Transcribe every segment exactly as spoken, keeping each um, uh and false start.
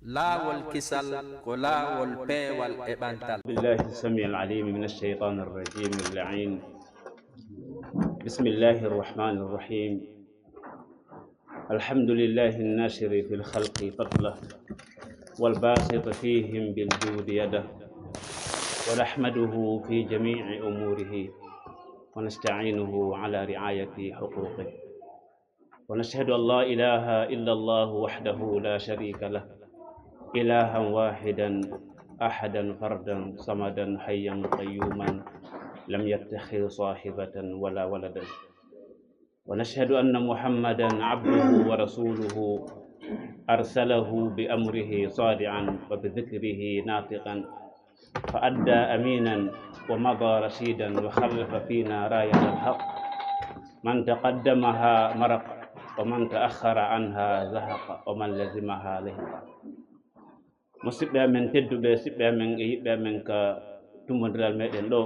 Laawol kisal ko laawol peewal e ɓantal. بالله السميع العليم من الشيطان الرجيم اللعين. بسم الله الرحمن الرحيم. الحمد لله الناشر في الخلق فضله والباسط فيهم بالجود يده، ونحمده في جميع أموره ونستعينه على رعاية حقوقه، ونشهد أن لا إله إلا الله وحده لا شريك له، إلها واحدا أحدا فردا صمدا حيا قيوما لم يتخذ صاحبة ولا ولدا، ونشهد أن محمدا عبده ورسوله أرسله بأمره صادعا وبذكره ناطقا فأدى أمينا ومضى رشيدا وخلف فينا راية الحق من تقدمها مرق ومن تأخر عنها زهق ومن لزمها لحق. Musidɓe amen tedduɓe, siɓɓe amen e yiɓɓe amen ka tummbondiral meɗen ɗo,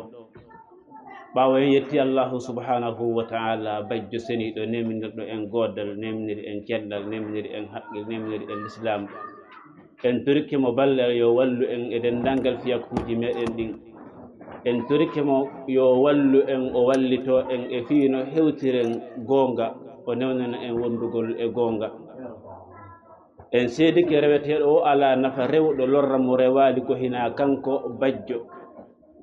ɓaawo en yetti Allahu subhanahu wa ta'ala, bajjo seniiɗo, neminirɗo en goodal, neminiri en cellal, neminiri en haqqil, neminiri en lislaam. En torike mo ballal yo wallu en e denndaangal fiyakuuji meɗen ɗin. En torike mo yo wallu en, o wallito en e fii no hewtiren goonga, o newnana en wondugol e goonga. En seedike reweteeɗo o alaa nafa rewɗo lorra mo rewaali ko hinaa kanko bajjo.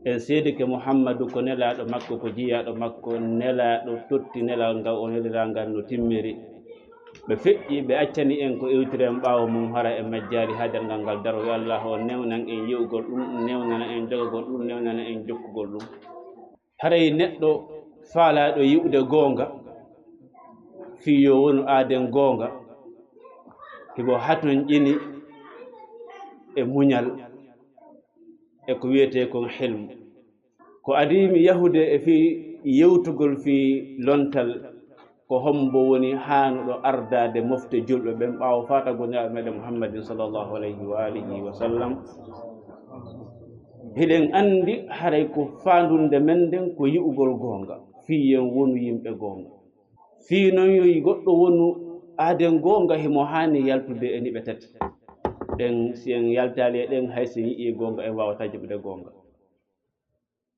En seedike Muhammadu ko nelaaɗo makko, ko jiyaaɗo makko, nelaaɗo totti nelal ngal, o neliraa ngal no timmiri. Ɓe feƴƴi, ɓe accani en ko iwtiren ɓaawo mum, hara en majjaali haa darngal ngal daro. Yo Allah o newnan en yi'ugol ɗum, newnana en jogagol ɗum, newnana en jokkugol ɗum. Haray neɗɗo faalaaɗo yi'ude goonga, fii yo wonu aaden goonga, himo hatonƴini e muñal e ko wiyetee kon hilmu. Ko adii mi yahude e fii yewtugol fii lontal, ko hombo woni haanuɗo ardaade mofte julɓe ɓen ɓaawo faatagol Nelaaɗo meɗen Muhammadin sallallahu alayhi wa alihi wa sallam. Hiɗen anndi haray ko faandunde men nden ko yi'ugol goonga, fii yen wonu yimɓe goonga. Fii non yo goɗɗo wonu aaden goonga, himo haani yaltude e niɓe tati ɗen. Si en yaltaali e ɗen, hay si en yi'ii goonga, en waawataa jaɓude goonga.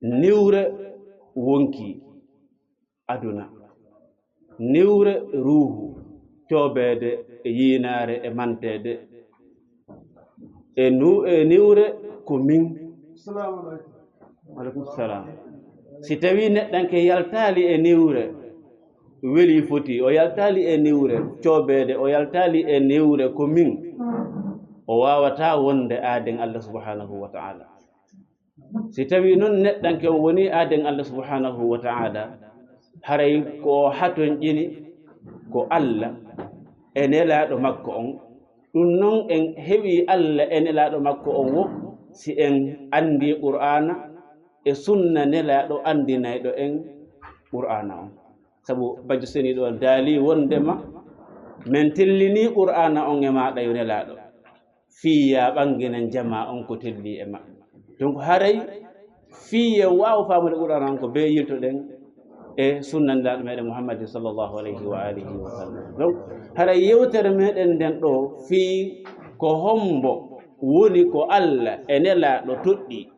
Niwre wonkii aduna, niwre ruuhu, coobeede e yiinaare e manteede, e nu-, e niwre ko min. Salaamu aleykum. Aleykum salaam. Si tawii neɗɗanke yaltaali e niwre, welii foti, o yaltaali e niwre coobeede, o yaltaali e niwre ko min, o waawataa wonde aaden Allah subhanahu wa ta'ala. Si tawii non neɗɗanke on wonii aaden Allah subhanahu wa ta'ala, haray ko o hatonƴini ko Allah e Nelaaɗo makko on. Ɗum non en heɓii Allah e Nelaaɗo makko on wo si en anndii Qur'aana e sunna Nelaaɗo anndinayɗo en Qur'aana on. Sabu bajjo seniiɗo on daalii wondema men tellinii Qur'aana on e maaɗa yo Nelaaɗo, fii yaa ɓannginan jamaa on ko tellii e maɓɓe. Donc haray fii yen waawu faamude Qur'aana on ko bee yiltoɗen e sunna Nelaaɗo meɗen Muhammadin sallallahu alayhi wa alihi wa sallam. Donc haray yewtere meɗen nden ɗo fii ko hombo woni ko Allah e Nelaaɗo toɗɗii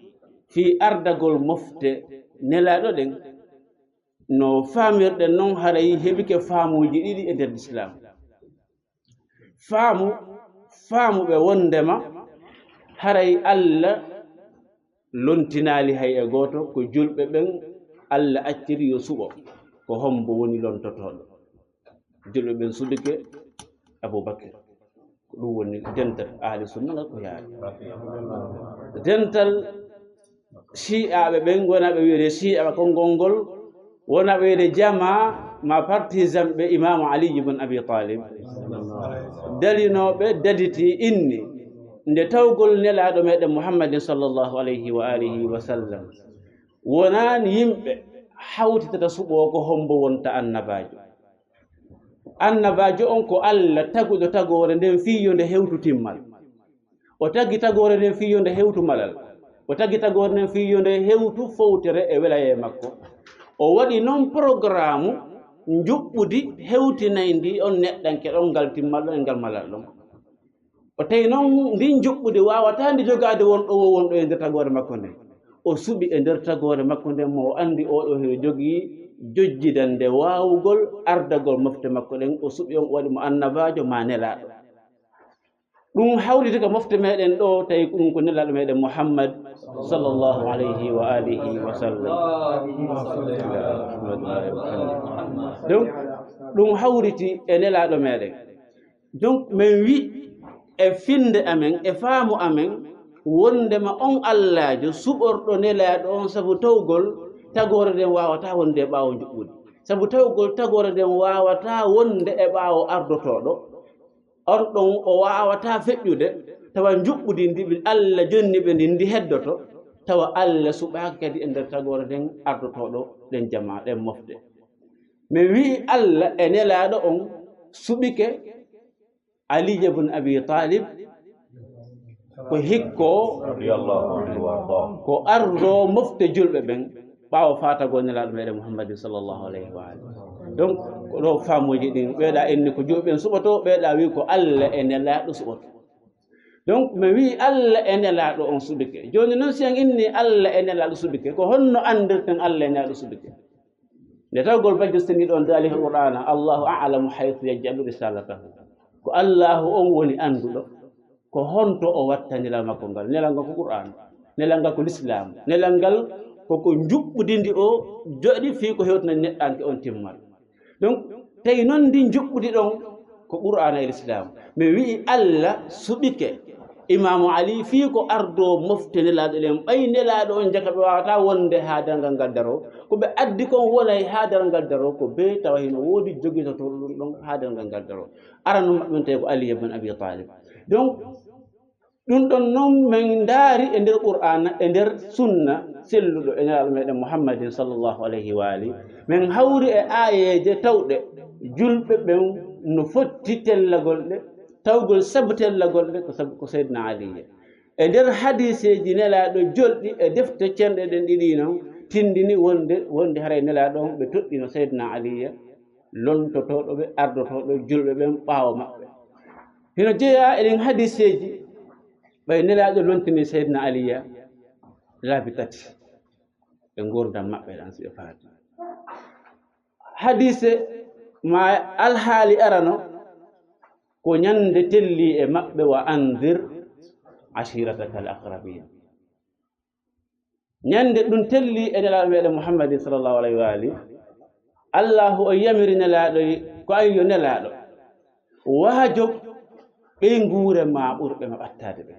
fii ardagol mofte Nelaaɗo ɗen, no faamirɗen non haray heɓike faamuuji ɗiɗi e nder Lislaam. Faamu, faamuɓe wondema haray Allah lontinaali hay e gooto, ko julɓe ɓen Allah acciri yo suɓo, ko hombo woni lontotooɗo? Julɓe ɓen suɓike Abubakar. Ko ɗum woni dental ahli sunna ngal ko yaari. Dental Shi'aaɓe ɓen, wonaa ɓe wi'ude Shi'a ko ngol ngol, wonaa ɓe wi'ude jamaa ma partisan ɓe Imaamu Ali ibn Abi Talib. Dalinooɓe daditi inni nde tawgol Nelaaɗo meɗen Muhammadin sallallahu alayhi wa alihi wa sallam. Wonaani yimɓe hawtitata suɓoo ko hombo wonta annabaajo. Annabaajo on ko Allah taguɗo tagoore nden fii yo nde hewtu timmal. O tagi tagoore nden fii yo nde hewtu malal. O tagi tagoore nden fii yo nde hewtu fowtere e welayee makko. O waɗi non porogaramu njuɓɓudi hewtinayndi on neɗɗanke ɗon ngal timmal ɗon e ngal malal ɗon. O tawi noon ndin njuɓɓudi waawataa ndi jogaade won ɗo o won ɗo e nder tagoore makko nden. O suɓi e nder tagoore makko nden mo o anndi oo ɗoo hino jogii jojjidannde waawugol ardagol mofte makko ɗen. O suɓi on, o waɗi mo annabaajo maa nelaaɗo. Ɗum hawriti ka mofte meɗen ɗo, tawi ko ɗum ko nelaaɗo meɗen Muhammad sallallahu alayhi wa alihi wa sallam. Donc, ɗum hawriti e nelaaɗo meɗen. Donc, min wi e finnde amen, e faamu amen, wonndema on Allaajo suɓorɗo nelaaɗo on sabu tawgol tagoore nden waawataa wonde e ɓaawo njuɓɓudi. Sabu tawgol tagoore nden waawataa wonde e ɓaawo ardotooɗo. On ɗon o waawataa feƴƴude, tawa njuɓɓudi ndi ɓe Alla jonni ɓe ndin ndi heddoto, tawa Alla suɓaaka kadi e nder tagoore nden ardotooɗo ɗen jamaa, ɗen mofte. Mi wi'i Alla e nelaaɗo on suɓike Ali ibn Abi Talib ko hikko, radiyallahu anhu wa ardaah, ko ardo mofte julɓe ɓen ɓaawo faatagol nelaaɗo meɗen Muhammadin sallallahu alayhi wa alihi. Donc, ko ɗo faamuuji ɗin, ɓeeɗa inni ko julɓe ɓen suɓoto, ɓeeɗa wi ko Alla e nelaaɗo suɓoto. Donc, mi wi Alla e nelaaɗo on suɓike. Jooni noon, si en inni Alla e nelaaɗo suɓike, ko honno anndirten Alla e nelaaɗo suɓike? Nde tawgol bajjo seniiɗo on daali he Qur'aana, "Allahu a'lamu haythu yaj'alu risalatahu." Ko Allaahu on woni annduɗo ko honto o watta nelal makko ngal. Nelal ngal ko Qur'aana. Nelal ngal ko Lislaam. Nelal ngal ko ko njuɓɓudi ndi o joɗi fii ko hewtina neɗɗanke on timmal. Donc, tawi noon ndi njuɓɓudi ɗon ko Qur'aana e Lislaam. Mi wi'i Alla suɓike Imaamu Ali fii ko ardo mofte nelaaɗo ɗen. Ɓay nelaaɗo on jaka ɓe waawataa wonde haa darngal ngal daroo. Ko ɓe addi kon wonay haa darngal daroo, ko bee tawa hino woodi jogitotooɗo ɗum ɗon haa darngal ngal daroo. Arano maɓɓe on tawi ko Ali ibn Abi Talib. Donc, ɗum ɗon noon min ndaari e nder Qur'aana, e nder sunna selluɗo e nelaaɗo meɗen Muhammadin sallallahu alayhi wa alihi. Min hawri e aayeeje tawɗe julɓe ɓen no fotti tellagol ɗe, tawgol sabu tellagol ɗe ko sabu ko Seydina Ali. E nder hadiiseeji nelaaɗo jolɗi e defte cenɗe ɗen ɗiɗi non tindini wonde, wonde haray nelaaɗo on ɓe toɗɗino Seydina Ali, lontotooɗo ɓe, ardotooɗo julɓe ɓen ɓaawo maɓɓe. Hino jeyaa e ɗin hadiiseeji, ɓay nelaaɗo lontini Seydina Aliya laabi tati e nguurndam maɓɓe ɗan, si ɓe faati. Hadiise maa alhaali arano ko ñande telli e maɓɓe, "Wa anzir ashirataka al aqrabin." Ñande ɗum telli e nelaaɗo meɗen Muhammadin sallallahu alayhi wa alihi, Allahu o yamiri nelaaɗo, ko an yo nelaaɗo, waajo ɓe nguure ma ɓurɓe ma ɓattaade ɓe.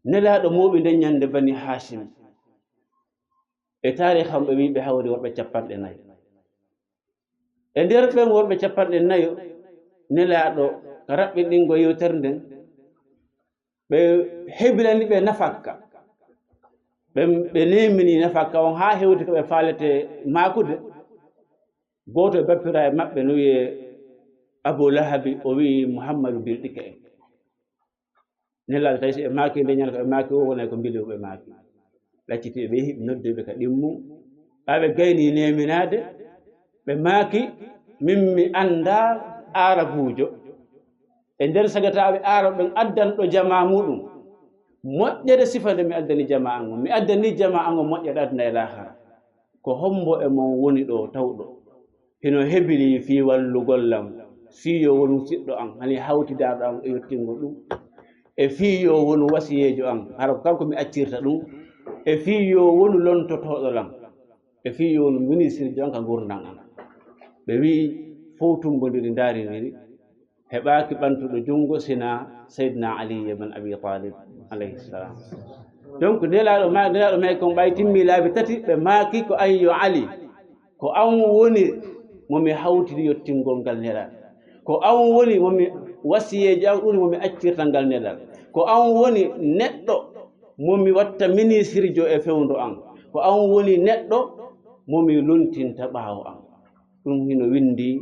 Nelaaɗo mooɓi nden ñande Bani Hashim. E taarikh am ɓe wi'i ɓe hawri worɓe capanɗe nayo. E nder ɓen worɓe capanɗe nayo, nelaaɗo ka raɓɓinɗingo yewtere nden, ɓe hebilani ɓe nafakka. Ɓe, ɓe neemini nafakka on haa hewti ko ɓe faalete maakude. Gooto e bappiraaɓe maɓɓe no wi'ee Abu Lahabi, o wi'i Muhammadu bilɗike en. Nelaaɗo tawi si ɓe maaki nde ñande, ko ɓe maaki o wonay ko mbilewu ɓe maaki. Ɓe acciti ɓe, ɓe yehi, ɓe noddi ɓe ka ɗimmu. Ɓay ɓe gayni neeminaade, ɓe maaki, "Min mi anndaa Aarabuujo e nder sagataaɓe Aarab ɓen addanɗo jamaa muuɗum moƴƴere sifa nde mi addani jamaa an on. Mi addani jamaa an on moƴƴere aduna e laahara. Ko hombo e mon woni ɗo tawɗo hino hebili fii wallugol lam, fii yo wonu siɗɗo an, hani hawtidaarɗo an e yottingol ɗum, e fii yo wonu wasiyeejo an, hara ko kanko mi accirta ɗum, e fii yo wonu lontotooɗo lam, e fii yo wonu ministirjo an ka ngurndan an?" Ɓe wi'i, fow tumbondiri, ndaarindiri, heɓaaki ɓantuɗo junngo sinaa Seydina Ali ibn Abi Talib alayhi salam. Donc, nelaaɗo ma, nelaaɗo may kon ɓay timmi laabi tati, ɓe maaki, "Ko an yo Ali, ko an woni mo mi hawtidi yottingol ngal nelal. Ko an woni mo mi wasiyeejo an ɗum mo mi accirta ngal nelal. Ko an woni neɗɗo mo mi watta ministirjo e fewndo an. Ko an woni neɗɗo mo mi lontinta ɓaawo an." Ɗum hino winndi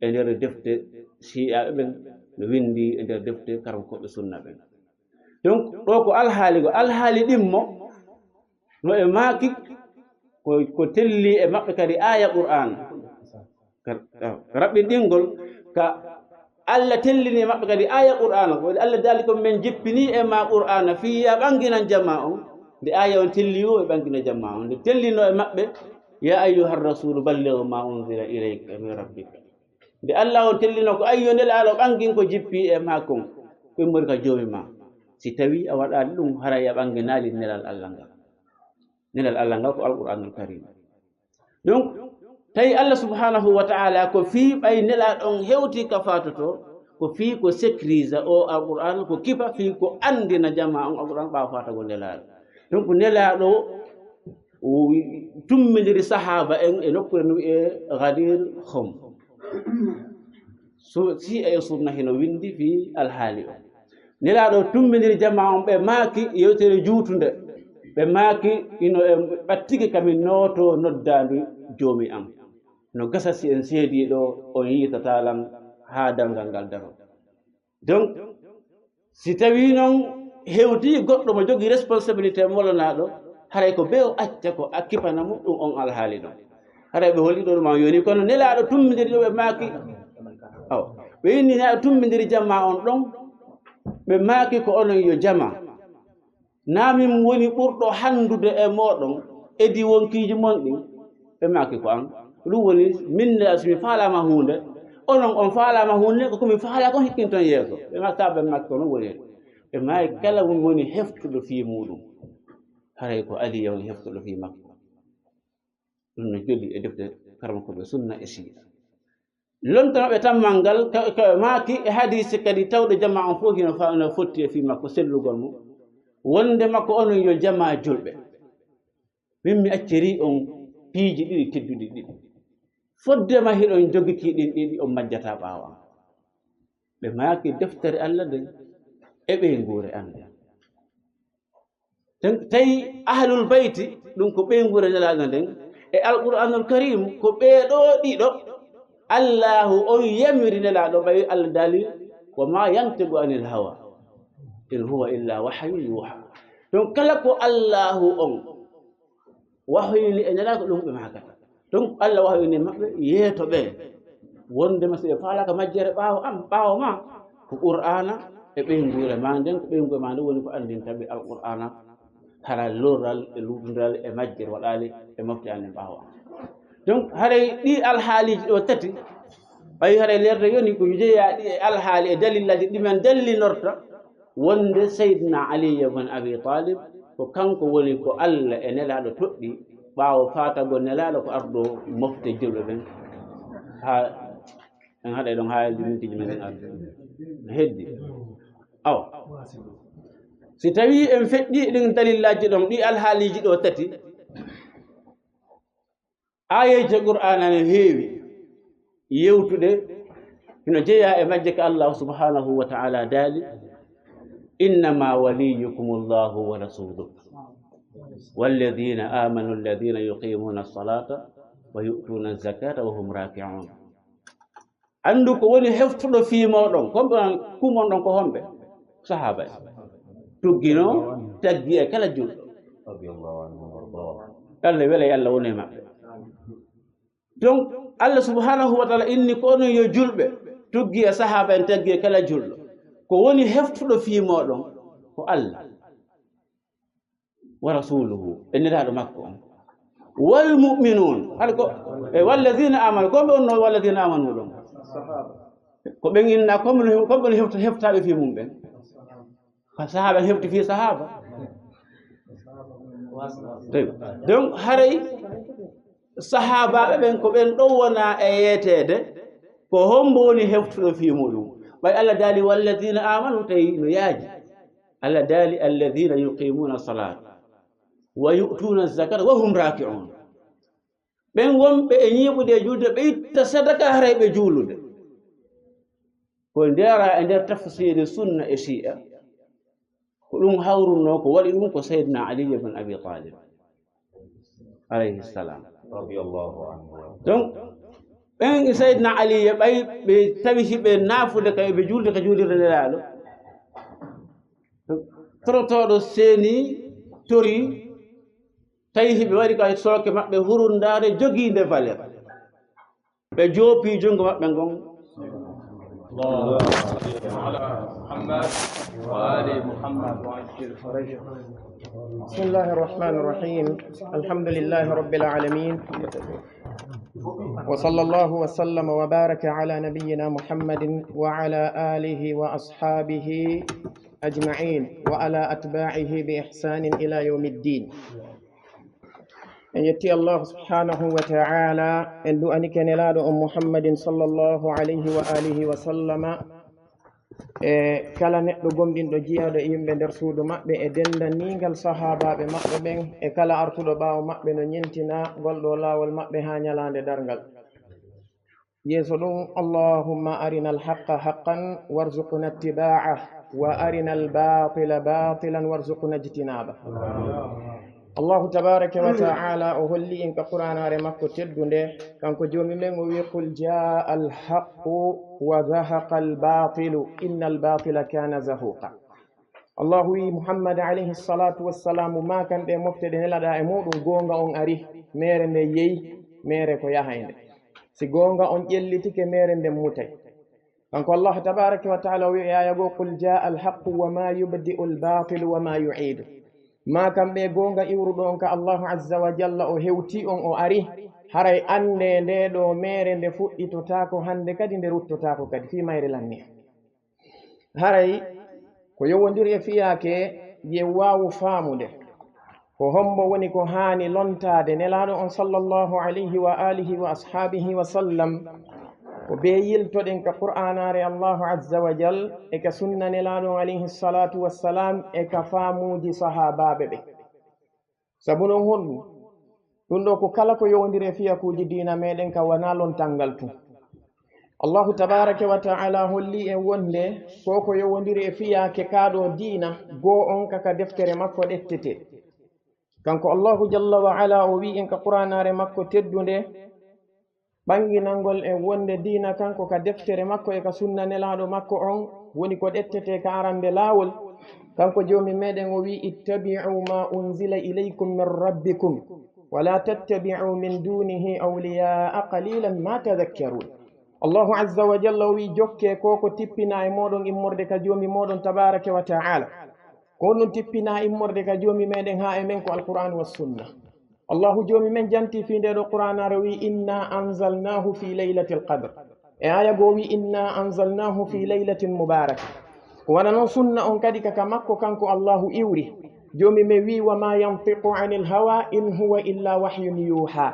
e nder defte Shi'aaɓe ɓen, no winndi e nder defte karankooɓe sunna ɓen. Donc, ɗo ko alhaali go, alhaali ɗimmo, no e maaki ko, ko telli e maɓɓe kadi aaya Qur'aan. Ka, ka raɓɓinɗingol ka Allah tellini e maɓɓe kadi aaya Qur'aana, ko Allah daali ko men jippini e ma Qur'aana fii ya ɓanginan jamaa on. Nde aaya on telli o e ɓangina jamaa on, nde tellino e maɓɓe, "Ya ayyuhar rasulu balligh ma unzila ilayka min rabbika." Nde Allah on tellino ko, "Ayyo Nelaaɗo, ɓangin ko jippi e ma kon, ko immori ka Joomi ma." Si tawi a waɗaali ɗum, haray a ɓanginaali nelal Allah ngal. Nelal Allah ngal ko Alqur'aanul Kariim. Donc, tawi Allah subhanahu wa ta'ala ko fii ɓay Nelaaɗo on hewti ka faatoto, ko fii ko sécuriser o Alqur'aan, ko kipa fii ko anndina jamaa on Alqur'aan ɓaawo faatagol Nelaaɗo. Donc, Nelaaɗo o tummindiri sahaaba en e nokkuure no wi'ee Ghadir Khoum. Su-, si e sunna hino winndi fii alhaali o. Nelaaɗo tummindiri jamaa on, ɓe maaki yewtere juutunde. Ɓe maaki, ino e ɓattike ka mi nooto noddaandu Joomi am. No gasa si en seedii ɗo, on yiitataa lan haa darngal ngal daro. Donc, si tawii non hewtii goɗɗo mo jogii responsabilité molanaaɗo, haray ko bee o acca ko a kipana mo ɗum on alhaali ɗon. Haray ɓe holli ɗo ɗum an yoni, kono Nelaaɗo tummindiri ɗo ɓe maaki, aw, ɓe inni Nelaaɗo tummindiri jamaa on ɗon, ɓe maaki ko onon yo jamaa. Naa min woni ɓurɗo hanndude e mooɗon e di wonkiiji mon ɗin? Ɓe maaki ko an. Ɗum woni, min ne, si mi faalaama huunde, onon on faalaama huunde, ko ko mi faalaa kon hikkinton yeeso. Ɓe maaki, ɓe maaki ko non woni. Ɓe maaki kala mo woni heftuɗo fii muuɗum. Haray ko Aliya woni heftuɗo fii makko. Ɗum no joli e defte karamokooɓe sunna e siira. Lontanooɓe tammal ngal, ka, ka maaki e hadiisi kadi tawɗo jamaa on fof hino fa-, no fotti e fii makko sellugol mo. Wonde makko onon yo jamaa julɓe. Min mi accirii on piiji ɗiɗi tedduɗi ɗiɗi. Fodde ma hiɗon jogiti ɗin ɗiɗi on majjataa ɓaawo am. Ɓe maaki deftere Allah nden e ɓeynguure an nden. Ten-, tawi Ahlul Bayti, ɗum ko ɓeynguure Nelaaɗo nden, e Alqur'aanul Kariim, ko ɓee ɗoo ɗiɗo Allaahu on yamiri Nelaaɗo, ɓay Allah daali, "Wa maa yantiqu anil hawa, in huwa illa wahyun yuuhaa." Donc, kala ko Allaahu on wahyini e Nelaaɗo, ɗum ɓe maakata. Donc, Allah wahyini maɓɓe yeeto ɓe. Wondema si ɓe faalaaka majjere ɓaawo am, ɓaawo ma, ko Qur'aana e ɓeynguure ma nden, ko ɓeynguure ma nden woni ko anndinta ɓe Alqur'aana, hara lorral e luutodiral e majjere waɗaali e mofte amen ɓaawo am. Donc, haray ɗi alhaaliiji ɗo tati, ɓay haray leerde yoni ko jeyaa ɗi e alhaali e dalillaaji ɗi men dallinorta, wonde Seydina Ali ibn Abi Talib ko kanko woni ko Allah e Nelaaɗo toɗɗi ɓaawo faatagol Nelaaɗo ko ardo mofte julɓe ɓen. Haa en haɗay ɗon haa mintiji men ɗin arde. No heddi. Awa. Si tawii en feƴƴii ɗin dalillaaji ɗon, ɗi alhaaliiji ɗo tati, aayeeje Qur'aana no heewi yewtude, hino jeyaa e majje ka Allah subhanahu wa ta'ala daali, "Innama waliyukumu Allahu wa rasuluhu, walladhina amanu alladhina yuqimuna as-salata wa yu'tuna az-zakata wa hum raki'un." Anndu ko woni heftuɗo fii mooɗon, kon ɓe kumon ɗon ko homɓe? Sahaaba en. Tugginoo, taggi e kala julɗo. Radiyallahu anhum warḍaahum. Allah wela e Allah wona e maɓɓe. Donc, Allah subhanahu wa ta'ala inni ko onon yo julɓe, tuggi e sahaaba en, taggi e kala julɗo. Ko woni heftuɗo fii mooɗon ko Allah. Wa rasuluhu, e nelaaɗo makko on. Wal mu'minun, hade ko, e walladhina amanu, ko ɓe wonno walladhina amanu ɗon? Ko ɓen inna, ko ɓe, ko ɓe hefta-, heftaaɓe fii mum ɓen. Ko sahaaba hefti fii sahaaba. Tawi. Donc, haray sahaabaaɓe ɓen ko ɓen ɗon wona e yeeteede, ko hombo woni heftuɗo fii muɗum? Ɓay Allah daali, "Walladhina amanu", tawi no yaaji. Allah daali, "Alladhina yuqimuna salata wa yu'tuna zakata wa hum raki'un." Ɓen wonɓe e ñiiɓude e julde, ɓe itta sadaka haray ɓe juulude. Ko ndera e nder tafsiri sunna e shi'a, ko ɗum hawruno, ko waɗi ɗum ko Sayyidina Ali ibn Abi Talib, alayhi salam. Radiyallahu anhu. Donc, ɓen e Sayyidina Ali e ɓay ɓe tawi hiɓe naafude ka, ɓe juulde ka juulirde Nelaaɗo. Torotooɗo seeni, tori, tawi hiɓe waɗi ka sooke maɓɓe hurundaare jogiinde valeur. Ɓe joopi junngo maɓɓe ngon. اللهم صل على محمد وآل محمد وعجل فرجهم. بسم الله الرحمن الرحيم. الحمد لله رب العالمين. وصلى الله وسلم وبارك على نبينا محمد وعلى آله وأصحابه أجمعين وعلى أتباعه بإحسان إلى يوم الدين. En yetti Allahu subhanahu wa ta'ala, en du'anike Nelaaɗo on Muhammadin sallallahu alayhi wa alihi wa sallama, e kala neɗɗo gomɗinɗo jiyaaɗo e yimɓe nder suudu maɓɓe, e denndaningal sahaabaaɓe maɓɓe ɓen, e kala artuɗo ɓaawo maɓɓe no ñentina golɗo laawol maɓɓe haa ñalaande darngal. Yeeso ɗum, اللهم أرنا الحق حقا وارزقنا اتباعه، وأرنا الباطل باطلا وارزقنا اجتنابه. Allahu tabaraka wa ta'ala o holli en ka Qur'aanaare makko teddunde, kanko Joomi men o wi'i, قل جاء الحق وزهق الباطل إن الباطل كان زهوقا. Allahu wi'i Muhammad alayhi salatu wassalamu, maakan ɗe mofte ɗe nelaɗaa e muɗum, goonga on ari, meere nde yehi, meere ko yahaynde. Si goonga on ƴellitike, meere nden mutay. Kanko Allah tabaraka wa ta'ala o wi'i e aaya goo, قل جاء الحق وما يبدئ الباطل وما يعيد. Maakan ɓe, goonga iwruɗo on ka Allahu azza wa jalla, o hewti on, o ari, haray annde nde ɗo meere nde fuɗɗitotaako hannde kadi, nde ruttotaako kadi, fii mayre lanni. Haray ko yowondiri e fiyaake, ye waawu faamude ko hombo woni ko haani lontaade Nelaaɗo on sallallahu alayhi wa alihi wa ashaabihi wa sallam, ko bee yiltoɗen ka Qur'aanaare Allahu azza wa jal e ka sunna Nelaaɗo on alayhi salatu wassalam e ka faamuuji sahaabaaɓe ɓe. Sabu non honɗum? Ɗum ɗo ko kala ko yowondiri e fiyakuuji diina meɗen ka wanaa lontal ngal tun. Allahu tabaraka wa ta'ala holli en wonde ko ko yowondiri e fiyaake kaa ɗo diina goo on ka ka deftere makko ɗettete. Kanko Allahu jalla wa ala o wi'i en ka Qur'aanaare makko teddunde, ɓanginangol en wonde diina kan ko ka deftere makko e ka sunna Nelaaɗo makko on woni ko ɗettete ka arande laawol. Kanko Joomi meɗen o wi'i, اتبعوا ما أنزل إليكم من ربكم ولا تتبعوا من دونه أولياء قليلا ما تذكرون. Allahu azza wa jalla o wi'i, jokke ko ko tippinaa e mooɗon immorde ka Joomi mooɗon tabaraka wa ta'ala. Ko honɗum tippinaa immorde ka Joomi meɗen haa e men? Ko Alqur'aanu wa sunna. Allahu Joomi men janti fii ndee ɗoo Qur'aanaare, o wi'i, إنا أنزلناه في ليلة القدر. E aaya goo o wi'i, إنا أنزلناه في ليلة مباركة. Ko wano non sunna on kadi ka ka makko kanko Allahu iwri. Joomi men wi'i, وما ينطق عن الهوى إن هو إلا وحي يوحى.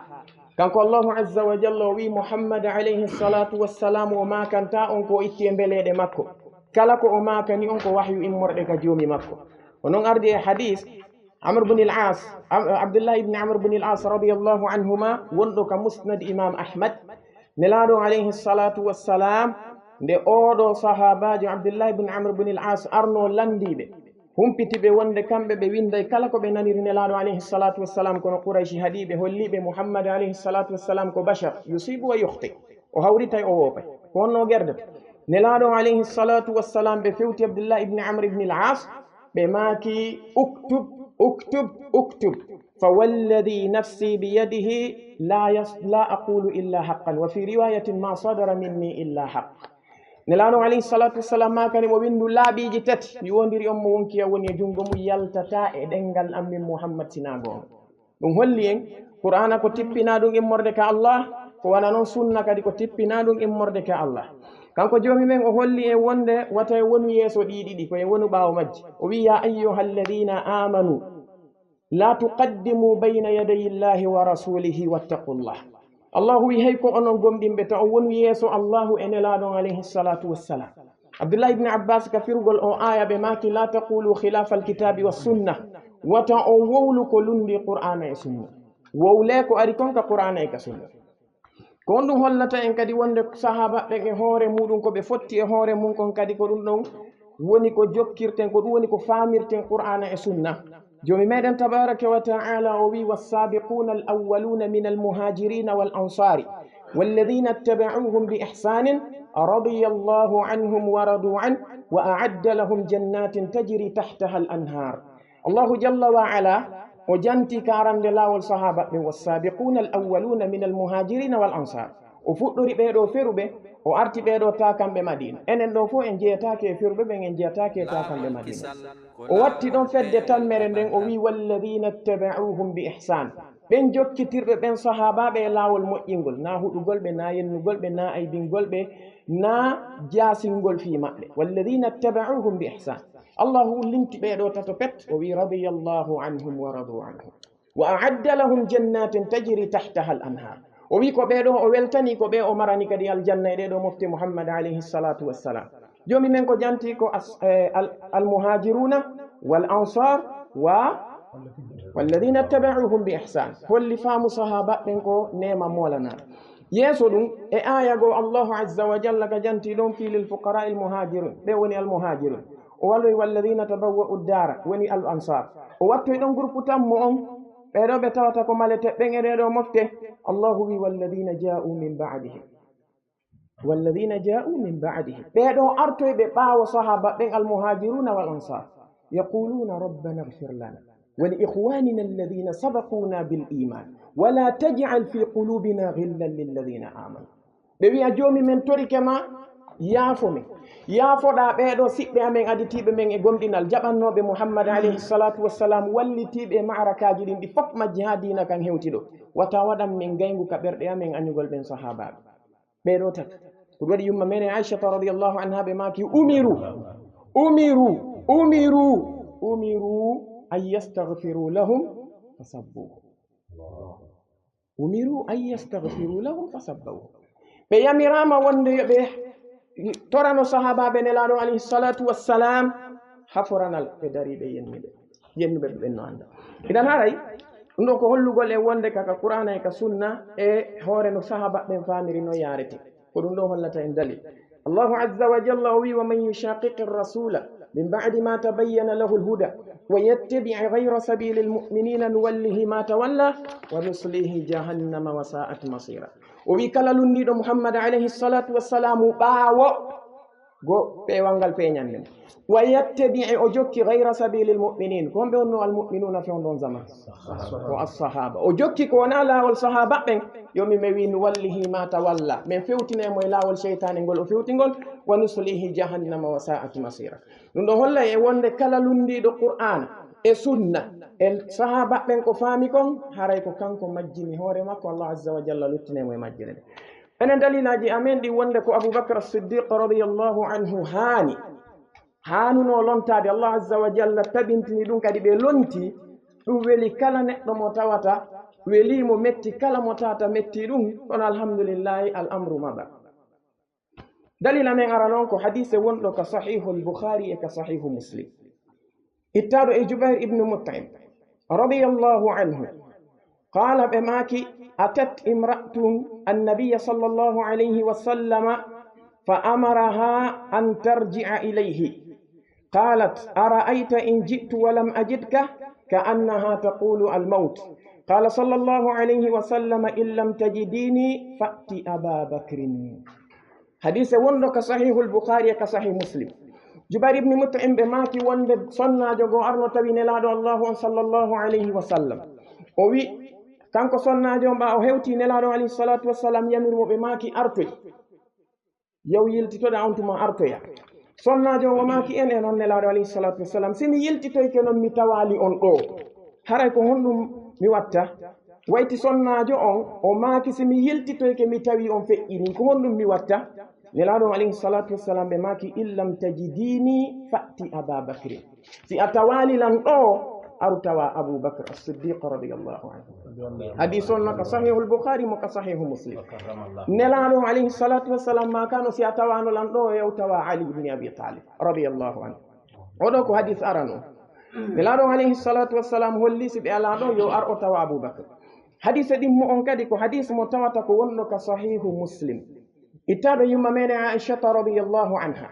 Kanko Allahu azza wa jalla o wi'i Muhammad alayhi salatu wassalam o maakantaa on ko o itti e mbeleeɗe makko. Kala ko o maakani on ko wahyu immorɗe ka Joomi makko. Ko non ardi e hadis Amr ibn al-As, Am-, Abdullah ibn Amr ibn al-As radiyallahu anhuma, wonɗo ka Musnad Imam Ahmad, Nelaaɗo alayhi salatu wassalam, nde oo ɗoo sahaabaajo Abdullah ibn Amr ibn al-As arnoo lanndii ɓe, humpiti ɓe wonde kamɓe ɓe winnday kala ko ɓe naniri Nelaaɗo alayhi salatu wassalam, kono Qurayshi haɗii ɓe, hollii ɓe Muhammad alayhi salatu wassalam ko bashar, yusibu wa yukhti, o hawritay, o woopay. Ko honno o gerdata? Nelaaɗo alayhi salatu wassalam, ɓe fewti Abdullah ibn Amr ibn al-As, ɓe maaki, اكتب، اكتب، اكتب، فوالذي نفسي بيده لا يص-، لا أقول إلا حقا، وفي رواية ما صدر مني إلا حق. Nelaaɗo alayhi salatu wassalam maakani mo, winndu laaɓiiji tati, mi wondiri on mo wonki an woni e junngo mum, yaltataa e ɗemngal an min Muhammad sinaa goonga. Ɗum holli en Qur'aana ko tippinaa ɗum immorde ka Allah, ko wano non sunna kadi ko tippinaa ɗum immorde ka Allah. Kanko Joomi men o holli en wonde wata en wonu yeeso ɗii ɗiɗi, ko en wonu ɓaawo majji. O wi'i, يا أيها الذين آمنوا لا تقدموا بين يدي الله ورسوله واتقوا الله. Allahu wi'i, hey ko onon gomɗinɓe, ta on wonu yeeso Allahu e Nelaaɗo on alayhi salatu wassalam. Abdullah ibn Abbas ka firugol o aaya ɓe maaki, لا تقولوا خلاف الكتاب والسنة. Wata on wowlu ko lunndii Qur'aana e sunna. Wowlee ko ari kon ka Qur'aana e ka sunna. Ko honɗum hollata en kadi wonde sahaaba ɓen e hoore muɗum ko ɓe fotti e hoore mum kon kadi ko ɗum ɗon woni ko jokkirten, ko ɗum woni ko faamirten Qur'aana e sunna. Joomi meɗen tabaraka wa ta'ala o wi'i, والسابقون الأولون من المهاجرين والأنصار والذين اتبعوهم بإحسان رضي الله عنهم ورضوا عنه وأعد لهم جنات تجري تحتها الأنهار. Allahu jalla wa ala o janti ka arande laawol sahaaba ɓen, والسابقون الأولون من المهاجرين والأنصار. O fuɗɗori ɓee ɗoo feruɓe, o arti ɓee ɗoo taakanɓe Madiina. Enen ɗoo fof en jeyataake e feruɓe ɓen, en jeyataake e taakanɓe Madiina. O watti ɗon fedde tammere nden, o wi'i, "Walladina ttaba'uhum bi ihsan." Ɓen jokkitirɓe ɓen sahaabaaɓe e laawol moƴƴingol, naa huɗugol ɓe, naa yennugol ɓe, naa aybingol ɓe, naa jaasingol fii maɓɓe. "Walladina ttaba'uhum bi ihsan." Allahu linti ɓee ɗoo tato pet, o wi'i, "Radiyallahu anhum wa radu anhu." "Wa a'adda lahum jannatin tajri tahtaha al-anhar." O wi ko ɓee ɗoo o weltani, ko ɓe o marani kadi aljanna e ɗee ɗoo mofte Muhammad alayhi salatu wassalam. Joomi men ko janti ko as-, eh, al-, al-muhajiruna wal ansar wa walladina taba'uhum bi ihsan. Holli faamu sahaaba ɓen ko neema moolana. Yeeso ɗum, e aaya goo, Allahu azza wa jalla ka janti ɗon fii lil fuqara al muhajirun, ɓe woni al muhajirun. O waloy walladina tabawwa'u dara, woni al ansar. O wattoy ɗon groupe tammo on, ɓee ɗoo ɓe tawata ko malete ɓen e ɗee ɗoo mofte. Allahu wi, "Walladina ja'u min ba'dihim." "Walladina ja'u min ba'dihim." Ɓee ɗoo artoyɓe ɓaawo sahaaba ɓen, al muhajiruna wal ansar. "Yaquluna rabbana ighfir lana wa li ikhwanina alladina sabaquna bil iman. Wa la taj'al fi qulubina ghillan lilladina amanu." Ɓe wi'a, "Joomi men, torike ma, yaafo men. Yaafoɗaa ɓee ɗoo siɓɓe amen, aditiiɓe men e gomɗinal, jaɓannooɓe Muhammad alayhi salatu wassalam, wallitiiɓe e ma'arakaaji ɗin, ɗi fof majji haa diina kan hewti ɗoo. Wata waɗan men ngayngu ka ɓerɗe amen añugol ɓen sahaabaaɓe." Ɓee ɗoo tata. Ko ɗum waɗi yumma men Aishata radiyallahu anha ɓe maaki, "Umiru, umiru, umiru, umiru an yastaghfiru lahum fasabbuhu." "Umiru an yastaghfiru lahum fasabbuhu." Ɓe yamiraama wonde yo ɓe torano sahaabaaɓe Nelaaɗo alayhi salatu wassalam haforanal ɓe dariiɓe yennuɓe, yennuɓe ɓe ɓen no annda. Idan haray, ɗum ɗoo ko hollugol en wonde ka, ka Qur'aana e ka Sunna e hoore no sahaaba ɓen faamiri no yaarete. Ko ɗum ɗoo hollata en dalil. Allahu azza wa jalla o wi, "Wa man yushaqiqi rasula min ba'di ma tabayyana lahu al-huda wa yattabi' ghayra sabili al-mu'minina nuwallihi ma tawalla wa nuslihi jahannama wa sa'at masira." O wi, kala lunndiiɗo Muhammad alayhi salatu wassalamu ɓaawo go peewal ngal peeñande mo. "Wa yattabi'", o jokki, "ghayra sabilil mu'minin." Ko homɓe wonno al mu'minuna fewndo on zaman? Ko as-sahaba. O jokki ko wona laawol sahaba ɓen. Yo mi me wi, "Nuwallihi ma tawalla." Men fewtine mo e laawol seytaane ngol o fewti ngol. "Wa nuslihi jahannama wa sa'at masira." Ɗum ɗo holla e wonde kala lunndiiɗo Qur'aana e sunna e sahaba ɓen ko faami kon, haray ko kanko majjini hoore makko, Allah azza wa jalla luttine mo e majjere nde. Enen dalilaaji amen ɗi wonde ko Abu Bakr as-Siddiq radiyallahu anhu haani, haanuno lontaade, Allah azza wa jalla tabintini ɗum, kadi ɓe lonti, ɗum weli kala neɗɗo mo tawata welii mo metti, kala mo tawata metti ɗum, kono alhamdulillahi, al amru mada. Dalila men arano on ko hadiise wonɗo ka Sahihul Bukhari e ka Sahihu Muslim. Ittaaɗo e Jubair ibn Mut'im, radiyallahu anhu, qaala, ɓe maaki, "Atat imra'atun annabiyya sallallahu alayhi wa sallama fa amaraha an tarji'a ilayhi. Qalat, ara'ayta in ji'tu wa lam ajidka?" Ka'annaha taqulu al-mawt. Qala sallallahu alayhi wa sallam, "In lam tajidini fa'ti Aba Bakrin." Hadiise wonɗo ka Sahihul Bukhari e ka Sahih Muslim. Jubair ibn Mut'im ɓe maaki wonde sonnaajo goo arno tawi Nelaaɗo Allahu on sallallahu alayhi wa sallam. O wi, kanko sonnaajo on, ɓaa o hewti Nelaaɗo alayhi salatu wassalam yamir mo, ɓe maaki artoy. Yaw yiltitoɗaa on tuma artoya. Sonnaajo on o maaki en e noon Nelaaɗo alayhi salatu wassalam, si mi yiltitoyke noon mi tawaali on ɗoo, haray ko honɗum mi watta? Wayti sonnaajo on, o maaki, si mi yiltitoyke mi tawi on feƴƴirii, ko honɗum mi watta? Nelaaɗo on alayhi salatu wassalam ɓe maaki, "In lam tajidini fa'ti Aba Bakrin." Si a tawaali lan ɗoo, aru tawa Abu Bakr as-Siddiq radiyallahu anhu. Hadiis on no ka Sahihul Bukhari mo ka Sahihu Muslim. Nelaaɗo on alayhi salatu wassalam maakano, si a tawaano lan ɗoo, yaw tawa Ali ibn Abi Talib radiyallahu anhu. O ɗoo ko hadiis arano. Nelaaɗo on alayhi salatu wassalam holli si ɓe alaa ɗoo, yo ar o tawa Abu Bakr. Hadiise ɗimmo on kadi ko hadiis mo tawata ko wonɗo ka Sahihu Muslim. Ittaaɗo yumma meɗen Aishata radiyallahu anha.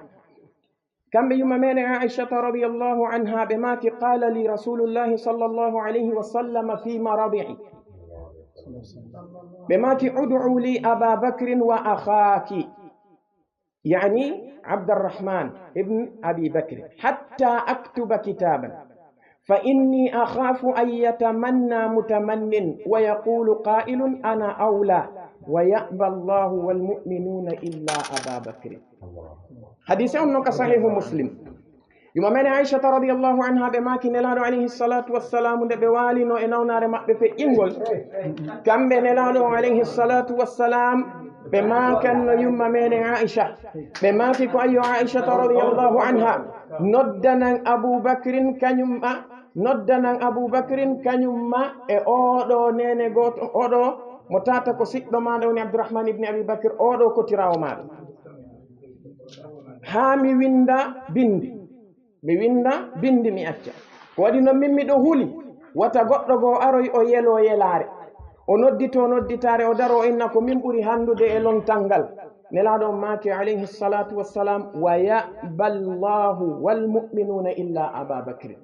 Kamɓe yumma meɗen Aishata radiyallahu anha ɓe maaki, "Qala li Rasulullahi sallallahu alayhi wa sallam fi maradihi." Ɓe maaki, "Ud'u li Aba Bakrin wa akhaki." Ya'ni Abdurrahman ibn Abi Bakr. "Hatta aktuba kitaban. Fa inni akhafu an yatamanna mutamannin wa yaqulu qailun ana awla." ويأبى الله والمؤمنون إلا أبا بكر. Hadise on no ka Sahihu Muslim. Yumma meɗen Aishata radiyallahu anha ɓe maaki Nelaaɗo alayhi salatu wassalamu nde ɓe waalino e nawnaare maɓɓe feƴƴingol. Kamɓe Nelaaɗo on alayhi salatu wassalam ɓe maakanno yumma meɗen Aisha. Ɓe maaki ko ayyo Aishata radiyallahu anha noddanan Abu Bakrin kañum ma, noddanan Abu Bakrin kañum ma e oɗo nene gooto, oɗo mo tata ko siɗɗo maɗa woni Abdurrahman ibn Abi Bakr, oɗo ko tirawo maɗa. Haa mi winda bindi. Mi winda bindi mi acca. Ko waɗi noon min miɗo huli, wata goɗɗo goo aroy o yelo yelaare. O noddito nodditaare, o daro o inna ko min ɓuri hanndude e lontal ngal. Nelaaɗo on maaki alayhi salatu wassalam, ويأبى الله والمؤمنون إلا أبا بكر.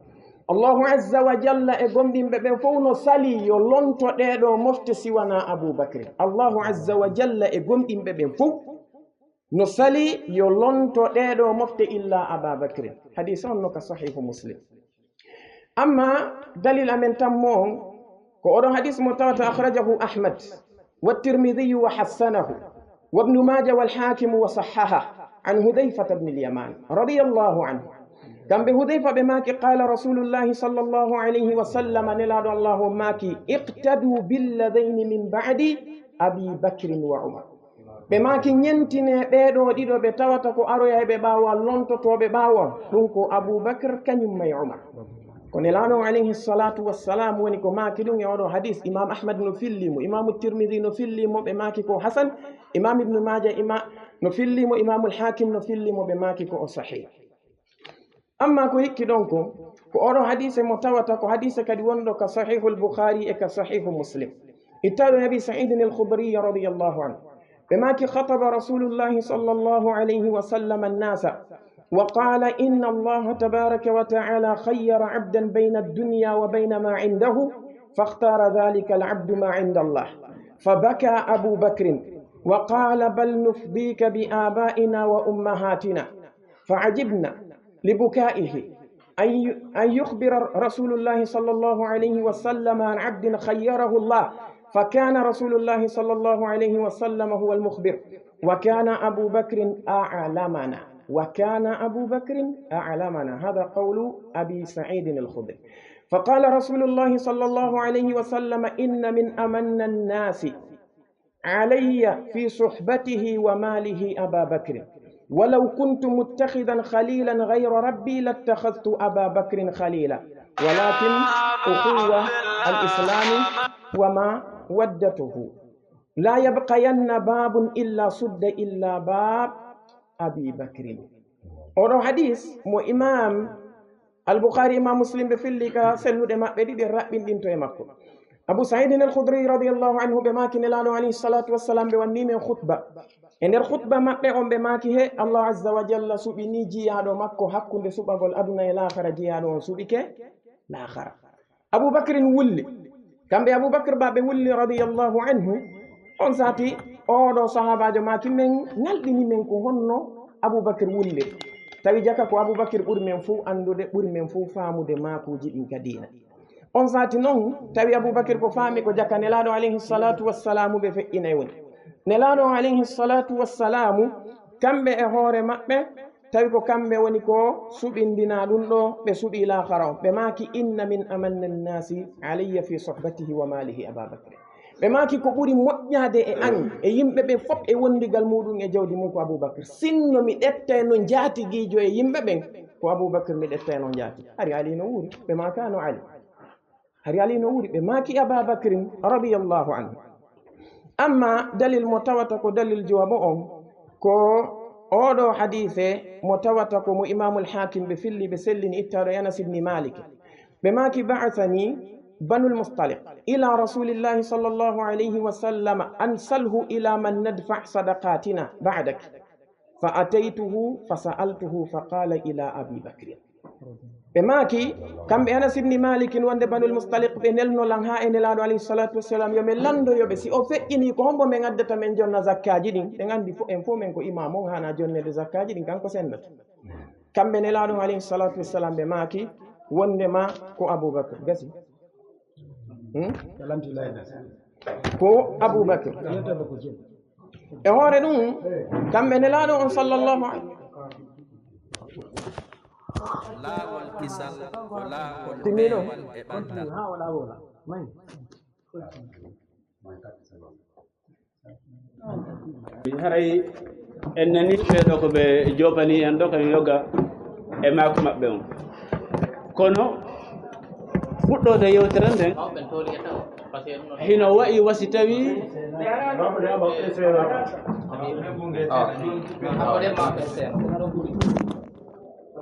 Allahu azza wa jalla e gomɗinɓe ɓen fow no sali yo lonto ɗee ɗoo mofte siwana Abu Bakr. Allahu azza wa jalla e gomɗinɓe ɓen fow no sali yo lonto ɗee ɗoo mofte illa Aba Bakrin. Hadise on no ka Sahihu Muslim. Amma dalil amen tammo on ko oɗo hadis mo tawata akhrajahu Ahmad wa Tirmidhi wa hassanahu wa Ibnu Maja wal Hakim wa sahhaha an Hudhayfata ibn al-Yaman radiyallahu anhu. Kamɓe Hudhayfa ɓe maaki, qala Rasulullahi sallallahu alayhi wa sallam, Nelaaɗo Allahu on maaki, iqtadu billadhayni min ba'di Abi Bakrin wa Umar. Ɓe maaki, ñentine ɓee ɗoo ɗiɗo ɓe tawata ko aroyayɓe ɓaawo an, lontotooɓe ɓaawo an, ɗum ko Abu Bakr kañum ma e Umar. Ko Nelaaɗo on alayhi salatu wassalam woni ko maaki ɗum e oɗo hadis. Imam Ahmad no filli mo, Imamu Tirmidhi no filli mo, ɓe maaki ko hasan. Imam Ibnu Maja ima no filli mo, Imamul Hakim no filli mo, ɓe maaki ko o sahih. Amma ko hikki ɗon ko, ko oɗo hadise mo tawata ko hadise kadi wonɗo ka Sahihul Bukhari e ka Sahihu Muslim. Ittaaɗo Abi Sa'idin al-Khudri radiyallahu anhu. Ɓe maaki, khataba Rasulullahi sallallahu alayhi wa sallam an-nasa wa qala, inna Allaha tabaraka wa ta'ala khayyara abdan bayna ad-dunya wa bayna ma indahu, fakhtara dhalika al-abdu ma inda Allah. Fabaka Abu Bakrin wa qala, bal nufdika bi abaina wa ummahatina. فعجبنا لبكائه أن ي-، أن يخبر رسول الله صلى الله عليه وسلم عن عبد خيره الله، فكان رسول الله صلى الله عليه وسلم هو المخبر، وكان أبو بكر أعلمنا، وكان أبو بكر أعلمنا. هذا قول أبي سعيد الخدري. فقال رسول الله صلى الله عليه وسلم، إن من أمن الناس علي في صحبته وماله أبا بكر، ولو كنت متخذا خليلا غير ربي لاتخذت أبا بكر خليلا، ولكن أخوة الإسلام ومودته، لا يبقين باب إلا سد إلا باب أبي بكر. Oɗo hadis mo Imam Al-Bukhari, Imam Muslim ɓe filli ka selluɗe maɓɓe ɗiɗi, en raɓɓinɗinto e makko. Abu Sa'idin al-Khudri radiyallahu anhu ɓe maaki Nelaaɗo alayhi salatu wassalam ɓe wanni men khutba. E nder khutba maɓɓe on ɓe maaki he Allah azza wa jalla suɓini jiyaaɗo makko hakkunde suɓagol aduna e laakhara, jiyaaɗo on suɓike laakhara. Abu Bakrin wulli. Kamɓe Abu Bakr ba ɓe wulli radiyallahu anhu. On sati oɗo sahabajo maaki men ngalɗini men ko honno Abu Bakr wulli. Tawi jaka ko Abu Bakr ɓuri men fow anndude, ɓuri men fow faamude maakuuji ɗin ka diina. On sati non tawi Abu Bakr ko faami ko jaka Nelaaɗo alayhi salatu wassalamu ɓe feƴƴinay woni. Nelaaɗo alayhi salatu wassalamu kamɓe e hoore maɓɓe tawi ko kamɓe woni ko suɓindina ɗum ɗo, ɓe suɓi laakhara on. Ɓe maaki, inna min amanna nnasi alayya fi sohbatihi wa malihi Aba Bakr. Ɓe maaki, ko ɓuri moƴƴaade e an e yimɓe ɓe fof e wondigal muɗum e jawdi mum ko Abu Bakr. Sinno mi ɗettayno njaatigiijo e yimɓe ɓen, ko Abu Bakr mi ɗettayno njaati. Hari Ali no wuuri, ɓe maaka no Ali. Hari Ali no wuuri, ɓe maaki Aba Bakrin radiyallahu anhu. Amma dalil mo tawata ko dalil jowabo on, ko oɗo hadise mo tawata ko mo Imamul Hakim ɓe filli, ɓe sellini, ittaɗo e Anas ibni Malik. Ɓe maaki, ba'athani Banul Mustaliq ila Rasulillahi sallallahu alayhi wa sallam an salhu ila man nadfa sadaqatina ba'dak. Fa ataytuhu fa sa'altuhu fa qala ila Abi Bakr. Ɓe maaki, kamɓe Anas ibni Malikin, wonde Banul Mustaliq ɓe nelno lan haa e Nelaaɗo alayhi salatu wassalam, yo men lanndo yo ɓe, si o feƴƴini ko hombo men addata men jonna zakkaaji ɗin. Ɓen anndi fo, en fof men ko imam on haana jonnede zakkaaji ɗin, kanko senndata. Kamɓe Nelaaɗo alayhi salatu wassalam ɓe maaki, wonde ma ko Abu Bakr. Gasi. Hmm? Ko Abubakir. E hoore ɗum, kamɓe Nelaaɗo on sallallahu alaihi. Laawol kisal ko laawol Timmiɗo. Peewal e ɓantal. Haray en nani ɓeeɗo ko ɓe jopani en ɗo, kañum yoga e maako maɓɓe on. Kono fuɗɗoode yewtere nden, hino wayi wasi tawi.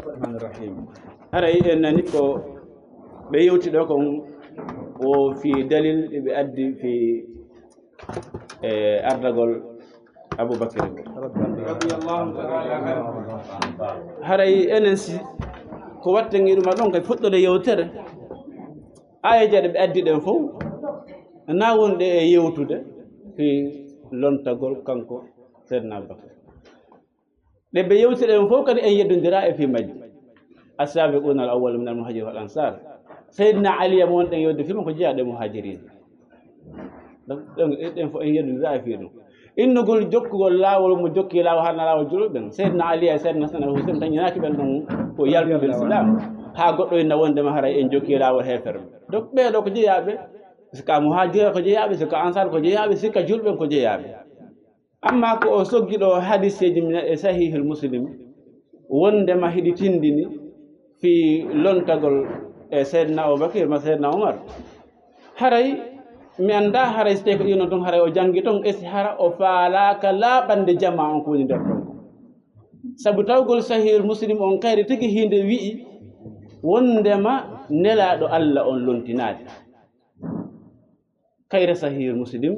Rahmanir Rahim. Haray en nani ko ɓe yewti ɗo kon, o fi dalil ɗi ɓe addi fi e ardagol Abubakar. Haray enen si ko watten e ɗum ɗon kay fuɗɗode yewtere, aayeeje ɗe ɓe addi ɗen fof na wonɗe e yewtude fi lontagol kanko Seydina Abubakar. Ɗe ɓe yewti ɗen fof kadi en yeddondira e fii majji. As-sabiquna al-awwaluna min al-muhajirin wal ansar. Seydina Ali e mo wonɗen yewde fii makko jeyaɗo e muhajirin. Donc, ɗen, ɗen fof en yeddondira e fii ɗum. Innugol jokkugol laawol mo jokki laawol hannde laawol julɓe ɓen. Seydina Ali e Seydina Hasan al Husein tañinaaki ɓen ɗon ko yaltuɓe Islam. Haa goɗɗo inna wonde ma haray en jokki laawol heeferɓe. Donc, ɓee ɗo ko jeyaaɓe, si ka muhajira ko jeyaaɓe, si ka ansar ko jeyaaɓe, si ka julɓe ɓen ko jeyaaɓe. Amma ko o soggi ɗo hadiseeji min e Sahihul Muslim, wondema hiɗi tindini fii lontagol e Seydina Abubakir ma Seydina Umar. Haray mi annda haray si tawi ko ɗino ton, haray o janngi ton, e si hara o faalaaka laaɓande jamaa on ko woni nder ton. Sabu tawgol Sahihul Muslim on kayre tigi hinde wi'i wondema Nelaaɗo Allah on lontinaade. Kayre Sahihul Muslim,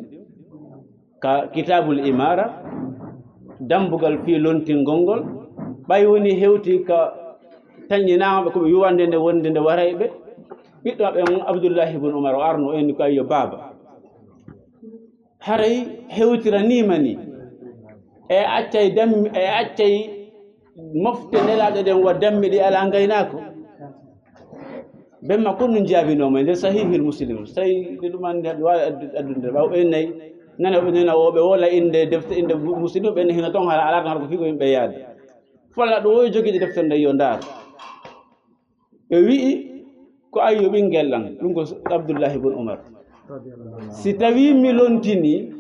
ka Kitabul Imara, dambugal fii lontingol ngol, ɓay woni hewti ka tañinaama ɓe ko ɓe yuwande nde wonde nde waray ɓe. Ɓiɗɗo maɓɓe on Abdullahi ibn Umar o arno en ko ayyo baaba. Haray hewtiraniima ni. E accay dammi, e accay mofte Nelaaɗo ɗen wa dammi ɗi alaa ngaynaako. Ben ma kon ɗum jaabinooma e nder Sahihil Muslim. So tawi ɗum annde aɗa waawi addu-, addude ɓaawo ɓe nayi. Nana ɓe nana o ɓe wola innde defte, innde Muslim, ɓe hino ton hara alaata hara ko fii ko yimɓe yaade. Fola ɗo woyo jogiiɗo deftere nde yo ndaar. Ɓe wi'i ko ayyo ɓinngel an, ɗum ko Abdullahi bun Umar. Si tawii mi lontinii,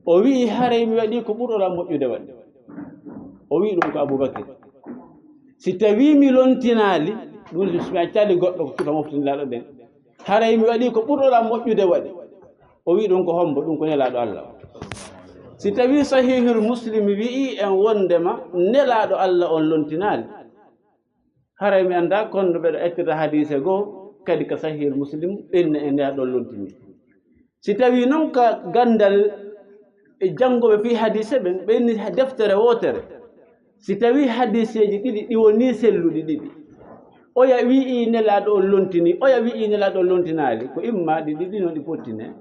o wi'i haray mi waɗii ko ɓurɗo lan moƴƴude waɗi. O wi'i ɗum ko Abubakir. Si tawii mi lontinaali, ɗum si mi accali goɗɗo ko kifa moftindiraaɗo ɓen, haray mi waɗii ko ɓurɗo lan moƴƴude waɗi. O wi'i ɗum ko hombo, ɗum ko Nelaaɗo Allah. Si tawii Sahihul Muslim wi'i en wondema Nelaaɗo Allah on lontinaali, haray mi anndaa, kono mbeɗa accita hadiise goo kadi ka Sahihul Muslim, ɓen ne e nder ɗon lontini. Si tawii non ka ganndal e janngooɓe fii hadiise ɓen, ɓen ni deftere wootere, si tawii hadiiseeji ɗiɗi ɗi wonii selluɗi ɗiɗi, oya wi'ii Nelaaɗo on lontini, oya wi'ii Nelaaɗo on lontinaali, ko imma ɗi ɗiɗi non ɗi pottinee.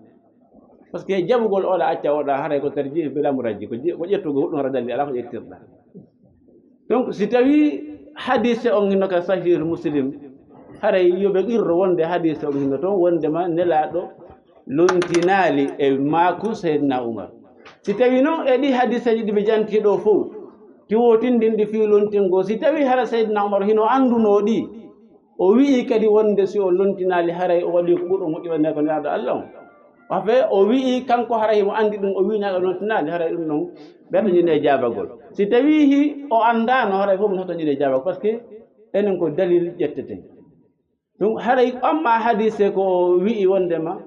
Parce que jaɓugol oɗa acca oɗa, haray ko tarjiih bilaa murajji, ko je-, ko ƴettugol goɗɗum hara dalil alaa ko ƴettirɗa. Donc si tawii hadiise on hino ka Sahihul Muslim, haray yo ɓe qirro wonde hadiise on hino ton, wondema Nelaaɗo lontinaali e maaku Seydina Umar. Si tawii non e ɗi hadiiseeji ɗi ɓe janti ɗo fow, ti wotindin ɗi fii lontingol, si tawii hara Seydina Umar hino anndunoo ɗi, o wi'i kadi wonde si o lontinaali, haray o waɗii ko ɓurɗo moƴƴude ko Nelaaɗo Allah on. Afe o wi'i kanko haray himo anndi ɗum, o wi'i Nelaaɗo lontinaali, haray ɗum ɗon ɓe tañine jaabagol. Si tawii hi o anndaano, haray fof mi tañine jaabagol, parce que enen ko dalil ƴetteten. Ɗum haray, amma hadiise ko o wi'i wondema,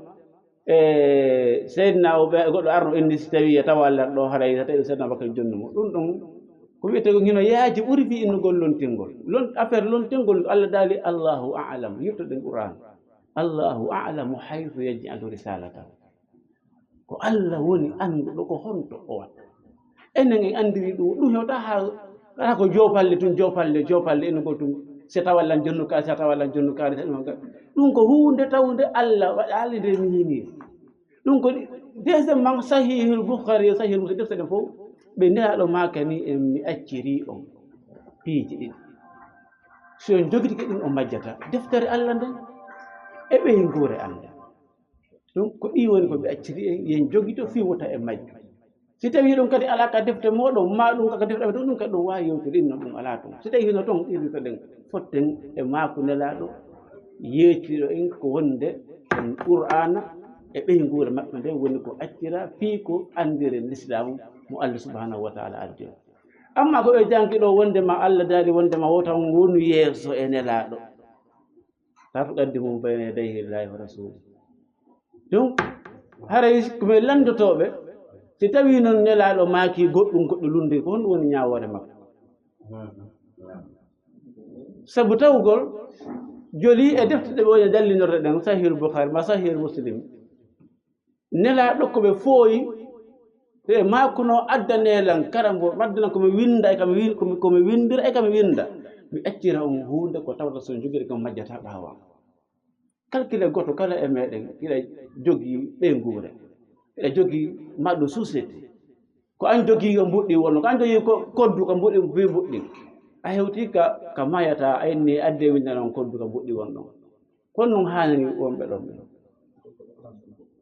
e Seydina o ɓe, goɗɗo arno inni si tawii e tawa Allah ɗo, haray so tawii Seydina Abubakar jonnu mo. Ɗum ɗon ko wi'etee ko hino yaaji ɓuri fii innugol lontingol. Lon-, affaire lontingol, Allah daali, "Allahu a'lam." Yettoɗen Qur'an. "Allahu a'lamu haythu yaj'alu risalatahu." Ko Allah woni annduɗo ko honto o watta. Enen en anndiri ɗum, ɗum hewta haa, haa ko joopalle tun, joopalle, joopalle, enen ko tun, se tawa lan jonnu ka, se tawa lan jonnu ka, ɗum ka. Ɗum ko huunde tawnde Allah waɗaali nde miñini. Ɗum ko deuxièmement, Sahihul Bukhari, Sahihul Muslim, defte ɗen fof, ɓe Nelaaɗo maakani en, "Mi acciri on piiji ɗiɗi. Si on jogitike ɗin, on majjata deftere Allah nden e ɓeynguure Allah." Ɗum ko ɗi woni ko ɓe acciri en, yen jogito fii wota e majju. Si tawii ɗum kadi alaa ka defte mooɗon, maa ɗum ka defte amen, ɗum kadi ɗum waawi yewtude, inno ɗum alaa toon. Si tawii hino toon, irritoɗen, fotten e maaku Nelaaɗo, yeetiro en ko wonde en Qur'aana e ɓeynguure maɓɓe nden woni ko accira fii ko anndiren Lislaamu mo Allah subhanahu wa ta'ala addi on. Amma ko ɓe janngi ɗo wonde ma Allah daali wonde ma wota on wonu yeeso e Nelaaɗo. Tarfu qaddimu bayna yadayhi Allahi wa rasuli. Donc, haray ko men lanndotooɓe, si tawii noon Nelaaɗo maaki goɗɗum, goɗɗo lundi, ko honɗum woni ñaawoore makko? Sabu tawgol joli e defte ɗe ɓe woni dallinorde ɗen, Sahihul Bukhari ma Sahihul Muslim, Nelaaɗo ko ɓe fooyi, ɓe maakuno addanee lan karambol, addanan ko mi winnda e ka mi win-, ko mi, ko mi winndira e ka mi winnda. Mi accira on huunde ko tawata so on jogiri ko majjata ɓaawo am. Kalkile gooto kala e meɗen hiɗa jogii ɓeynguure, hiɗa jogii maɗɗo société. Ko an jogii ko mbuɗɗi wonno, ko an jogii ko koddu ko mbuɗɗi, mbuɗɗi. A hewtii ka, ka mayata, a inni adde winndana on koddu ko mbuɗɗi wonno. Kono noon haanani wonɓe ɗon ɓen.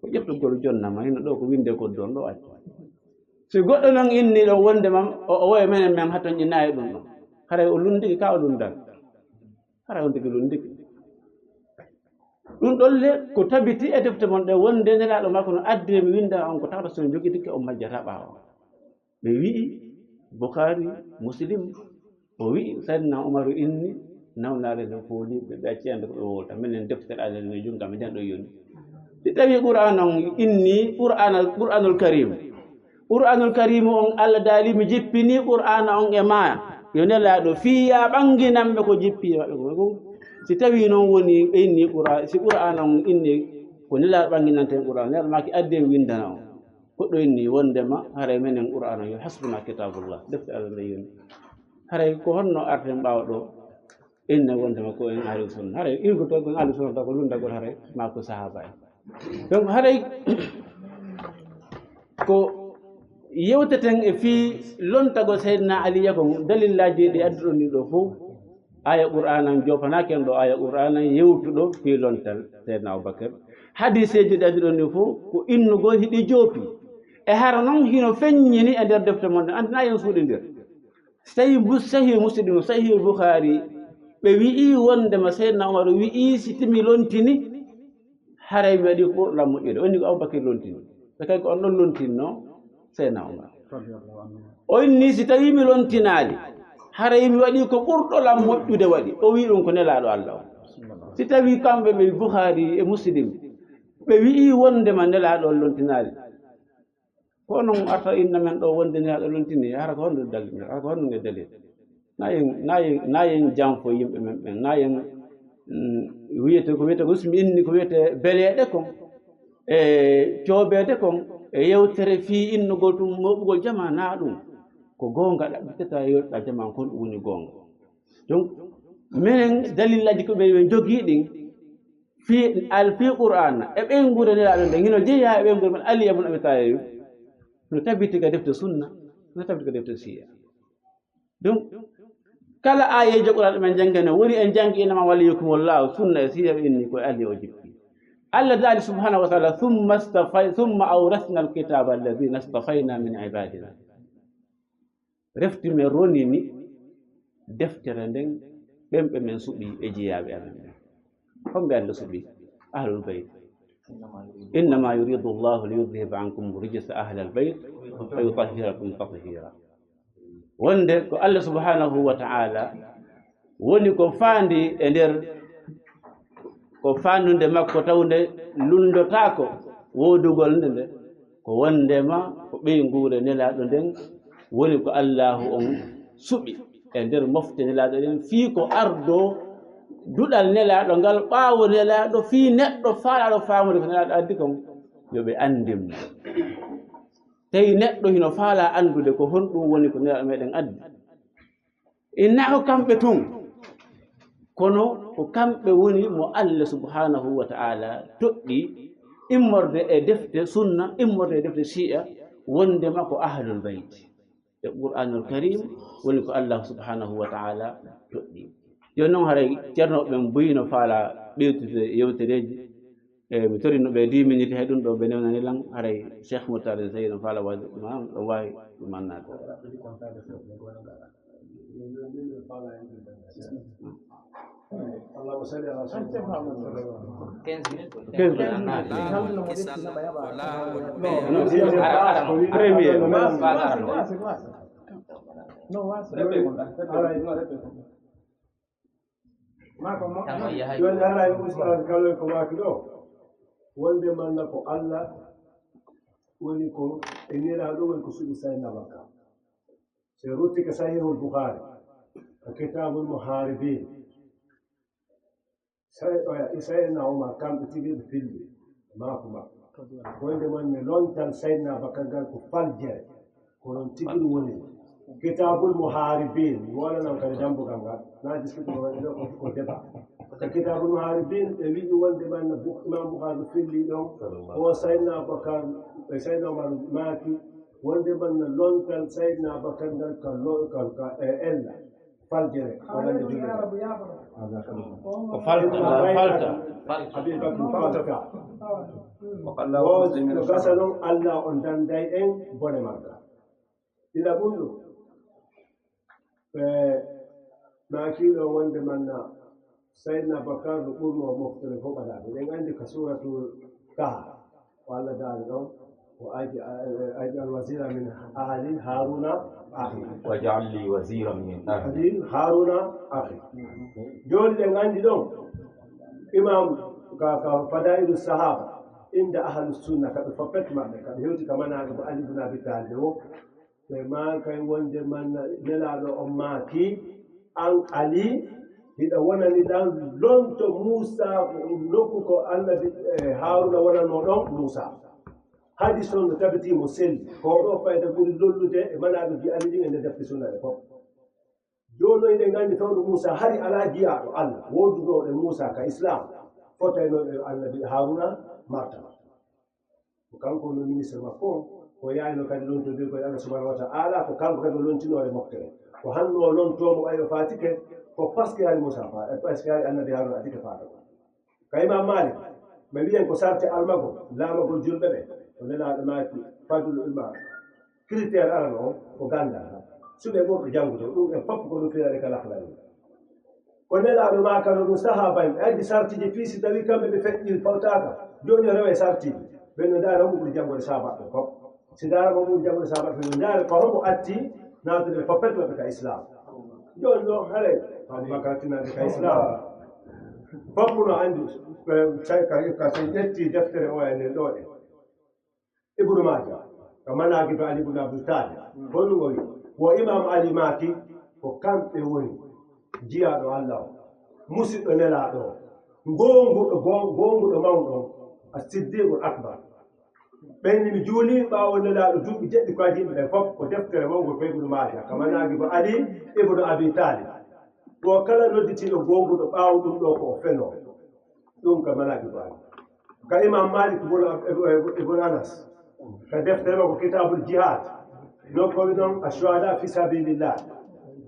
Ko ƴettugol jonnama, hino ɗo ko winnde koddu on ɗo acca. Si goɗɗo noon inni ɗo wonde mam, o, o woye menen men haton ƴinnayi ɗum ɗon. Haray o lunndiki ka o lunndan. Haray on tigi lunndiki. Ɗum ɗon le ko tabiti e defte mon ɗe wonde Nelaaɗo makko no addi mi winnda on ko tawata so jogitike on majjata ɓaawo. Ɓe wi'i Bukhari, Muslim, o wi'i Sayyidina Umaru inni nawnaare nde fooli ɓe, ɓe acci annde ko ɓe wowta. Minen deftere Allah nde junnga mi nden ɗo yoni. Si tawi Qur'an on inni Qur'an, Qur'anul Karim. Qur'anul Karim on Allah daali mi jippini Qur'ana on e ma. Yo Nelaaɗo fii ya ɓanginan ɓe ko jippi e maɓɓe ko. Si tawi noon woni ɓe inni Qur'an, si Qur'an on inni ko Nelaaɗo ɓanginanten Qur'an, Nelaaɗo maaki adden winndana on. Goɗɗo inni wonndema haray menen Qur'aana yo hasbuna kitabullah, defte Allah nde yoni. Haray ko honno arten ɓaawo ɗo? Inna wonndema ko en ahlu sunna. Haray irgo to ko en ahlu sunna taw ko lunndagol haray ma ko sahaaba en. Donc haray ko yewteten e fii lontagol Seydina Aliya kon dalillaaji ɗi adduɗon ɗi ɗo fof. Aya Qur'aana on joopanaaki en ɗo, aya Qur'aana yewtuɗo fii lontal Seydina Abubakar. Hadiseeji ɗi adduɗon ɗi fof ko innugol hiɗi joopi. E hara noon hino feññini e nder defte mon ɗen, anndina en suuɗi nder. So tawii mbu-, Sahih Muslim, Sahih Bukhari, ɓe wi'i wonndema Seydina Umar wi'i si timi lontini, haray mi waɗi ko ɓurɗo lan moƴƴude. O inni ko Abubakar lontini. Ɓe kay ko on ɗon lontinno Seydina Umar. O inni si tawii mi lontinaali, haray mi waɗi ko ɓurɗo lan moƴƴude waɗi. O wi'i ɗum ko Nelaaɗo Allah on. Si tawii kamɓe ɓe Bukhari e Muslim, ɓe wi'i wonndema Nelaaɗo on lontinaali. Ko onon arta inna men ɗo wonde Nelaaɗo lontini, hara ko honɗum dalil, hara ko honɗum e dalil? Na en, na en, na en janfo yimɓe men ɓen, na en, mm, wiyete ko wiyete ko so mi inni ko wiyete beleeɗe kon, e coobeede kon, e yewtere fii innugol tun mooɓugol jamaa, na ɗum. Ko goonga ɗaɓɓitata yewta jamaa kon ɗum woni goonga. Donc, menen dalillaaji ko ɓe, ɓe jogii ɗin, fii al-, fii Qur'aana, e ɓeynguure Nelaaɗo nden, hino jeyaa e ɓeynguure men Aliya bun Abi Talib, no tabiti ka defte sunna, no tabiti ka defte siya. Donc, kala aayeejo Qur'aana ɗo men janngane, woni en janngi inama waliyukumullahu, sunna e siya ɓe inni ko e Aliya o jippi. Allah daali subhanahu wa ta'ala, "Thumma istafay-, thumma awrasna al-kitaba alladhina istafayna min ibadina." Refti men ronini deftere nden ɓen ɓe men suɓi e jeyaaɓe amen ɓen. Homɓe Allah suɓi? Ahlul bayt. "Innama yuridu Allahu li yudhhiba ankum rijsa ahlal bayt wa yutahhirakum tathira." Wonde ko Allah subhanahu wa ta'ala woni ko faandi e nder, ko faandunde makko tawnde lunndotaako woodugol nde, nde ko wondema ko ɓeynguure Nelaaɗo nden woni ko Allaahu on suɓi e nder mofte Nelaaɗo ɗen, fii ko ardoo duɗal Nelaaɗo ngal ɓaawo Nelaaɗo, fii neɗɗo faalaaɗo faamude ko Nelaaɗo addi kon, yo ɓe anndin mo. Tawi neɗɗo hino faalaa anndude ko honɗum woni ko Nelaaɗo meɗen addi. Inna ko kamɓe tun, kono ko kamɓe woni mo Allah subhanahu wa ta'ala toɗɗi immorde e defte sunna, immorde e defte shi'a, wondema ko ahlul bayti. E Qur'anul Karim woni ko Allah subhanahu wa ta'ala toɗɗi. Jooni noon haray ceerno ɓen buy no faala ɓeydude yewtereeji. E mi torino ɓe dix minutes, hay ɗum ɗo ɓe newnani lan, haray Cheikh Murtala Sey no faala waade ɗum, ɗum waawi ɗum annaade. Allahumma salli ala sayyidina Muhammad. Quinze minutes. Quinze minutes. Premier. Maa ko ma-, Tama yahay. Yo Allah haray ustaz kala ko maaki ɗo. Wonde manna ko Allah woni ko e Nelaaɗo woni ko suɓi Sayyidina Abubakar. Se rutti ka Sahihul Bukhari, ka Kitabul Muharibin. Say-, oya, Sayyidina Umar kamɓe tigi ɓe filli. Maaku makko. Wonde manne lontal Sayyidina Abubakar ngal ko faljere. Ko noon tigi ɗum woni. Kitabul Muharibin, mi wona noon kadi dambugal ngal. Na diskuti ko waɗi ɗo ko, ko débat. Ko Kitabul Muharibin, ɓe wi'i wonde man no Bu-, Imam Bukhari filli ɗon. O Sayyidina Abubakar, e Sayyidina Umar maaki, wonde man no lontal Sayyidina Abubakar ngal ka lo-, ka, ka, e ella. Faljere, ko wonande juulde. Ko falta, falta. Abi Bakr falta. Wa qalla. O, no gasa noon, Allah on danday en bone magga. Ina ɗum ɗo. E, maakiiɗo wonde manna, Sayyidina Bakar no ɓurno moftere fof ɓadaade. Eɗen anndi ka Suuratul Taha. Ko Allah daali ɗon, ko aydi, aydi al wazira min ahli Haruna akhi. Waj'al li waziran min ahli. Ahli Haruna akhi. Jooni ɗen anndi ɗon, imam ka, ka Fadailu Sahaba, inda ahlu sunna, ka ɓe foppet maɓɓe, ka ɓe hewti ka manaaɗo ko Ali ibn Abi Talib o, ɓe maakay wonde man nelaaɗo on maaki, an Ali, hiɗa wonani ɗan lonto Muusa nokku ko Annabi, eh, Haaruna wonanno ɗon Muusa. Hadis on no tabitii mo selli. Ko ɗo fayda ɓuri lollude e manaaɓe ji Ali ɗin e nder defte sunna ɗe fof. Jooni eɗen nganndi fewndo Muusa hari alaa jiyaaɗo Allah wooduɗo e Muusa ka Islam fotayno e Annabi Haaruna martaba. Ko kanko woni ministre makko on, ko yaayno kadi lontodiri ko e Allah subhanahu wa ta'ala, ko kanko kadi o lontinoore moftere. Ko hanno o lontoo mo ɓay o faatike, ko parce que hari Muusa fa-, parce que hari Annabi Haaruna adike faata ko. Ka Imam Malik, ɓe wiyen ko sarti almagol, laamagol julɓe ɓe, ko Nelaaɗo maaki fadlu ilma, critère arano on, ko ganndal. Suɓe ɓurɓe janngude, ɗum en fof ko ɗum firani ka lahlari. Ko Nelaaɗo maakano ɗum sahaaba en, ɓe addi sartiji fii si tawii kamɓe ɓe feƴƴi fawtaaka, jooni o rewa e sartiji. Ɓen no ndaara mo ɓuri janngude sahaaba ɓen fof. Si ndaara mo ɓuri janngude sahaaba ɓen, no ndaara ko hombo atti naatude ɓe foppet maɓɓe ka Islam. Jooni ɗo, haray, Abubakar tinaaɓe ka Islam. Fof no anndi, eh, ka, ka, ka so ƴetti deftere o e nden ɗo ɗe. Ibnu Maaja, ka Manaaqibu Ali ibn Abi Talib, ko ɗum o wi, wo Imam Ali maaki, ko kamɓe woni jiyaaɗo Allah o, musiɗɗo Nelaaɗo o, goonguɗo, goo-, goonguɗo mawɗo on, As-Siddiqul Akbar. Ɓen ni mi juuli ɓaawo Nelaaɗo duuɓi jeɗɗi ko adii ɓe ɓen fof, ko deftere mawngol ko Ibnu Maaja, ka Manaaqibu Ali ibn Abi Talib. Wo kala nodditiiɗo goonguɗo ɓaawo ɗum ɗo ko o fenoowo. Ɗum ka Manaaqibu Ali. Ka Imam Malik ibn, ibn Anas, ka deftere makko Kitabul Jihad, no ko wi ɗon Ashuhada fi sabilillah.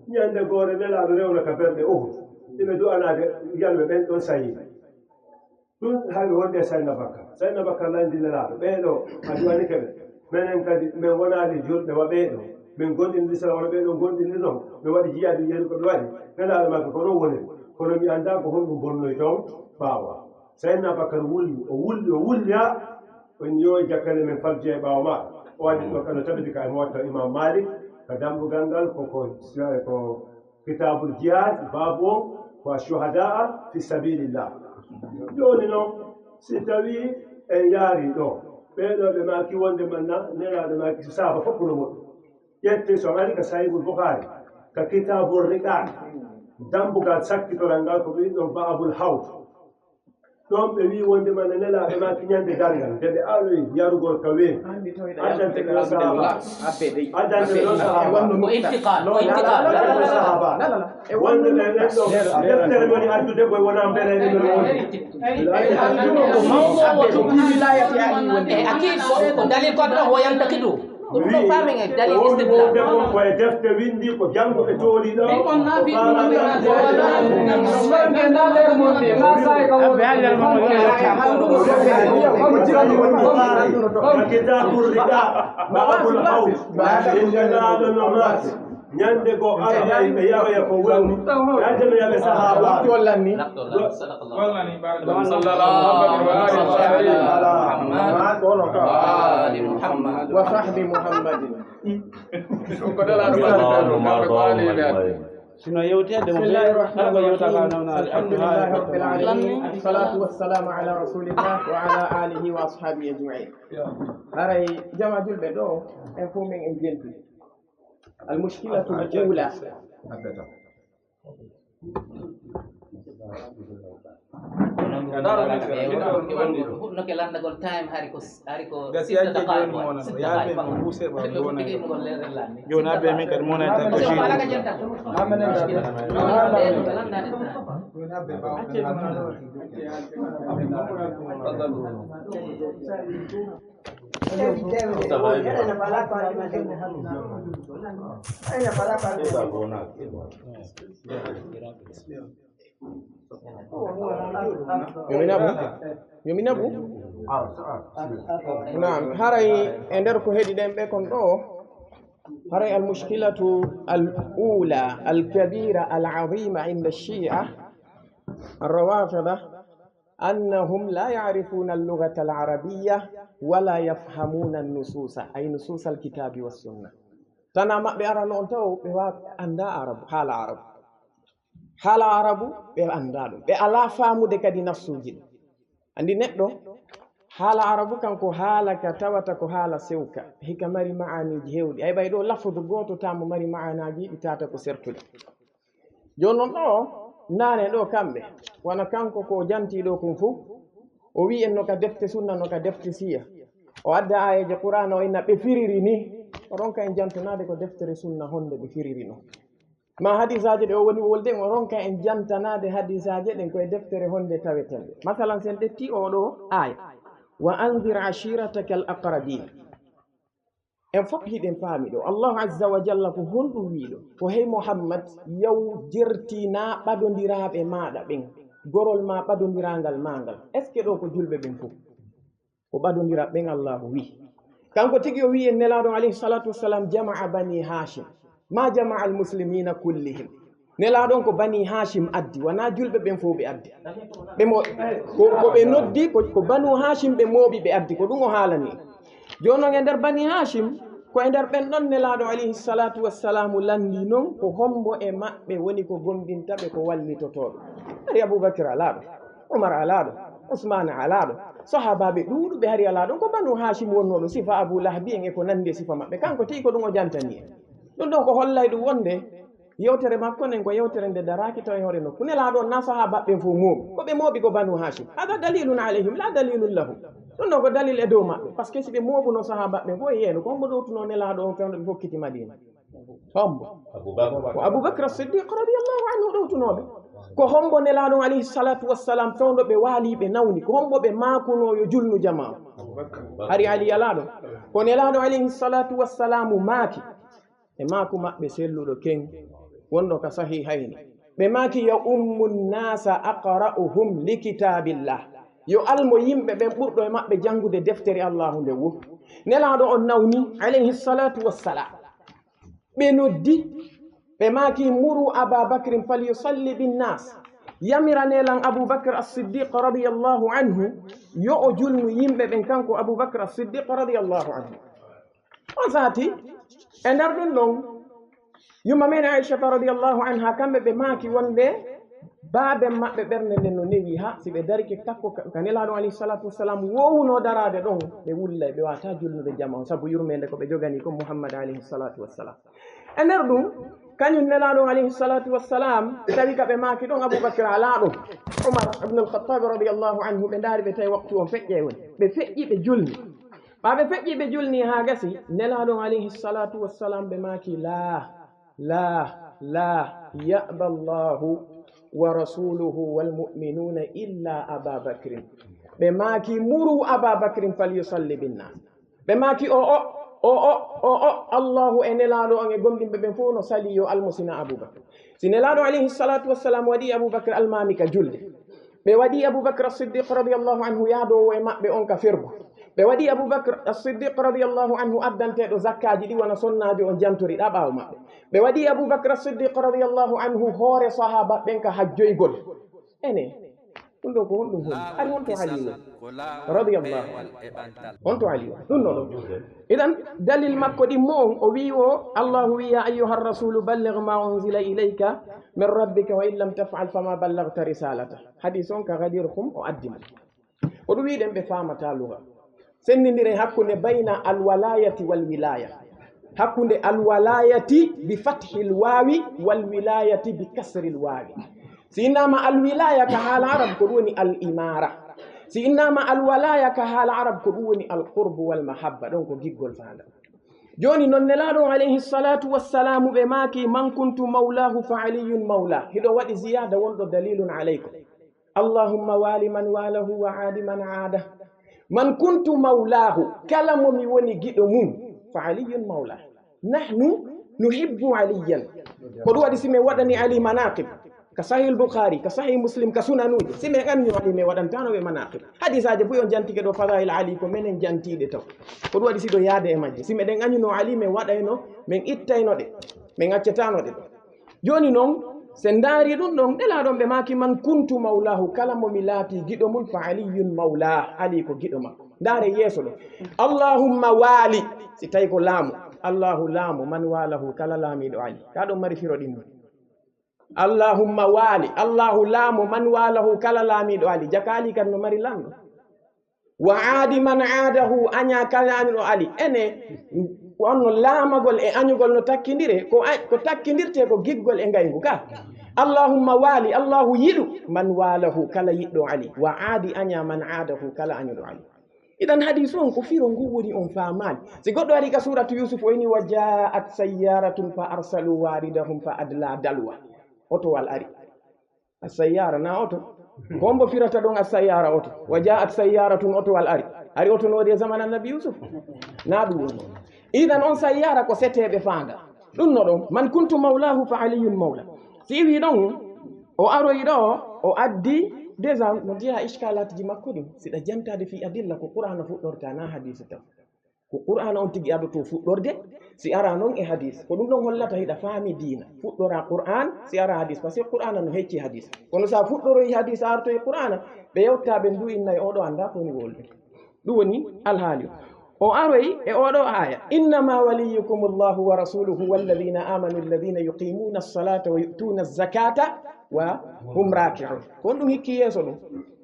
Ñande goore Nelaaɗo rewna ka berɗe Uhud. Iɓe du'anaade yalɓe ɓen ɗon sahiiɓe. Ɗum hay wonde Sayyidina Bakar. Sayyidina Bakar lanndi Nelaaɗo. Ɓee ɗo, a du'anike ɓe. Menen kadi, men wonaali julɓe wa ɓee ɗo. Men gonɗini Lislaam wona ɓee ɗo gonɗini non. Ɓe waɗi jihaadi yeru ko ɓe waɗi. Nelaaɗo maɓɓe ko ɗon woni. Kono mi anndaa ko honɗum bonnoy toon ɓaawo. Sayyidina Bakar wulli, o wulli, o wulli haa o inni yo jakkale men fal jeeɓaawo ma. O waɗi ɗo kala tabiti ka e Muwatta Imam Malik, ka dambugal ngal ko, ko, ko Kitabul Jihad, baabu on ko Ashuhadaa fi sabilillah. Jooni non, si tawii en yaari ɗo, ɓee ɗo ɓe maaki wonde man na, Nelaaɗo maaki sahaaba fof no moƴƴi. Ƴette so ari ka Sahihul Bukhari, ka Kitabul Riqaaq, dambugal sakkitoral ngal ko ɓe ɗon Baabul Hawd. Ɗon ɓe wii wonde man na Nelaaɗo maaki ñande darngal, nde ɓe aroyi yarugol ka weeyo. Addante ɓe on sahaaba. Addante ɓe on sahaaba. Ko intiqal, ko intiqal. Addante ɓe on sahaaba. Wonde ɓe ɓen ɗo, deftere woni addude koye wona mbereede men woni. Ko mawɗo o to wilayati a yi wonde. E akid ko, ko dalil ko aduna ko yantaki ɗum. Ko ɗum ɗo faamen e dalil istidlal. Wonde ko e defte winndi, ko janngo ɓe tooli ɗo. Ko faamaade. Kitabul riba, babul hawl. Innde laaɗo no maaki. Ñande ko arata ɓe yaroya ko woni. Yadde no yaɓe sahaaba. Sallallahu alaihi wa alihi wa sahbihi. Muhammad. Wa sahbi Muhammadin. Sino yewteede mo. Bismillahir rahmanir rahim. Alhamdulillahi rabbil alamin. Wassalatu wassalamu ala rasulillah wa ala alihi wa ashabihi ajma'in. Haray jama julɓe ɗo, en fof men en jenti. Al mushkilatu al ula. Noke lanndagol time hari ko hari ko sitta daqaaiq. Sitta daqaaiq. Jooni abbee min kadi mo wonani tan ko jiiɗi. Yo mi naɓu? Yo mi naɓu? Naam, haray e nder ko heɗi ɗen ɓe kon ɗo, haray al mushkilatu al ula al kabira al azima inda shia al rawafida annahum la yarifuna al lugata al arabiya wala yafhamuna an nususa ay nususa al kitabi wa sunna. Tana maɓɓe arano on taw ɓe wa ɓe annda arabu, haala arabu. Haala arabu ɓe annda ɗum, ɓe ala faamude kadi nassuuji ɗi. Anndi neɗɗo, haala arabu kanko haala ka tawata ko haala sewka, hika mari ma'aniiji heewɗi. Ay ɓay ɗo lafudu gooto tamo mari ma'anaaji ɗi tata ko sertude. Jooni non ɗo, naane ɗo kamɓe, wano kanko ko janti ɗo kun fof, o wi'i en no ka defte sunna, no ka defte siya. O adda aayeeje Qur'aana o inna ɓe firiri ni, o ronka en jantanaade ko deftere sunna honde ɓe firiri non. Ma hadisaaje ɗe o woni wolde, o ronka en jantanaade hadisaaje ɗen ko e deftere honde taweten ɗe. Masalan, sen ƴetti oo ɗo aaya, "Wa anzir ashirataka al aqrabin." En fof hiɗen paami ɗo, Allahu azza wa jalla ko honɗum wi'i ɗo? Ko hey Muhammad, yaw jertina ɓadondiraaɓe maaɗa ɓen, gorol ma ɓadondiraangal maa ngal. Est-ce que ɗo ko julɓe ɓen fof? Ko ɓadondiraaɓe ɓen Allahu wi'i. Kanko tigi o wi'i en Nelaaɗo alayhi salatu wassalam jama'a Bani Hashim. Ma jama'a al muslimina kullihim. Nelaaɗo on ko Bani Hashim addi, wonaa julɓe ɓen fof ɓe addi. Ɓe mo-, ko, ko ɓe noddi, ko, ko Banu Hashim ɓe mooɓi ɓe addi, ko ɗum o haalani. Jooni non e nder Bani Hashim, ko e nder ɓen ɗon Nelaaɗo alayhi salatu wassalamu lanndi non, ko hombo e maɓɓe woni ko gombinta ɓe ko wallitotooɓe. Hari Abubakar alaa ɗo, Umar alaa ɗo, Usmaan alaa ɗo, sahaabaaɓe ɗuuɗuɓe hari alaa ɗon, ko Banu Hashim wonnoo ɗo, sifa Abu Lahabi en e ko nanndi e sifa maɓɓe. Kanko tigi ko ɗum o jantani en. Ɗum ɗon ko hollay ɗum wonde yewtere makko nden ko yewtere nde daraaki taw e hoore nokku. Nelaaɗo on na sahaabaaɓe ɓen fof mooɓi. Ko ɓe mooɓi ko Banu Hashim. Hada dalilun alayhim, la dalilun lahum. Ɗum ɗon ko dalil e dow maɓɓe. Parce que si ɓe mooɓuno sahaabaaɓe ɓen fof e yeeno, ko hombo ɗowtuno Nelaaɗo on fewndo ɓe fokkiti Madina? Hombo? Ko Abubakar Siddiq radiyallahu anhu ɗowtunooɓe. Ko hombo Nelaaɗo on alayhi salatu wassalam fewndo ɓe waali ɓe nawni? Ko hombo ɓe maakuno yo julnu jamaa? Hari Ali alaa ɗo. Ko Nelaaɗo alayhi salatu wassalamu maaki. E maaku maɓɓe selluɗo ken, wonɗo ka Sahihayni. Ɓe maaki, "Ya ummu nnasa aqra'uhum li kitabillah." Yo almo yimɓe ɓen ɓurɗo e maɓɓe janngude deftere Allahu nde wo. Nelaaɗo on nawni, alayhi salatu wassalam. Ɓe noddi, ɓe maaki, "Muru Aba Bakrin falyusalli binnas." Yamiranee lan Abu Bakr As-Siddiq radiyallahu anhu, yo o julnu yimɓe ɓen kanko Abu Bakr As-Siddiq radiyallahu anhu. On sahati, e nder ɗum ɗon, yumma men Aishata radiyallahu anha, kamɓe ɓe maaki wonde baaben maɓɓe ɓernde nden no newi, ha si ɓe darike takko ka, ka Nelaaɗo alayhi salatu wassalam wowuno daraade ɗon, ɓe wullay, ɓe wata julnude jama on, sabu yurmeende ko ɓe jogani ko Muhammad alayhi salatu wassalam. E nder ɗum, kañum Nelaaɗo alayhi salatu wassalam, tawi ka ɓe maaki ɗon Abubakar alaa ɗon. Umar ibn al-Khattab radiyallahu anhu, ɓe ndaari ɓe tawi waktu on feƴƴay woni. Ɓe feƴƴi ɓe julni. Ɓaa ɓe feƴƴi ɓe julni haa gasi, Nelaaɗo alayhi salatu wassalam ɓe maaki, "Laa, laa, laa, ya'ba Allahu wa rasuluhu wal mu'minuna illa Aba Bakrin." Ɓe maaki, "Muru Aba Bakrin falyusalli binnas." Ɓe maaki, "O, o, O, o, o, o, Allahu e Nelaaɗo on e gomɗinɓe ɓen fof no salii yo almusina Abubakar. Si Nelaaɗo alayhi salatu wassalam waɗi Abubakar almaami ka julde, ɓe waɗi Abubakar As-Siddiq radiyallahu anhu yaadoowo e maɓɓe on ka fergu. Ɓe waɗi Abubakar As-Siddiq radiyallahu anhu addanteeɗo zakkaaji ɗi wona sonnaajo on jantori ɗa ɓaawo maɓɓe. Ɓe waɗi Abubakar As-Siddiq radiyallahu anhu hoore sahaaba ɓen ka hajjoygol. Ene, ɗum ɗo ko honɗum holi? Ari honto Ali woni? Radiyallahu anhu. Honto Ali woni? Ɗum ɗo ɗo. Idan, dalil makko ɗimmo on, o wi'i o, Allahu wi'i, "Ya ayyuha rasulu, balligh ma unzila ilayka min rabbika, wa in lam taf'al, fama ballaghta risalata." Hadis on ka Ghadir Khum o addi mo. Ko ɗum wi'i ɗen ɓe faamata luga. Senndindire hakkunde bayna alwalayati wal wilaya. Hakkunde alwalayati bi fathil wawi wal wilayati bi kasril wawi. Si innama alwilaya ka haala arab ko ɗum woni al imara. Si innama alwalaya ka haala arab ko ɗum woni al qurbu wal mahabba. Ɗon ko giggol faanda. Jooni non Nelaaɗo on alayhi salatu wassalamu ɓe maaki, "Man kuntu mawlahu fa aliyun mawla." Hiɗo waɗi ziyada wonɗo dalilun alaykum. "Allahumma wali man walahu wa aadi man aada." "Man kuntu mawlahu," kala mo mi woni giɗo mum, "fa aliyun mawla." "Nahnu nuhibbu aliyan." Ko ɗum waɗi si men waɗani Ali manaqib, ka Sahih Bukhari, ka Sahih Muslim, ka sunanuuji, si men anni Ali men waɗantano ɓe manaqib. Hadisaaji buy on jantike ɗo fadail Ali ko menen jantiiɗe taw. Ko ɗum waɗi si ɗo yaade e majje. Si meɗen annuno Ali men waɗayno, men ittayno ɗe, men accatano ɗe ɗo. Jooni non, si en ndaari ɗum ɗon, Nelaaɗo on ɓe maaki, "Man kuntu mawlahu," kala mo mi laati giɗo mum, "fa aliyun mawla," Ali ko giɗo makko. Ndaare yeeso ɗo. "Allahumma wali," si tawi ko laamu, Allahu laamu, "man walahu," kala laamiiɗo Ali. Ka ɗon mari firo ɗimmo. "Allahumma wali," Allahu laamu, "man walahu," kala laamiiɗo Ali. Jaka Ali kan no mari lanɗo. "Wa aadi man aadahu," aña kala añuɗo Ali. Ene, on no laamagol e añugol no takkindire, ko a-, ko takkindirte ko giggol e ngayngu ka. "Allahumma wali," Allahu yiɗu, "man walahu," kala yiɗɗo Ali. "Wa aadi," aña "man aadahu," kala añuɗo Ali. Idan hadisu on ko firo ngu woni on faamaali. Si goɗɗo ari ka suratu Yusuf o ini, "Wa jaat sayyaratun fa arsalu waridahum fa adla dalwa." Otowal ari. A sayyara na oto. Ko hombo firata ɗon a sayyara oto? "Wa jaat sayyaratun," otowal ari. Ari oto no waɗi e zaman annabi Yusuf? Na ɗum woni. Idan on sayyara ko seteɓe faanda. Ɗum no ɗon, "Man kuntu mawlahu fa aliyun mawla." Si iwi ɗon, o aroyi ɗo, o addi, déjà no jeya iskalatji makko ɗin. Si ɗa jantade fi adilla ko Qur'ana fuɗɗorta na hadisi taw. Ko Qur'ana on tigi adoto fuɗɗorde, si ara non e hadis. Ko ɗum ɗon hollata hiɗa faami diina. Fuɗɗora Qur'an, si ara hadis. Parce que Qur'ana no hecci hadis. Kono sa fuɗɗoroyi hadis, a artoyi Qur'ana, ɓe yewta ɓe ndu inna e oɗo anda ko woni wolde. Ɗum woni alhaali o. O aroyi e oɗo aya, "Innama waliyukum Allahu wa rasuluhu walladhina amanu alladhina yuqimuna as-salata wa yu'tuna az-zakata wa hum raki'un." Ko on ɗum hikki yeeso ɗum.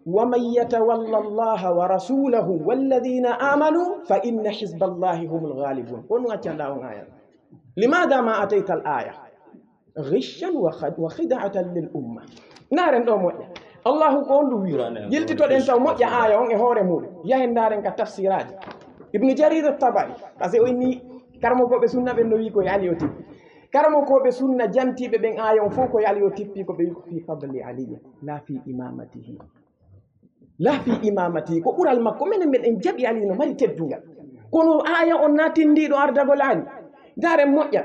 "Wa man yatawalla Allaha wa rasulahu walladhina amanu fa inna hizballahi humul ghalibun." Ko on ɗum accanɗa on aya. Limada ma atayta al aya? Ghishan wa khad-, wa khid'atan lil umma. Ndaaren ɗo moƴƴa. Allahu ko on ɗum wi'i. Yiltitoɗen taw moƴƴa aya on e hoore muɗum. Yahen ndaaren ka tafsiraji. Ibnu Jarir at-Tabari, parce que o inni karamokooɓe sunna ɓen no wi'i ko e Ali o tippi. Karamokooɓe sunna jantiiɓe ɓen aya on fof ko e Ali o tippi, ko ɓe wi'i ko fi fadli Ali, la fi imamatihi. La fi imamati, ko ɓural makko, menen meɗen jaɓi Ali no mari teddungal. Kono aya on na tindiiɗo ardagol Ali. Ndaaren moƴƴa.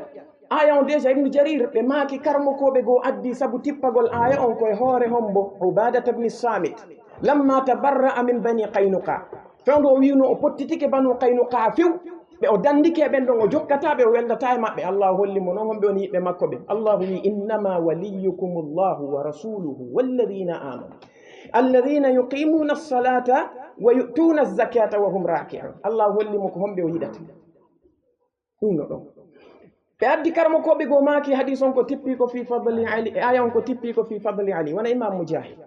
Aya on déjà Ibnu Jarir, ɓe maaki karamokooɓe goo addi sabu tippagol aya on ko e hoore hombo, Ubadata ibn Samit. "Lamma tabarra'a min bani Qaynuqa." Fewndo o wi'uno o pottitike Banu Qaynuqa few, ɓe o dandike ɓen ɗon, o jokkata ɓe, o weldata e maɓɓe. Allahu holli mo non homɓe woni yiɓɓe makko ɓen. Allahu wi'i, "Innama waliyukumullahu wa rasuluhu walladhina amanu." "Alladhina yuqimuna as-salata wa yu'tuna az-zakata wa hum raki'un." Allah holli mo ko homɓe o yiɗata. Ɗum no ɗon. Ɓe addi karamokooɓe goo maaki hadis on ko tippi ko fi fadli Ali, e aya on ko tippi ko fi fadli Ali, wona Imam Mujahid.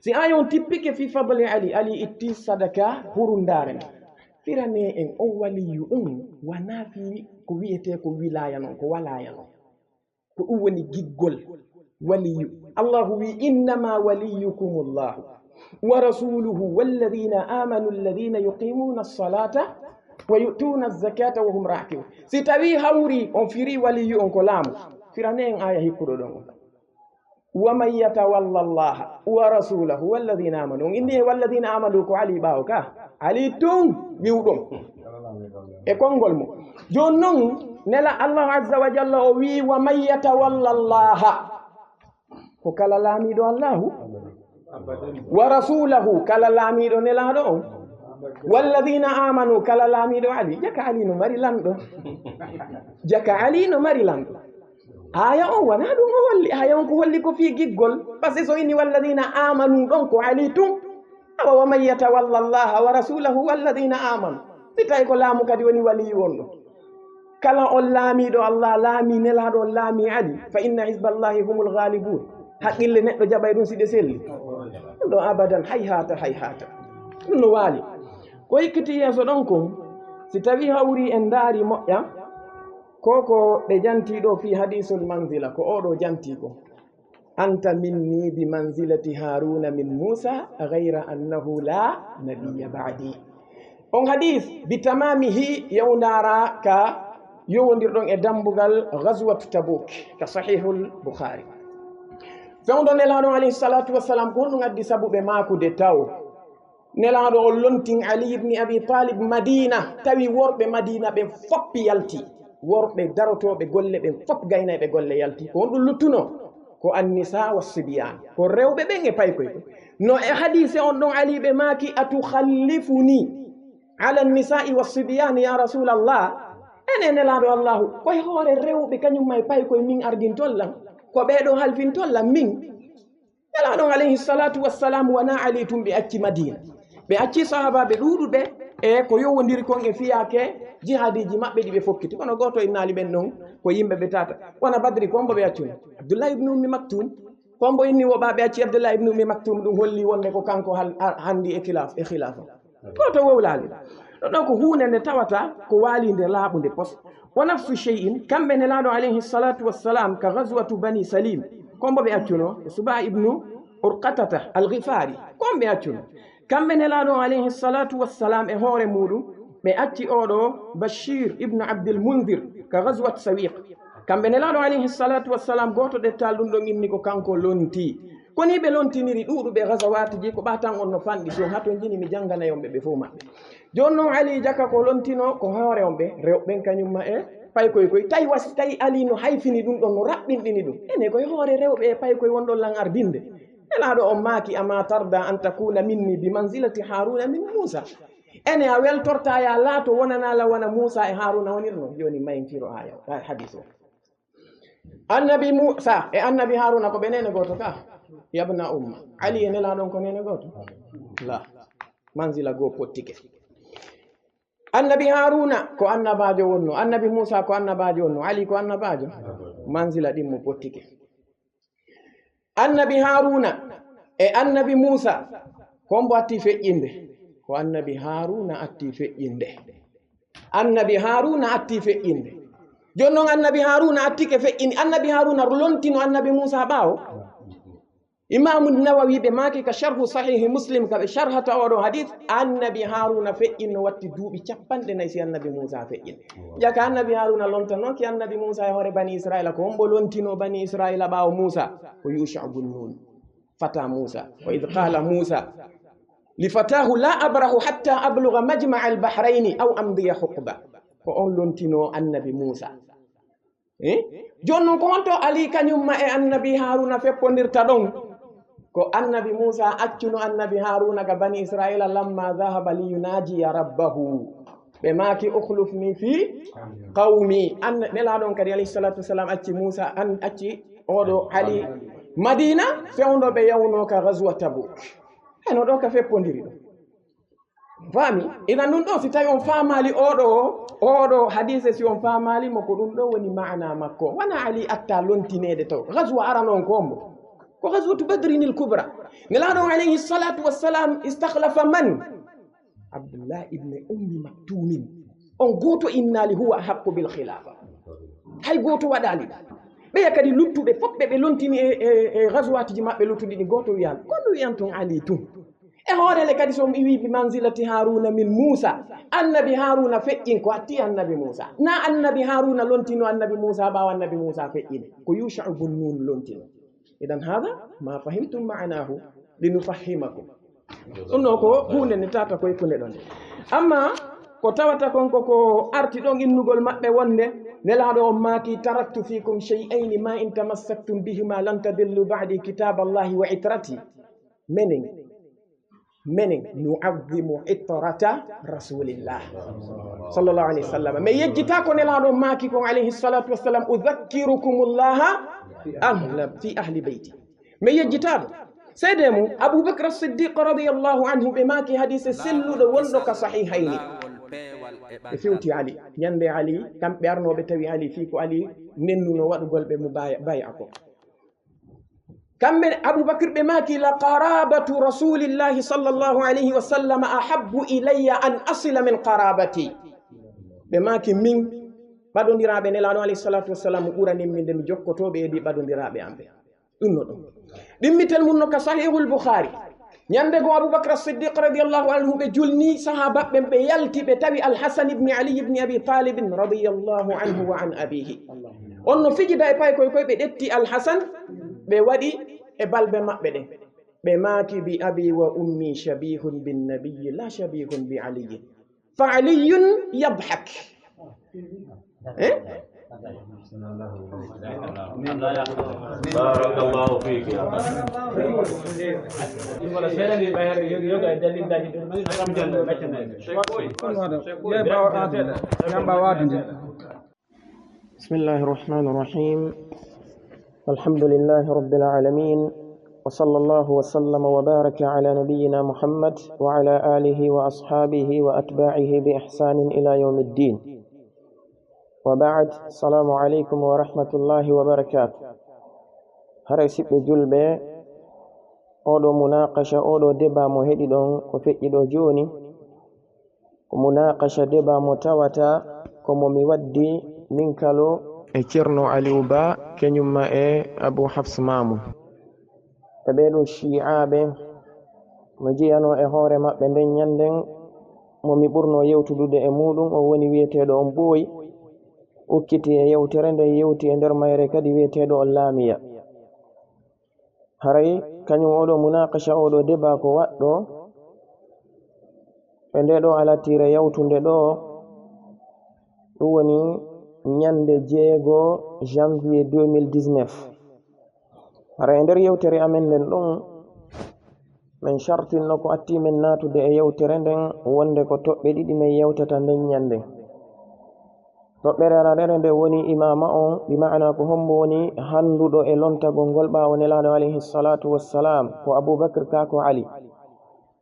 Si aya on tippike fi fadli Ali, Ali itti sadaka hurundaare nde. Firane en on waliyu ɗum wona fi ko wiyete ko wilaya non, ko walaya non. Ko ɗum woni giggol waliyu. Allahu wi, "Innama waliyukumullahu wa rasuluhu walladhina amanu alladhina yuqimuna as-salata wa yu'tuna az-zakata wa hum raki'un." Si tawi hawri on firi waliyu on ko laamu, firane en aya hikkuɗo ɗon on. "Wa man yatawalla Allaha wa rasulahu walladhina amanu." On inni e walladhina amanu ko Ali ɓaawo ka. Ali tun wi'uɗon e konngol mo. Jooni non, nela Allahu azza wa jalla o wi'i, "Wa man yatawalla Allaha." Ko kala laamiiɗo Allahu. "Wa rasulahu," kala laamiiɗo nelaaɗo on. "Walladhina amanu," kala laamiiɗo Ali. Jaka Ali no mari lanɗo. Jaka Ali no mari lanɗo. Aaya on wonaa ɗum o holli. Aaya on ko holli ko fii giggol. Parce que so inni "walladhina amanu" ɗon ko Ali tun. Awa, "wa man yatawalla Allaha wa rasulahu walladhina amanu." Si tawi ko laamu kadi woni waliyu on ɗo. Kala on laamiiɗo Allah, laami nelaaɗo on, laami Ali, "fa inna hizballahi humul ghalibun." Haqqille neɗɗo jaɓay ɗum si ɗe selli? Ɗum ɗo abadan, hayhata, hayhata. Ɗum no waali. Ko ikkiti yeeso ɗon kon, si tawi hawri en ndaari moƴƴa, ko ko ɓe janti ɗo fii hadisul manzila, ko o ɗo janti ko. "Anta minni bi manzilati Haruna min Musa, ghayra annahu la nabiyya ba'di." On hadis bi tamamihi yewndara ka yowondirɗon e dambugal Ghazwat Tabuk ka Sahihul Bukhari. Fewndo Nelaaɗo alayhi salatu wassalam, ko honɗum addi sabu ɓe maakude taw? Nelaaɗo on lontin Ali ibn Abi Talib Madina, tawi worɓe Madina ɓen fop yalti. Worɓe darotooɓe golle ɓen fop, gaynayɓe golle yalti. Ko honɗum luttuno? Ko annisa wa sibyan, ko rewɓe ɓen e paykoy. No e hadiise on ɗon Ali ɓe maaki, "Atukhallifuni ala nisai wa sibyan ya Rasulallah?" Ene Nelaaɗo Allahu, koye hoore rewɓe kañum ma e paykoy min ardintol lan? Ko ɓee ɗo halfintol lan min? Nelaaɗo on alayhi salatu wassalam wona Ali tun ɓe acci Madina. Ɓe acci sahaabaaɓe ɗuuɗuɓe e ko yowondiri kon e fiyaake jihaadiiji maɓɓe ɗi ɓe fokkiti. Kono gooto innaali ɓen ɗon ko yimɓe ɓe tata. Wona Badri, ko hombo ɓe accuno? Abdullah ibn Ummi Maktum. Ko hombo inni wo ɓa ɓe acci Abdullah ibn Ummi Maktum, ɗum holli wonde ko kanko hal-, ha-, handi e khilaf-, e khilaafa. Gooto wowlaali. Ɗon ɗon ko huunde nde tawata ko waaliinde laaɓunde pos. Wa nafsu shay'in, kamɓe Nelaaɗo alayhi salatu wassalam ka ghazwatu Bani Salim, ko hombo ɓe accuno? Ko Suba ibnu Urqatata al-Ghifari, ko on ɓe accuno. Kamɓe Nelaaɗo alayhi salatu wassalam e hoore muɗum, ɓe acci oɗo Bashir ibnu Abdul Munzir ka ghazwat Sawiq. Kamɓe Nelaaɗo alayhi salatu wassalam, gooto ɗettal ɗum ɗon inni ko kanko lonti. Ko ni ɓe lontiniri ɗuuɗuɓe ghazawatiji, ko ɓa tan on no fanɗi, si on hatonjini mi jangana on ɓe, ɓe fof maɓɓe. Jooni noon Ali jaka ko lontino ko hoore on ɓe, rewɓe ɓen kañum ma e paykoy koy. Tawi wasi, tawi Ali no hayfini ɗum ɗon, no raɓɓinɗini ɗum. Ene koye hoore rewɓe e paykoy wonɗon lan ardinde. Nelaaɗo on maaki, "Ama tarda an takuna minni bi manzilati Haruna min Musa?" Ene a weltorta ya laato wonana la wona Musa e Haruna wonirno? Jooni mayintiro aya, a-, hadis o. Annabi Musa e annabi Haruna ko ɓe nene gooto ka? Yabna umma. Ali e Nelaaɗo on ko nene gooto? La. Manzila goo pottike. Annabi Haruna ko annabaajo wonno. Annabi Musa ko annabaajo wonno. Ali ko annabaajo? Manzila ɗimmo pottike. Annabi Haruna e annabi Musa, ko hombo atti feƴƴinde? Ko annabi Haruna atti feƴƴinde. Annabi Haruna atti feƴƴinde. Jooni noon annabi Haruna attike feƴƴini. Annabi Haruna lontino annabi Musa ɓaawo. Imaamu Nawawi ɓe maaki ka sharhu Sahihi Muslim, ka ɓe sharhata oɗo hadis, annabi Haruna feƴƴinno watti duuɓi capanɗe nayi si annabi Musa feƴƴin. Jaka annabi Haruna lontanoki annabi Musa e hoore Bani Israila, ko hombo lontino Bani Israila ɓaawo Musa? Ko Yusha bun Nun, fata Musa. Wa idh qala Musa li fatahu la abrahu hatta abluga majma al bahrayni aw amdiya huqba. Ko on lontino annabi Musa. Eh? Jooni noon, ko honto Ali kañum ma e annabi Haruna feppondirta ɗon? Ko annabi Musa accuno annabi Haruna ga Bani Israila, lamma dhahaba li yunajiya rabbahu. Ɓe maaki, "Ukhlufni fi qawmi." An-, Nelaaɗo on kadi, alayhi salatu wassalam, acci Musa, an-, acci oɗo Ali Madina, fewndo ɓe yawno ka ghazwa Tabuk. Eno ɗo ka feppondiri ɗo. Faami? Idan ɗum ɗo, si tawi on faamaali oɗo, oɗo hadise, si on faamaali mo, ko ɗum ɗo woni maana makko. Wona Ali atta lontineede taw. Ghazwa arano on ko hombo? Ko ghazwatu Badrinil Kubra. Nelaaɗo on alayhi salatu wassalam istakhlafa man? Abdullah ibn Ummi Maktumin. On gooto innaali huwa ahaqqu bil khilafa. Hay gooto waɗaali ɗum. Ɓeya kadi luttuɓe fof ɓe, ɓe lontini e, e, e ghazwatiji maɓɓe luttuɗi ɗi, gooto wiyan, kono wiyan tun Ali tun. E hoore le kadi, so mi wi bi manzilati Haruna min Musa, annabi Haruna feƴƴin ko atti annabi Musa. Na annabi Haruna lontino annabi Musa ɓaawo annabi Musa feƴƴin. Ko Yusha'u bun Nun lontino. Idan hada ma fahimtum ma'anahu linufahhimakum. Ɗum ɗo ko huunde nde tata koye kunde ɗon. Amma ko tawata kon ko ko arti ɗon innugol maɓɓe wonde Nelaaɗo on maaki: "Taraktu fikum shay'ayni ma in tamassaktum bihima lan tadillu ba'di kitaballahi wa itrati." Meaning, meaning, nu'azzimu itrata Rasulillah sallallahu alaihi wasallam. Mi yejjita ko Nelaaɗo maaki kon, alayhi salatu wassalam: "Udhakkirukumullah ahla, fi ahli bayti." Mi yejjita ɗum. Seede mum, Abu Bakr As-Siddiq radiyallahu anhu, ɓe maaki hadiise selluɗo wonɗo ka Sahihayni. Ɓe fewti Ali. Ñande Ali, kamɓe arnooɓe tawi Ali fii ko Ali nennuno waɗugol ɓe mo baya, baya ko. Kamɓe Abu Bakr ɓe maaki: "La qarabatu Rasulillahi sallallahu alayhi wa sallam ahabbu ilayya an asila min qarabati." Ɓe maaki: "Min ɓadondiraaɓe Nelaaɗo alayhi salatu wassalam ɓuranin min nde mi jokkotoo ɓe e ɗi ɓadondiraaɓe am ɓe." Ɗum no ɗum. Ɗimmitel mum no ka Sahihul Bukhari. Ñande goo Abu Bakr As-Siddiq radiyallahu anhu ɓe julni sahaaba ɓen, ɓe yalti, ɓe tawi Al-Hasan ibn Ali ibn Abi Talib radiyallahu anhu wa an abihi. On no fijida e paykoy koy, ɓe ƴetti Al-Hasan, ɓe waɗi e balbe maɓɓe ɗen. Ɓe maaki: "Bi abi wa ummi shabihun bin nabiyyi la shabihun bi Aliyyin." Fa Aliyyun yadhak. Eh? Barakallahu fiki. بسم الله الرحمن الرحيم. الحمد لله رب العالمين. وصلى الله وسلم وبارك على نبينا محمد وعلى آله وأصحابه وأتباعه بإحسان إلى يوم الدين. وبعد، السلام عليكم ورحمة الله وبركاته. Haray siɓɓe julɓe, oɗo munaqasha, oɗo débat mo heɗi ɗon ko feƴƴi ɗo jooni, ko munaqasha, débat mo tawata ko mo mi waddi min kalo e Ceerno Aliou Ba, kenyumma e Abu Hafs Mamu. E ɓee ɗoo Shi'aaɓe, mo jeyano e hoore maɓɓe nden ñannden, mo mi ɓurno yewtudude e muuɗum, o woni wiyeteeɗo on Ɓooy, ukkiti e yewtere nden, yewti e nder mayre kadi wiyeteeɗo on Laamiya. Haray kañum oɗo munaqasha, oɗo débat ko waɗɗo e nde ɗo alatiire yawtunde ɗo, ɗum woni ñande jeego janvier deux mille dix-neuf. Hara e nder yewtere amen nden ɗum, min shartinno ko atti min naatude e yewtere nden wonde ko toɓɓe ɗiɗi min yewtata nden ñande. Toɓɓere aranere nde woni imaama on, bi ma'ana ko hombo woni handuɗo e lontagol ngol ɓaawo Nelaaɗo alayhi salatu wassalam, ko Abubakar ka ko Ali.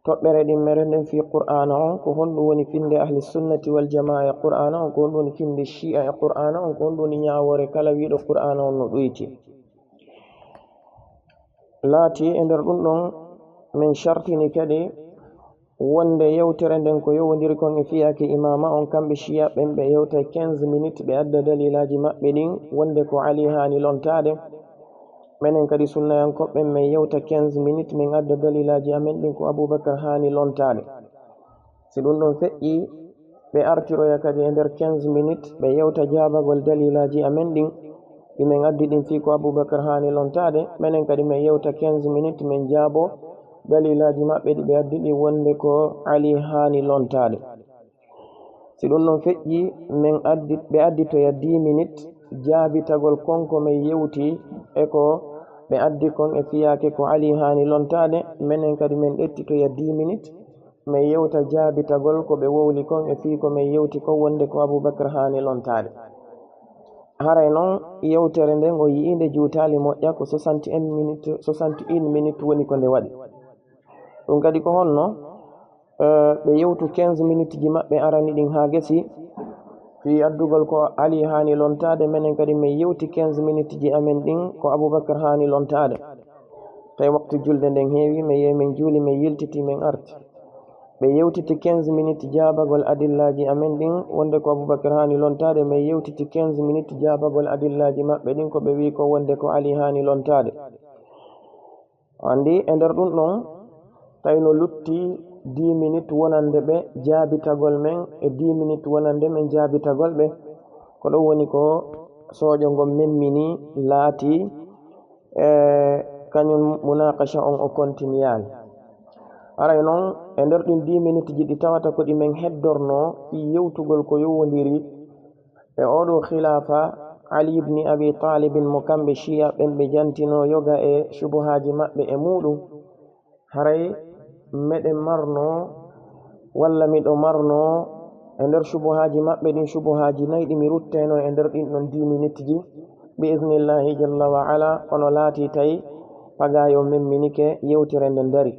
Toɓɓere ɗimmere nden fii Qur'aana on, ko honɗum woni finde ahli sunnati wal jamaa e Qur'aana on, ko honɗum woni finde shi'a e Qur'aana on, ko honɗum woni ñaawoore kala wiiɗo Qur'aana on no ɗoyti. Laati e nder ɗum ɗon, min shartini kadi wonde yewtere nden ko yowondiri kon e fiyaake imaama on, kamɓe shi'a ɓen ɓe yewta quinze minutes, ɓe adda dalilaaji maɓɓe ɗin wonde ko Ali haani lontaade. Menen kadi sunnayankooɓe ɓen, min yewta quinze minutes, min adda dalilaaji amen ɗin ko Abubakar haani lontaade. Si ɗum ɗon feƴƴi, ɓe artiroya kadi e nder quinze minutes, ɓe yewta jaabagol dalilaaji amen ɗin, ɗi min addi ɗin fii ko Abubakar haani lontaade. Menen kadi min yewta quinze minutes, min jaabo dalilaaji maɓɓe ɗi ɓe addi ɗin wonde ko Ali haani lontaade. Si ɗum ɗon feƴƴi, min addi, ɓe additoya dix minutes jaabitagol kon ko min yewti e ko ɓe addi kon e fiyaake ko Ali haani lontaade. Menen kadi min ƴettitoya dix minutes, min yewta jaabitagol ko ɓe wowli kon e fii ko min yewti kon wonde ko Abubakar haani lontaade. Haray non yewtere nden o yi'i nde juutaali moƴƴa, ko soixante et un minutes, soixante et une minutes woni ko nde waɗi. Ɗum kadi ko honno? Eh, ɓe yewtu quinze minutes ji maɓɓe arani ɗin haa gasi fii addugol ko Ali haani lontaade, menen kadi min yewti quinze minutes ji amen ɗin ko Abubakar haani lontaade. Tawi waktu julde nden heewi, min yehi min juuli, min yiltiti, min arti. Ɓe yewtiti quinze minutes jaabagol adillaaji amen ɗin wonde ko Abubakar haani lontaade, min yewtiti quinze minutes jaabagol adillaaji maɓɓe ɗin ko ɓe wi'i ko wonde ko Ali haani lontaade. Anndi e nder ɗum ɗon, tawi no lutti dix minutes wonande ɓe jaabitagol men e dix minutes wonande men jaabitagol ɓe. Ko ɗum woni ko sooƴo ngon memmini, laati, e kañum munaqasha on o kontiniyal. Haray non, e nder ɗin dix minutes ji ɗi tawata ko ɗi men heddornoo fii yewtugol ko yowondiri e oo ɗoo khilaafa Ali ibn Abi Talibin mo kamɓe Shi'a ɓen ɓe jantinoo yoga e shubuhaaji maɓɓe e muuɗum, haray meɗen marnoo, walla miɗo marnoo, e nder shubuhaaji maɓɓe ɗin, shubuhaaji nayi ɗi mi ruttayno e nder ɗin ɗon dix minutes ji, bi idnillahi jalla wa ala, kono laatii tawi pagaayo memminike, yewtere nden darii.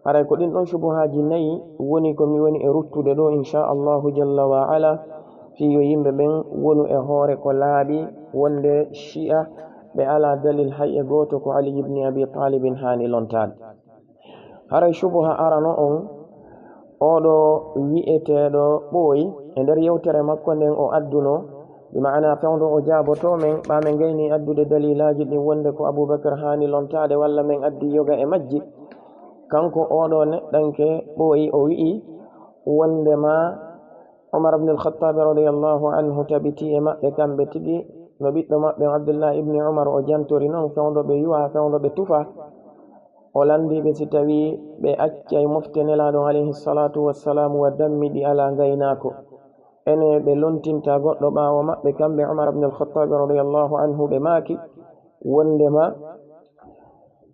Haray ko ɗin ɗon shubuhaaji nayi woni ko mi woni e ruttude ɗoo, insha Allahu jalla wa ala, fii yo yimɓe ɓen wonu e hoore ko laaɓi, wonde Shi'a ɓe alaa dalil hay e gooto ko Ali ibn Abi Talibin haani lontaade. Haray shubuha arano on, oo ɗoo wi'eteeɗo Ɓooyi, e nder yewtere makko nden o addunoo, bi ma'ana fewndo o jaabotoo men, ɓaa men gaynii addude dalilaaji ɗin wonde ko Abubakar haani lontaade walla men addii yoga e majji. Kanko oo ɗoo neɗɗanke Ɓooyi o wi'i wondema Umar ibn al-Khattab radiyallahu anhu tabitii e maɓɓe kamɓe tigi, no ɓiɗɗo maɓɓe on Abdullah ibn Umar o jantori non, fewndo ɓe yuwa, fewndo ɓe tufa. O lanndii ɓe si tawii ɓe accay mofte Nelaaɗo on alayhi salatu wassalam wa dammi ɗi alaa ngaynaako. Ene ɓe lontinta goɗɗo ɓaawo maɓɓe kamɓe Umar ibn al-Khattab radiyallahu anhu, ɓe maaki wondema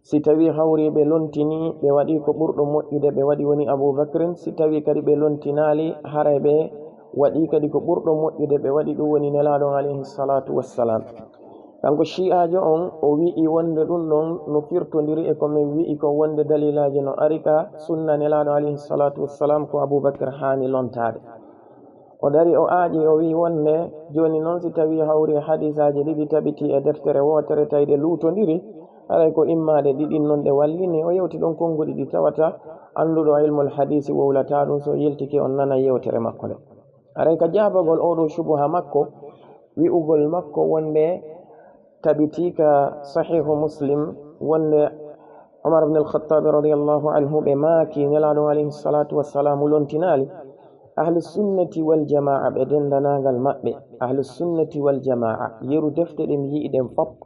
si tawii hawrii ɓe lontinii, ɓe waɗii ko ɓurɗo moƴƴude, ɓe waɗi woni Abu Bakrin. Si tawii kadi ɓe lontinaali, haray ɓe waɗii kadi ko ɓurɗo moƴƴude, ɓe waɗi ɗum woni Nelaaɗo on alayhi salatu wassalam. Kanko Shi'aajo on, o wi'i wonde ɗum ɗon no firtondiri e ko min wi'i kon, wonde dalilaaji no ari ka sunna Nelaaɗo alayhi salatu wassalam ko Abu Bakr haani lontaade. O dari o aaƴi, o wi'i wonde, jooni non, si tawii hawri hadiisaaji ɗiɗi tabitii e deftere wootere, tawi ɗe luutondiri, haray ko immaade ɗiɗin non ɗe wallini. O yewti ɗon konnguɗi ɗi tawata annduɗo ilmul hadiisi wowlataa ɗum, so yiltike on nana yewtere makko nde. Haray ka jaabagol oo ɗoo shubuha makko, wi'ugol makko wonde tabitii ka Sahihu Muslim wonde Umar ibn al-Khattab radiyallahu anhu ɓe maaki Nelaaɗo on alayhi salatu wassalamu lontinaali. Ahlu sunnati wal jamaa ɓe denndanaagal maɓɓe, ahlu sunnati wal jamaa, yeru defte ɗen yi'i ɗen fop,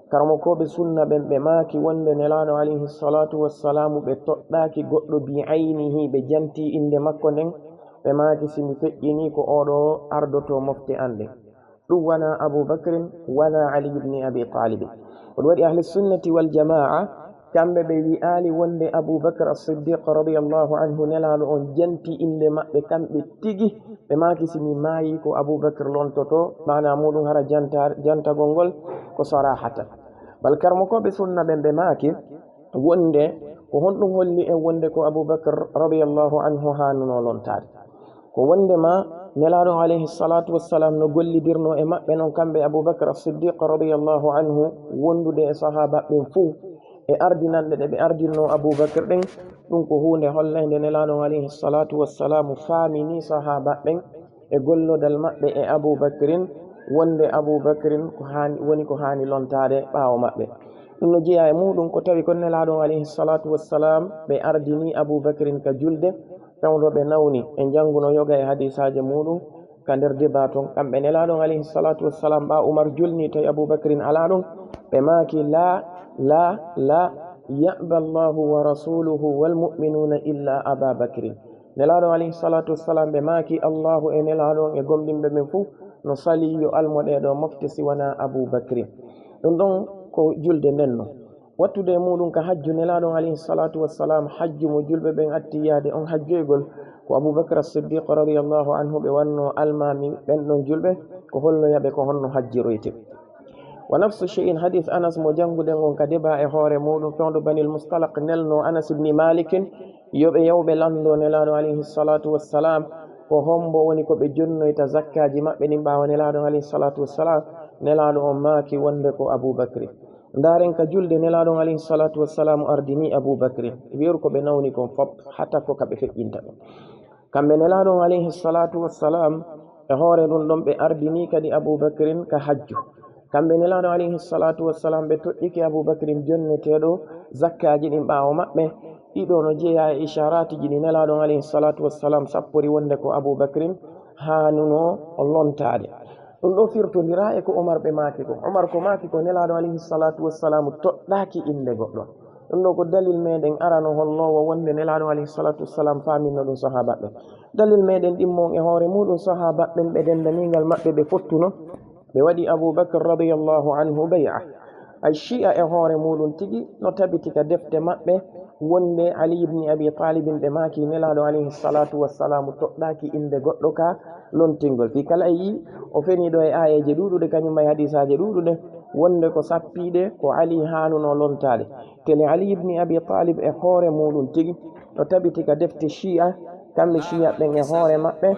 karamokooɓe sunna ɓen ɓe maaki wonde Nelaaɗo alayhi salatu wassalamu ɓe toɗɗaaki goɗɗo bi aynihi, ɓe jantii innde makko nden, ɓe maaki si mi feƴƴinii ko oo ɗoo ardotoo mofte an ɗen. Ɗum wanaa Abu Bakrin, wanaa Ali ibn Abi Talib. Ko ɗum waɗi ahli sunnati wal jamaa, kamɓe ɓe wi'aali wonde Abu Bakr as-Siddiq radiyallahu anhu Nelaaɗo on janti innde maɓɓe kamɓe tigi, ɓe maaki si mi maayii ko Abu Bakr lontotoo, maanaa muuɗum hara janta-, jantagol ngol ko sarahatan. Bal karamokooɓe sunna ɓen ɓe maaki wonde ko honɗum holli en wonde ko Abu Bakr radiyallahu anhu haanunoo lontaade? Ko wondema Nelaaɗo on alayhi salatu wassalam no gollidirnoo e maɓɓe non kamɓe Abu Bakr as-Siddiq radiyallahu anhu wondude e sahaaba ɓen fow e ardinanɗe ɗe ɓe ardirnoo Abu Bakr ɗen. Ɗum ko huunde hollaynde Nelaaɗo on alayhi salatu wassalamu faaminii sahaaba ɓen e gollodal maɓɓe e Abu Bakrin, wonde Abu Bakrin ko haani, woni ko haani lontaade ɓaawo maɓɓe. Ɗum no jeyaa e muuɗum ko tawi kon Nelaaɗo on alayhi salatu wassalam ɓe ardinii Abu Bakrin ka julde, fewndo ɓe nawni, en jannguno yoga e hadiisaaji muuɗum ka nder débat ton. Kamɓe Nelaaɗo on alayhi salatu wassalam, ɓaa Umar julnii tawi Abu Bakrin alaa ɗon, ɓe maaki, "La, la, la, ya'ba Allahu wa rasuluhu wal mu'minuna illa Aba Bakrin." Nelaaɗo alayhi salatu wassalam, ɓe maaki, "Allahu e Nelaaɗo on e gomɗinɓe ɓen fow no salii yo almo ɗee ɗoo mofte si wanaa Abu Bakrin." Ɗum ɗon ko julde nden non. Wattude e muuɗum ka hajju Nelaaɗo on alayhi salatu wassalam, hajju mo julɓe ɓen atti yaade on hajjoygol, ko Abu Bakr as-Siddiq radiyallahu anhu ɓe wannoo almaami ɓen ɗon julɓe, ko holloya ɓe ko honno hajjiroyte. Wa nafsu shay'in, hadis Anas mo jannguɗen on ka débat e hoore muuɗum, fewndo Banil Mustalaq nelnoo Anas ibn Malikin, yo ɓe yaw ɓe lanndoo Nelaaɗo alayhi salatu wassalam, ko hombo woni ko ɓe jonnoyta zakkaaji maɓɓe ɗin ɓaawo Nelaaɗo alayhi salatu wassalam? Nelaaɗo on maaki wonde ko Abu Bakri. Ndaaren ka julde Nelaaɗo on alayhi salatu wassalam ardini Abu Bakri. Weeru ko ɓe nawni kon fop, hata ko ka ɓe feƴƴinta ɗum. Kamɓe Nelaaɗo on alayhi salatu wassalam, e hoore ɗum ɗon ɓe ardini kadi Abu Bakrin ka hajju. Kamɓe Nelaaɗo alayhi salatu wassalam, ɓe toɗɗike Abu Bakrin jonneteeɗo zakkaaji ɗin ɓaawo maɓɓe. Ɗiɗo no jeyaa e ishaaraatiji ɗi Nelaaɗo on alayhi salatu wassalam sappori wonde ko Abu Bakrin haanunoo lontaade. Ɗum ɗo firtondiraa e ko Umar ɓe maaki ko. Umar ko maaki ko Nelaaɗo alayhi salatu wassalam toɗɗaaki innde goɗɗo. Ɗum ɗo ko dalil meɗen arano holloowo wonde Nelaaɗo alayhi salatu wassalam faaminno ɗum sahaaba ɓen. Dalil meɗen ɗimmo on e hoore muɗum, sahaaba ɓen ɓe dendaniingal maɓɓe ɓe fottuno, ɓe waɗi Abu Bakr radiyallahu anhu bay'a. Ay Shi'a e hoore muɗum tigi no tabiti ka defte maɓɓe wonde Ali ibn Abi Talibin ɓe maaki Nelaaɗo alayhi salatu wassalamu toɗɗaaki innde goɗɗo ka lontingol. Fii kala a yi'i o fenii ɗo e aayeeje ɗuuɗuɗe, kañum e hadiisaaje ɗuuɗuɗe, wonde ko sappiiɗe ko Ali haanuno lontaade. Tele Ali ibn Abi Talib e hoore muɗum tigi no tabiti ka defte Shi'a, kamɓe Shi'a ɓen e hoore maɓɓe,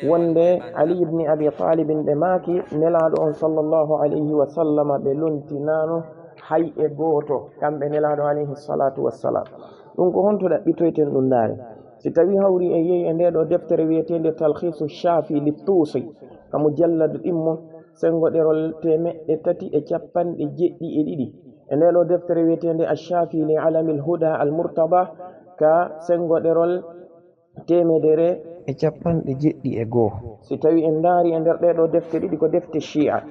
wonde Ali ibn Abi Talibin ɓe maaki Nelaaɗo on sallallahu alayhi wa sallama ɓe lontinaano hay e gooto, kamɓe Nelaaɗo alayhi salatu wassalam. Ɗum ko honto ɗaɓɓitoyten ɗum ndaare? Si tawi hawri e yehi e nde ɗo deftere wiyeteende Talhisu Shafi li Tusi, ka mujalladu ɗimmo, sengo ɗerol temeɗɗe tati e capanɗe jeɗɗi e ɗiɗi. E nde ɗo deftere wiyeteende Ash-Shafi li Alamil Huda Al Murtada, ka sengo ɗerol teemedere e capanɗe jeɗɗi e goo. Si tawi en ndaari e nder ɗee ɗoo defte ɗiɗi, ko defte Shi'a,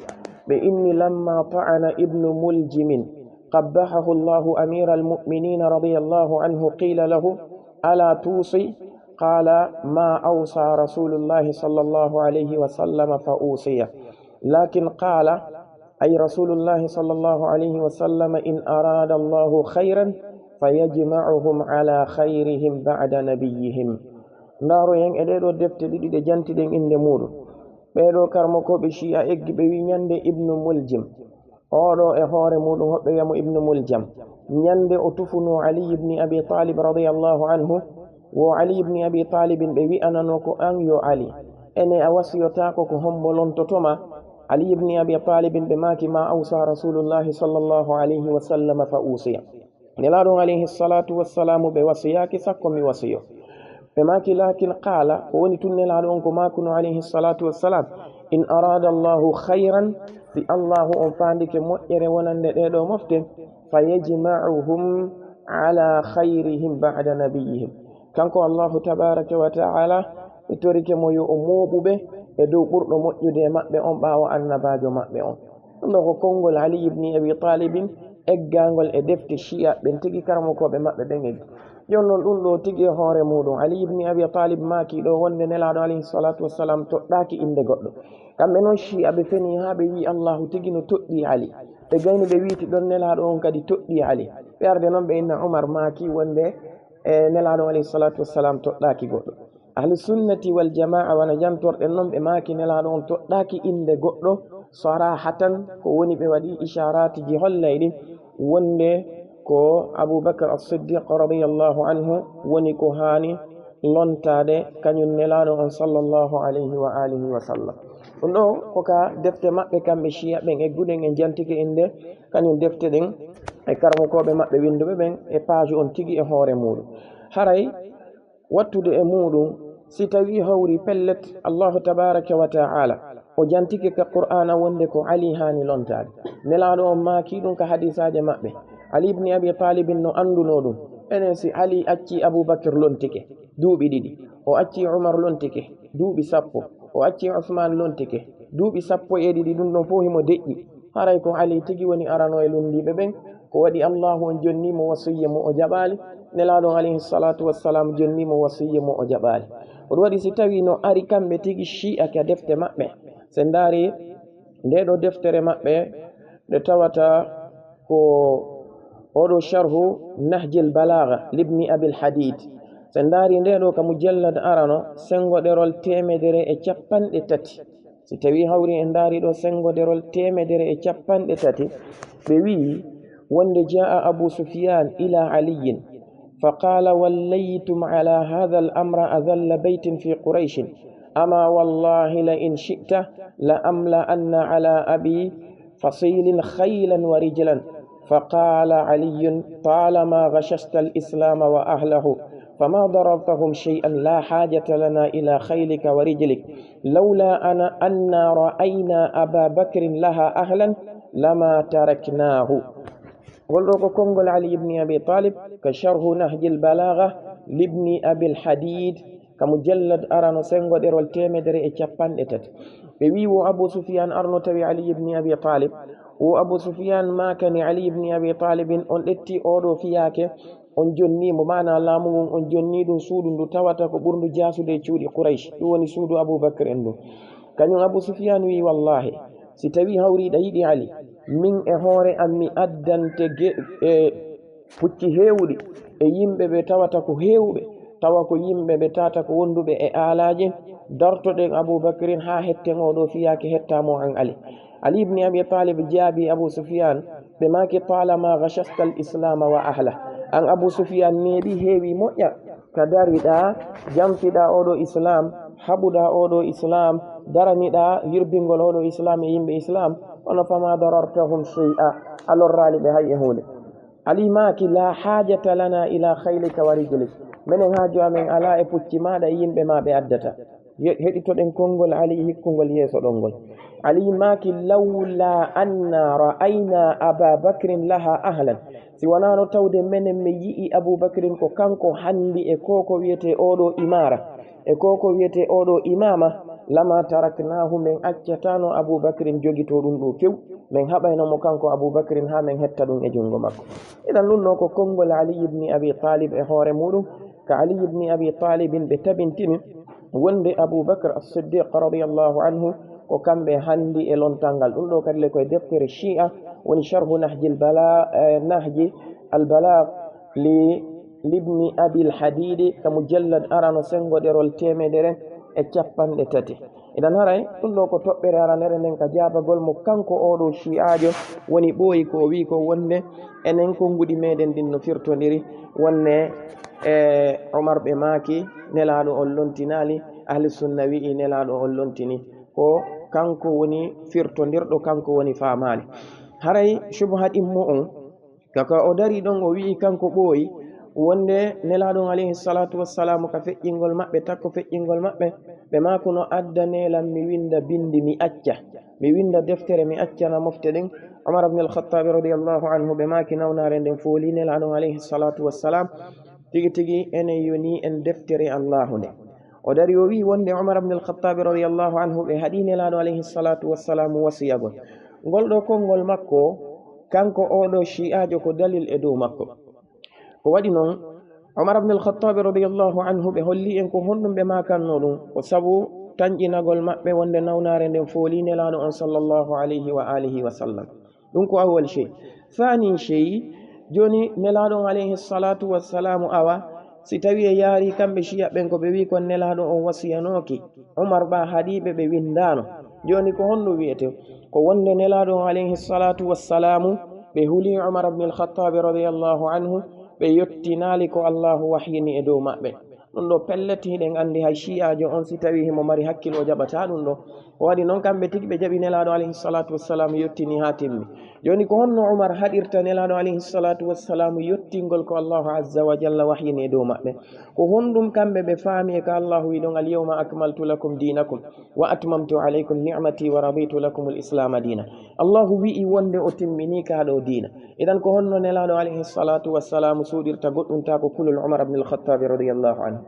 ɓe inni: "Lamma ta'ana Ibnu Muljimin, qabbahahu Allahu amiral mu'minina radiyallahu anhu, qila lahu, ala tusi? Qala, ma awsa Rasulullahi sallallahu alayhi wa sallam fa usiya. Lakin qala, ay Rasulullahi sallallahu alayhi wa sallam, in arada Allahu khayran, fayajma'uhum ala khayrihim ba'da nabiyyihim." Ndaaroyen e ɗee ɗoo defte ɗiɗi ɗe jantiɗen innde muuɗum. Ɓee ɗoo karmokooɓe Shi'a eggi ɓe wi ñande Ibnu Muljim. Oo ɗoo e hoore muuɗum hoɓɓe wi'a mo Ibnu Muljam. Ñande o tufunoo Ali ibni Abi Talib radiyallahu anhu, wo Ali ibni Abi Talibin ɓe wi'ananoo ko an yo Ali. Ene a wasiyotaako ko hombo lontotoma? Ali ibni Abi Talibin ɓe maaki ma awsa Rasulullahi sallallahu alayhi wa sallam fa usiya. Nelaaɗo on alayhi salatu wassalamu ɓe wasiyaaki sakko mi wasiyo. Ɓe maaki, lakin qala, ko woni tun Nelaaɗo on ko maakuno alayhi salatu wassalam, in arada Allahu khayran, si Allahu on faandike moƴƴere wonande ɗee ɗoo mofte, fa yajma'uhum ala khayrihim ba'da nabiyyihim. Kanko Allahu tabaraka wa ta'ala, mi torike mo yo o mooɓu ɓe e dow ɓurɗo moƴƴude e maɓɓe on ɓaawo annabaajo maɓɓe on. Ɗum ɗoo ko konngol Ali ibni Abi Talibin, eggaangol e defte Shi'a ɓen tigi, karamokooɓe maɓɓe ɓen eggi. Jooni non ɗum ɗoo tigi e hoore muuɗum, Ali ibni Abi Talib maaki ɗoo wonde Nelaaɗo alayhi salatu wassalam toɗɗaaki innde goɗɗo. Kamɓe non Shi'a ɓe fenii haa ɓe wi'i Allahu tigi no toɗɗii Ali. Ɓe gayni ɓe wiiti ɗon Nelaaɗo on kadi toɗɗii Ali. Ɓe arde non ɓe inna Umar maaki wonde, e, Nelaaɗo alayhi salatu wassalam toɗɗaaki goɗɗo. Ahlu sunnati wal jamaa, wano jantorɗen non, ɓe maaki Nelaaɗo on toɗɗaaki innde goɗɗo sarahatan, ko woni ɓe waɗi ishaaraatiji hollayɗi wonde ko Abu Bakr as-Siddiq radiyallahu anhu woni ko haani lontaade, kañum Nelaaɗo on sallallahu alayhi wa alihi wa sallam. Ɗum ɗoo ko ka defte maɓɓe kamɓe Shi'a ɓen egguɗen, en jantike innde kañum defte ɗen e karamokooɓe maɓɓe winnduɓe ɓen e page on tigi e hoore muuɗum. Haray wattude e muuɗum, si tawii hawri pellet Allahu tabaraka wa ta'ala o jantike ka Qur'aana wonde ko Ali haani lontaade. Nelaaɗo on maaki ɗum ka hadiisaaje maɓɓe. Ali ibni Abi Talibin no anndunoo ɗum. Enen si Ali accii Abu Bakr lontike duuɓi ɗiɗi, o accii Umar lontike duuɓi sappo, o accii Usmaan lontike duuɓi sappo e ɗiɗi, ɗum ɗon fof himo deƴƴi. Haray ko Ali tigi woni arano e lunndiiɓe ɓen, ko waɗi Allahu on jonnii mo wasiyya mo o jaɓaali, Nelaaɗo on alayhi salatu wassalam jonnii mo wasiyya mo o jaɓaali. Ko ɗum waɗi si tawii no ari kamɓe tigi Shi'a ka defte maɓɓe, si en ndaari ndee ɗoo deftere maɓɓe nde tawata ko oo ɗoo Sharhu Nahjil Balaaga libni Abil Hadid, si en ndaari ndee ɗoo ka mujallad arano, senngo ɗerol teemedere e capanɗe tati. Si tawii hawri en ndaari ɗoo senngo ɗerol teemedere e capanɗe tati, ɓe wi'i wonde jaa'a Abu Sufyaan ilaa Aliyyin, fa qaala, wallaytum alaa haadhal amra adhalla baytin fii Qurayshin, amaa wallaahi la in shi'ta la amla'anna alaa abii fasiilin khaylan wa rijlan. Fa qaala Aliyyun, taalamaa ghashashtal islaama wa ahlahu, famaa darartahum shay'an, laa haajata lanaa ilaa khaylika wa rijlik. Lawlaa ana, annaa ra'aynaa Abaa Bakrin lahaa ahlan, lamaa taraknaahu. Ngol ɗoo ko konngol Ali ibni Abi Talib ka Sharhu Nahjil Balaaga libni Abil Hadid, ka mujallad arano, senngo ɗerol teemedere e capanɗe tati. Ɓe wi'i wo Abu Sufyaan arno tawi Ali ibni Abi Talib, Wo Abu Sufyan maakani Ali ibni Abi Talibin, on ƴetti oɗo fiyaake, on jonni mo, maana laamu ngun, on jonni ɗum suudu ndu tawata ko ɓurndu jaasude e cuuɗi Quraysh, ɗum woni suudu Abu Bakr en ndu. Kañum Abu Sufyan wi, "Wallahi, si tawi hawriiɗa yiɗi Ali, min e hoore am mi addante ge-, e pucci heewuɗi e yimɓe ɓe tawata ko heewɓe, tawa ko yimɓe ɓe tawata ko wonduɓe e aalaaji, dartoɗen Abu Bakrin haa hetten oɗo fiyaake hetta mo an Ali." Ali ibni Abi Talib jaabi Abu Sufyan, ɓe maaki, "Talama ghashashta al-islama wa ahla." An Abu Sufyan neeɓi heewi moƴƴa, ka dariɗa, jamfiɗa oɗo Islam, haɓuɗa oɗo Islam, daraniɗa yirbingol oɗo Islam e yimɓe Islam, kono fama darartahum shay'a, a lorraali ɓe hay e huunde. Ali maaki, "La hajata lana ila khaylika wa rijlik." Menen haaju amen ala e pucci maɗa e yimɓe ma ɓe addata. Ye-, heɗitoɗen konngol Ali hikkungol yeeso ɗon ngol. Ali maaki, "Lawla anna ra'ayna Aba Bakrin laha ahlan." Si wanaano tawde menen mi yi'i Abu Bakrin ko kanko handi e ko ko wiyete oɗo imara, e ko ko wiyete oɗo imama, lama taraknahu, men accatano Abu Bakrin jogito ɗum ɗo few, men haɓayno mo kanko Abu Bakrin haa men hetta ɗum e junngo makko. Idan ɗum ɗo ko konngol Ali ibni Abi Talib e hoore muɗum, ka Ali ibni Abi Talibin ɓe tabintini wonde Abu Bakr as-Siddiq radiyallahu anhu ko kamɓe handi e lontal ngal. Ɗum ɗo kadi le koye deftere Shi'a woni Sharhu Nahjil Bala-, eh, Nahji al-Balagh li, libni Abil Hadidi ka mujallad arano sengo ɗerol teemedere e capanɗe tati. Idan haray ɗum ɗo ko toɓɓere aranere nden ka jaabagol mo kanko oɗo Shi'aajo woni ɓooyi ko o wi'i ko wonde enen konnguɗi meɗen ɗin no firtondiri wonde e Umar ɓe maaki Nelaaɗo on lontinaali, Ahli Sunna wi'i Nelaaɗo on lontini. Ko kanko woni firtondirɗo, kanko woni faamaali. Haray subha ɗimmo on, ka, ka o dari ɗon o wi'i kanko ɓooyi wonde Nelaaɗo on alayhi salatu wassalamu ka feƴƴingol maɓɓe, takko feƴƴingol maɓɓe, ɓe maaku no adda neelam mi winda bindi mi acca, mi winda deftere mi accana mofte ɗen. Umar ibn al-Khattab radiyallahu anhu ɓe maaki nawnaare nden fooli Nelaaɗo on alayhi salatu wassalam, tigi tigi enen yoni en deftere Allahu nde. O dari o wi'i wonde Umar ibn al-Khattab radiyallahu anhu ɓe haɗi Nelaaɗo alayhi salatu wassalamu wasiyagol. Ngol ɗo konngol makko, kanko oɗo Shi'aajo ko dalil e dow makko. Ko waɗi non, Umar ibn al-Khattab radiyallahu anhu ɓe holli en ko honɗum ɓe maakanno ɗum, ko sabu tanƴinagol maɓɓe wonde nawnaare nden fooli Nelaaɗo on sallallahu alayhi wa alihi wa sallam. Ɗum ko awwal shay. Thani shay, jooni Nelaaɗo on alayhi salatu wassalamu awa, si tawi e yaari kamɓe Shi'a ɓen ko ɓe wi'i kon Nelaaɗo on wasiyanooki, Umar ɓa haɗiiɓe ɓe windaano. Jooni ko honɗum wi'ete? Ko wonde Nelaaɗo on alayhi salatu wassalamu ɓe huli Umar ibn al-Khattab radiyallahu anhu, ɓe yottinaali ko Allahu wahyini e dow maɓɓe. Ɗum ɗo pellet hiɗen anndi hay Shi'aajo on si tawi himo mari hakkil o jaɓata ɗum ɗo. O waɗi non kamɓe tigi ɓe jaɓi Nelaaɗo alayhi salatu wassalam yottini haa timmi. Jooni ko honno Umar haɗirta Nelaaɗo alayhi salatu wassalam yottingol ko Allahu azza wa jalla wahyini e dow maɓɓe? Ko honɗum kamɓe ɓe faami e ka Allahu wi'i ɗon, "Al-yawma akmaltu lakum dinakum wa atmamtu alaykum ni'mati wa raditu lakum al-islama dina." Allahu wi'i wonde o timmini ka ɗo diina. Idan ko honno Nelaaɗo alayhi salatu wassalam suuɗirta goɗɗum ta ko kulol Umar ibn al-Khattab radiyallahu anhu?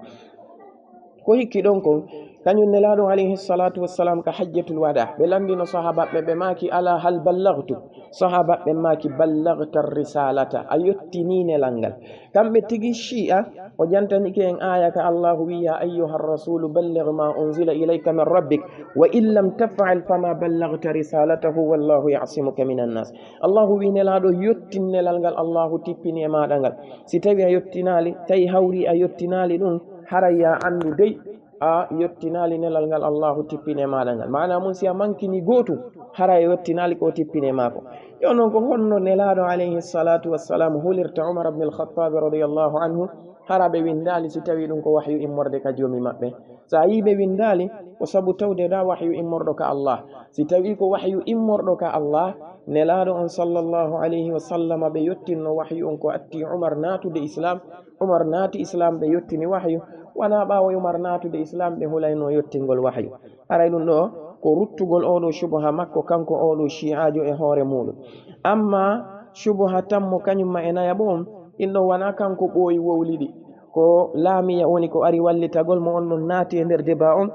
Ko hikki ɗon kon, kañum Nelaaɗo alayhi salatu wassalam ka hajjatul wada, ɓe landino sahabaɓe, ɓe maaki, "Ala hal ballaghtu?" Sahabaɓe maaki, "Ballaghta risalata, a yottini nelal ngal." Kamɓe tigi Shi'a, o jantanike en aya ka Allahu wi, "Ya ayyuha rasulu balligh ma unzila ilayka min rabbik, wa in lam taf'al fama ballaghta risalatahu wallahu ya'simuka minan nas." Allahu wi, "Nelaaɗo, yottin nelal ngal Allahu tippini e maɗa ngal. Si tawi a yottinaali, tawi hawri a yottinaali ɗum, haray ya anndu dey a yottinaali nelal ngal Allahu tippini e maɗa ngal." Maana mun, si a mankini gootum, haray a yottinaali ko tippini e maako. Yo non ko honno Nelaaɗo alayhi salatu wassalam hulirta Umar ibn al-Khattab radiyallahu anhu, hara ɓe windaali si tawi ɗum ko wahyu immorde ka Joomi maɓɓe? Sa yii ɓe windaali, ko sabu tawde da wahyu immorɗo ka Allah. Si tawi ko wahyu immorɗo ka Allah, Nelaaɗo on sallallahu alayhi wa sallama ɓe yottinno wahyu on ko atti Umar naatude Islam, Umar naati Islam ɓe yottini wahyu, wona ɓaawo Umar naatude Islam ɓe hulayno yottingol wahyu. Haray ɗum ɗo ko ruttugol oɗo shubuha makko kanko oɗo Shi'aajo e hoore muɗum. Amma shubuha tammo kañum ma e nayaɓo on, ɗin ɗon wona kanko ɓooyi wowlidi. Ko laamiya woni ko ari wallitagol mo on ɗon naati e nder deba on,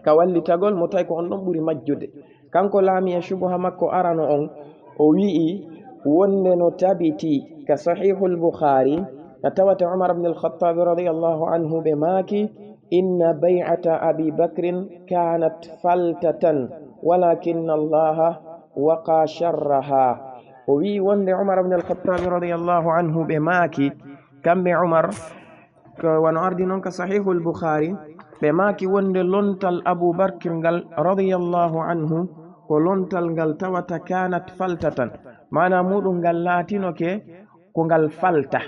ka wallitagol mo tawi ko on ɗon ɓuri majjude. Kanko laamiya shubuha makko arano on, O wi'i wonde no tabiti ka Sahihul Bukhari, ka tawata Umar ibn al-Khattab radiyallahu anhu ɓe maaki, "Inna bay'ata Abi Bakrin kanat faltatan, walakinna Allaha waqa sharraha." O wi'i wonde Umar ibn al-Khattab radiyallahu anhu ɓe maaki, kamɓe Umar, ko wano ardi non ka Sahihul Bukhari, ɓe maaki wonde lontal Abu Bakr ngal radiyallahu anhu ko lontal ngal tawata kanat faltatan, maana muɗum ngal laatinoke ko ngal falta,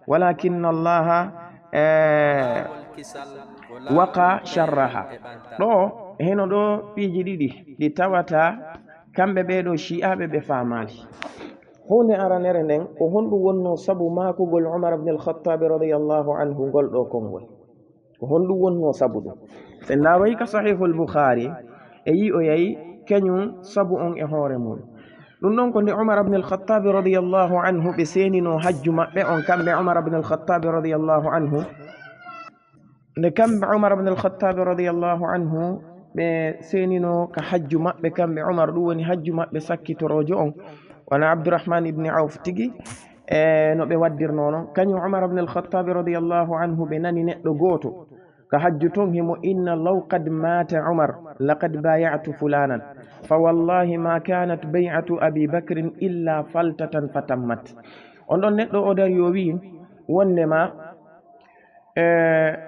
walakinna Allaha, eh, waqa sharraha. Ɗo, heno ɗo piiji ɗiɗi ɗi tawata kamɓe ɓeeɗo shi'aɓe ɓe faamaali. Huunde aranere nden, ko honɗum wonnoo sabu maakugol Umar ibn al-Khattabi radiyallahu anhu ngol ɗoo konngol? Ko honɗum wonnoo sabu ɗum? Sen ndaaroyi ka Sahihul Bukhari, e yi'oyay kañum sabu on e hoore mum. Ɗum ɗon ko nde Umar ibn al-Khattabi radiyallahu anhu ɓe seeninoo hajju maɓɓe on, kamɓe Umar ibn al-Khattabi radiyallahu anhu. Nde kamɓe Umar ibn al-Khattabi radiyallahu anhu, ɓe seeninoo ka hajju maɓɓe, kamɓe Umar, ɗum woni hajju maɓɓe sakkitoroojo on, wano Abdurrahman ibn Auf tigi, e no ɓe waddirnoo non. Kañum Umar ibn al-Khattabi radiyallahu anhu, ɓe nani neɗɗo gooto ka hajju ton himo inna, "Law qad mata Umar, laqad baya'tu fulanan, fa wallahi ma kanat bay'atu Abi Bakrin illa faltatan fatammat." On ɗon neɗɗo o dari o wi'i, wondema, e,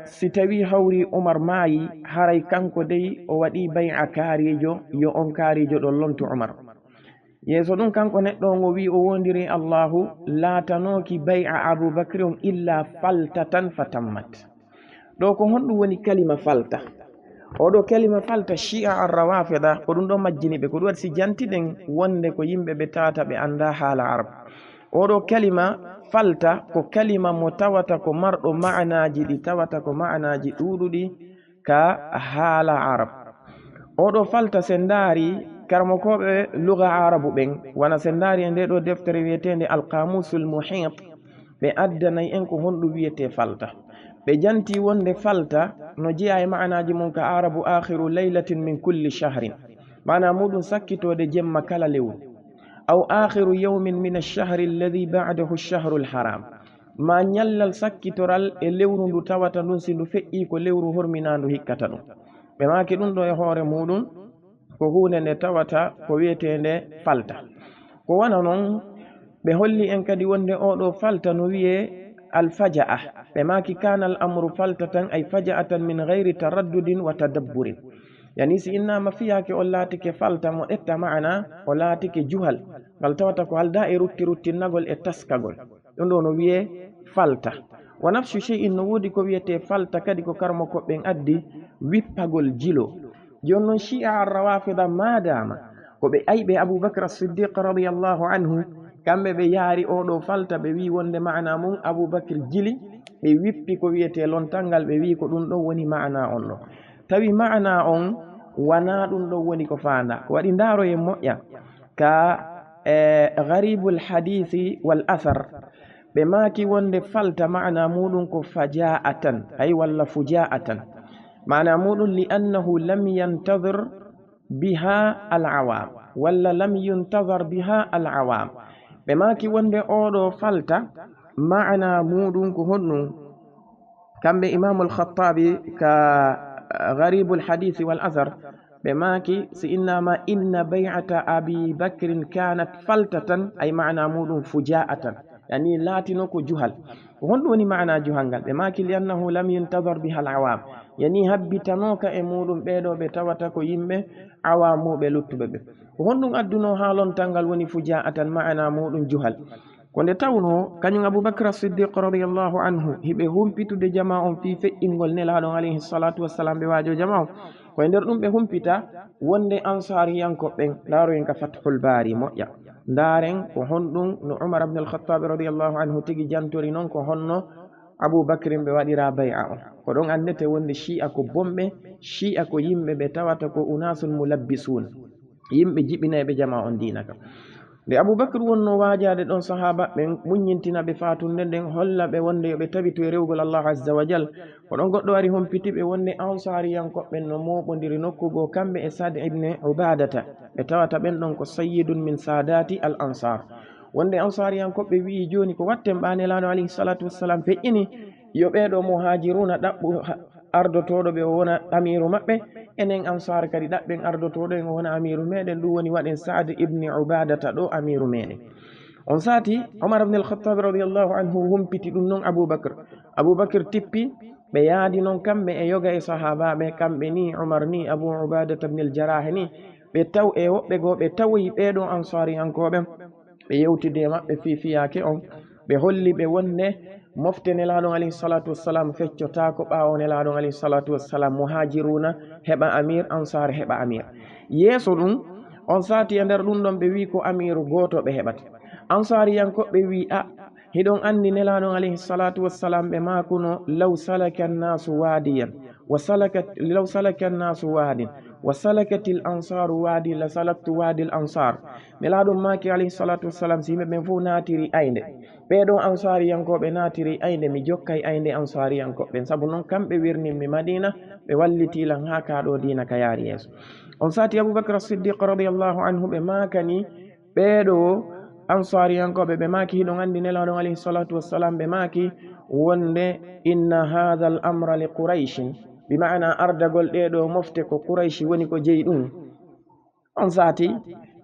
si tawi hawri Umar maayi, haray kanko dey o waɗi bay'a kaarijo, yo on kaarijo ɗon lontu Umar. Yeeso ɗum, kanko neɗɗo on o wi'i o wondiri Allahu, laatanooki bay'a Abu Bakri on illa faltatan fatammat. Ɗo ko honɗum woni kalima falta? Oɗo kalima falta, Shi'a ar-Rawafida ko ɗum ɗo majjini ɓe. Ko ɗum waɗi si jantiɗen wonde ko yimɓe ɓe tawata ɓe anndaa haala Arab. Oɗo kalima falta ko kalima mo tawata ko marɗo ma'anaaji ɗi tawata ko ma'anaaji ɗuuɗuɗi ka haala Arab. Oɗo falta, sen ndaari karamokooɓe luga Arabu ɓen, wano sen ndaari e nde ɗo deftere wi'eteende Al-Qamusul Muhit, ɓe addanay en ko honɗum wi'etee falta. Ɓe janti wonde falta no jeyaa e ma'anaaji mum ka Arabu, akhiru laylatin min kulli shahrin, maanaa muɗum sakkitoode jemma kala lewru, aw akhiru yawmin min ash-shahri alladhi ba'dahu ash-shahru al-haram, ma ñallal sakkitoral e lewru ndu tawata ndun si ndu feƴƴii ko lewru horminaandu hikkata ɗum. Ɓe maaki ɗum ɗo e hoore muɗum ko huunde nde tawata ko wi'eteende falta. Ko wano non, ɓe holli en kadi wonde oɗo falta no wi'ee al-faja'a. Ɓe maaki, "Kana al-amru faltatan, ay faja'atan min ghayri taraddudin wa tadabburin." Yani si innaama fiyaake on laatike falta mo ƴetta ma'ana, o laatike juhal, ngal tawata ko aldaa e rutti ruttinnagol e taskagol. Ɗum ɗo no wi'ee falta. Wa nafsu shay'in, no woodi ko wi'etee falta kadi ko karamokooɓe ɓen addi, wippagol jilo. Jooni non Shi'a ar-Rawafida, maadaama ko ɓe ayɓe Abu Bakr as-Siddiq radiyallahu anhu, kamɓe ɓe yaari oɗo falta, ɓe wi'i wonde ma'ana mum Abu Bakr jili, ɓe wippi ko wi'etee lontal ngal, ɓe wi'i ko ɗum ɗon woni ma'ana on ɗon. Tawi ma'ana on wanaa ɗum ɗon woni ko faandaa. Ko waɗi ndaaroyen moƴƴa ka, e, Gharibul Hadisi wal Asar, ɓe maaki wonde falta ma'ana muɗum ko faja'atan, ay walla fuja'atan. Ma'ana muɗum, li annahu lam yantazir biha al-awam, walla lam yuntazar biha al-awam. Ɓe maaki wonde oɗo falta, ma'ana muɗum ko honɗum? Kamɓe Imamul Khattabi ka Gharibul Hadisi wal Asar, ɓe maaki, si innaama inna bay'ata Abi Bakrin kanat faltatan, ay ma'ana muɗum fuja'atan. Yani laatino ko juhal. Ko honɗum woni ma'ana juhal ngal? Ɓe maaki, li annahu lam yuntazar biha al-awam. Yani habbitanooka e muɗum ɓeeɗo ɓe tawata ko yimɓe awamuɓe luttuɓe ɓe. Ko honɗum addunoo haa lontal ngal woni fuja'atan, ma'ana muɗum juhal? Ko nde tawnoo kañum Abu Bakr as-Siddiq radiyallahu anhu hiɓe humpitude jamaa on fii feƴƴingol Nelaaɗo on alayhi salatu wassalam, ɓe waajoo jamaa on. Ko e nder ɗum ɓe humpita wonde Ansaariyankoɓe ɓen, ndaaroyen ka Fathul Baari moƴƴa. Ndaaren ko honɗum no Umar ibn al-Khattab radiyallahu anhu tigi jantori non ko honno Abu Bakrin ɓe waɗira bay'a on. Ko ɗon anndete wonde Shi'a ko bomɓe, Shi'a ko yimɓe ɓe tawata ko unasun mulabbisuun, yimɓe jibinayɓe jamaa on diina ka. Nde Abubakr wonnoo waajaade ɗon sahaaba ɓen, muññintina ɓe faatunde nden, holla ɓe wonde yo ɓe tabito e rewugol Allah Azza wa Jal, ko ɗon goɗɗo ari humpiti ɓe wonde Ansaariyankoɓe ɓen no mooɓondiri nokku goo, kamɓe e Sa'd ibn Ubaadata, ɓe tawata ɓen ɗon ko sayyidun min saadaati al Ansaar. Wonde Ansaariyankoɓe wi'i, "Jooni ko watten ɓaa Nelaaɗo alayhi salaatu wassalaam feƴƴini, yo ɓee ɗoo muhaajiruuna ɗaɓɓu ha-, ardotooɗo ɓe o wona amiiru maɓɓe, enen Ansaar kadi ɗaɓɓen ardotooɗo en o wona amiiru meɗen, ɗum woni waɗen Sa'd ibn Ubaadata ɗoo amiiru meɗen." On saati, Umar ibn al-Khattab radiyallahu anhu humpiti ɗum non Abubakr. Abubakr tippi, ɓe yaadi non kamɓe e yoga e sahaabaaɓe, kamɓe ni, Umar ni, Abu Ubaadata ibn al-Jarrah ni, ɓe taw e woɓɓe goo, ɓe tawoyi ɓee ɗoo Ansaariyankooɓe, ɓe yewtidi e maɓɓe fii fiyaake on, ɓe holli ɓe wonde mofte Nelaaɗo alayhi salaatu wassalaam feccotaako ɓaawo Nelaaɗo alayhi salaatu wassalaam, Muhaajiruuna heɓa amiir, Ansaar heɓa amiir. Yeeso ɗum, on saati e nder ɗum ɗon ɓe wi'i ko amiiru gooto ɓe heɓata. Ansaariyankooɓe wi'i, "A, hiɗon anndi Nelaaɗo alayhi salaatu wassalaam ɓe maakuno, 'Law salaka annaasu waadiyan, wa salakat, law salaka annaasu waadin, wa salakatil ansaaru waadi, la salaktu waadil ansaar.'" Nelaaɗo maaki alayhi salaatu wassalaam, "Si yimɓe ɓen fof naatiri aynde, ɓee ɗoo Ansaariyankooɓe naatiri aynde, mi jokkay aynde Ansaariyankooɓe ɓen. Sabu non kamɓe wirnimmi Madiina, ɓe wallitii lan haa kaa ɗoo diina ka yaari yeeso." On saati Abubakr As-Siddiq radiyallahu anhu ɓe maakani ɓee ɗoo Ansaariyankooɓe, ɓe maaki, "Hiɗon anndi Nelaaɗo alayhi salaatu wassalaam ɓe maaki wonde, 'Inna haadha al-amra li Qurayshin,'" bi ma'ana ardagol ɗee ɗoo mofte ko Qurayshi woni ko jeyi ɗum. On saati,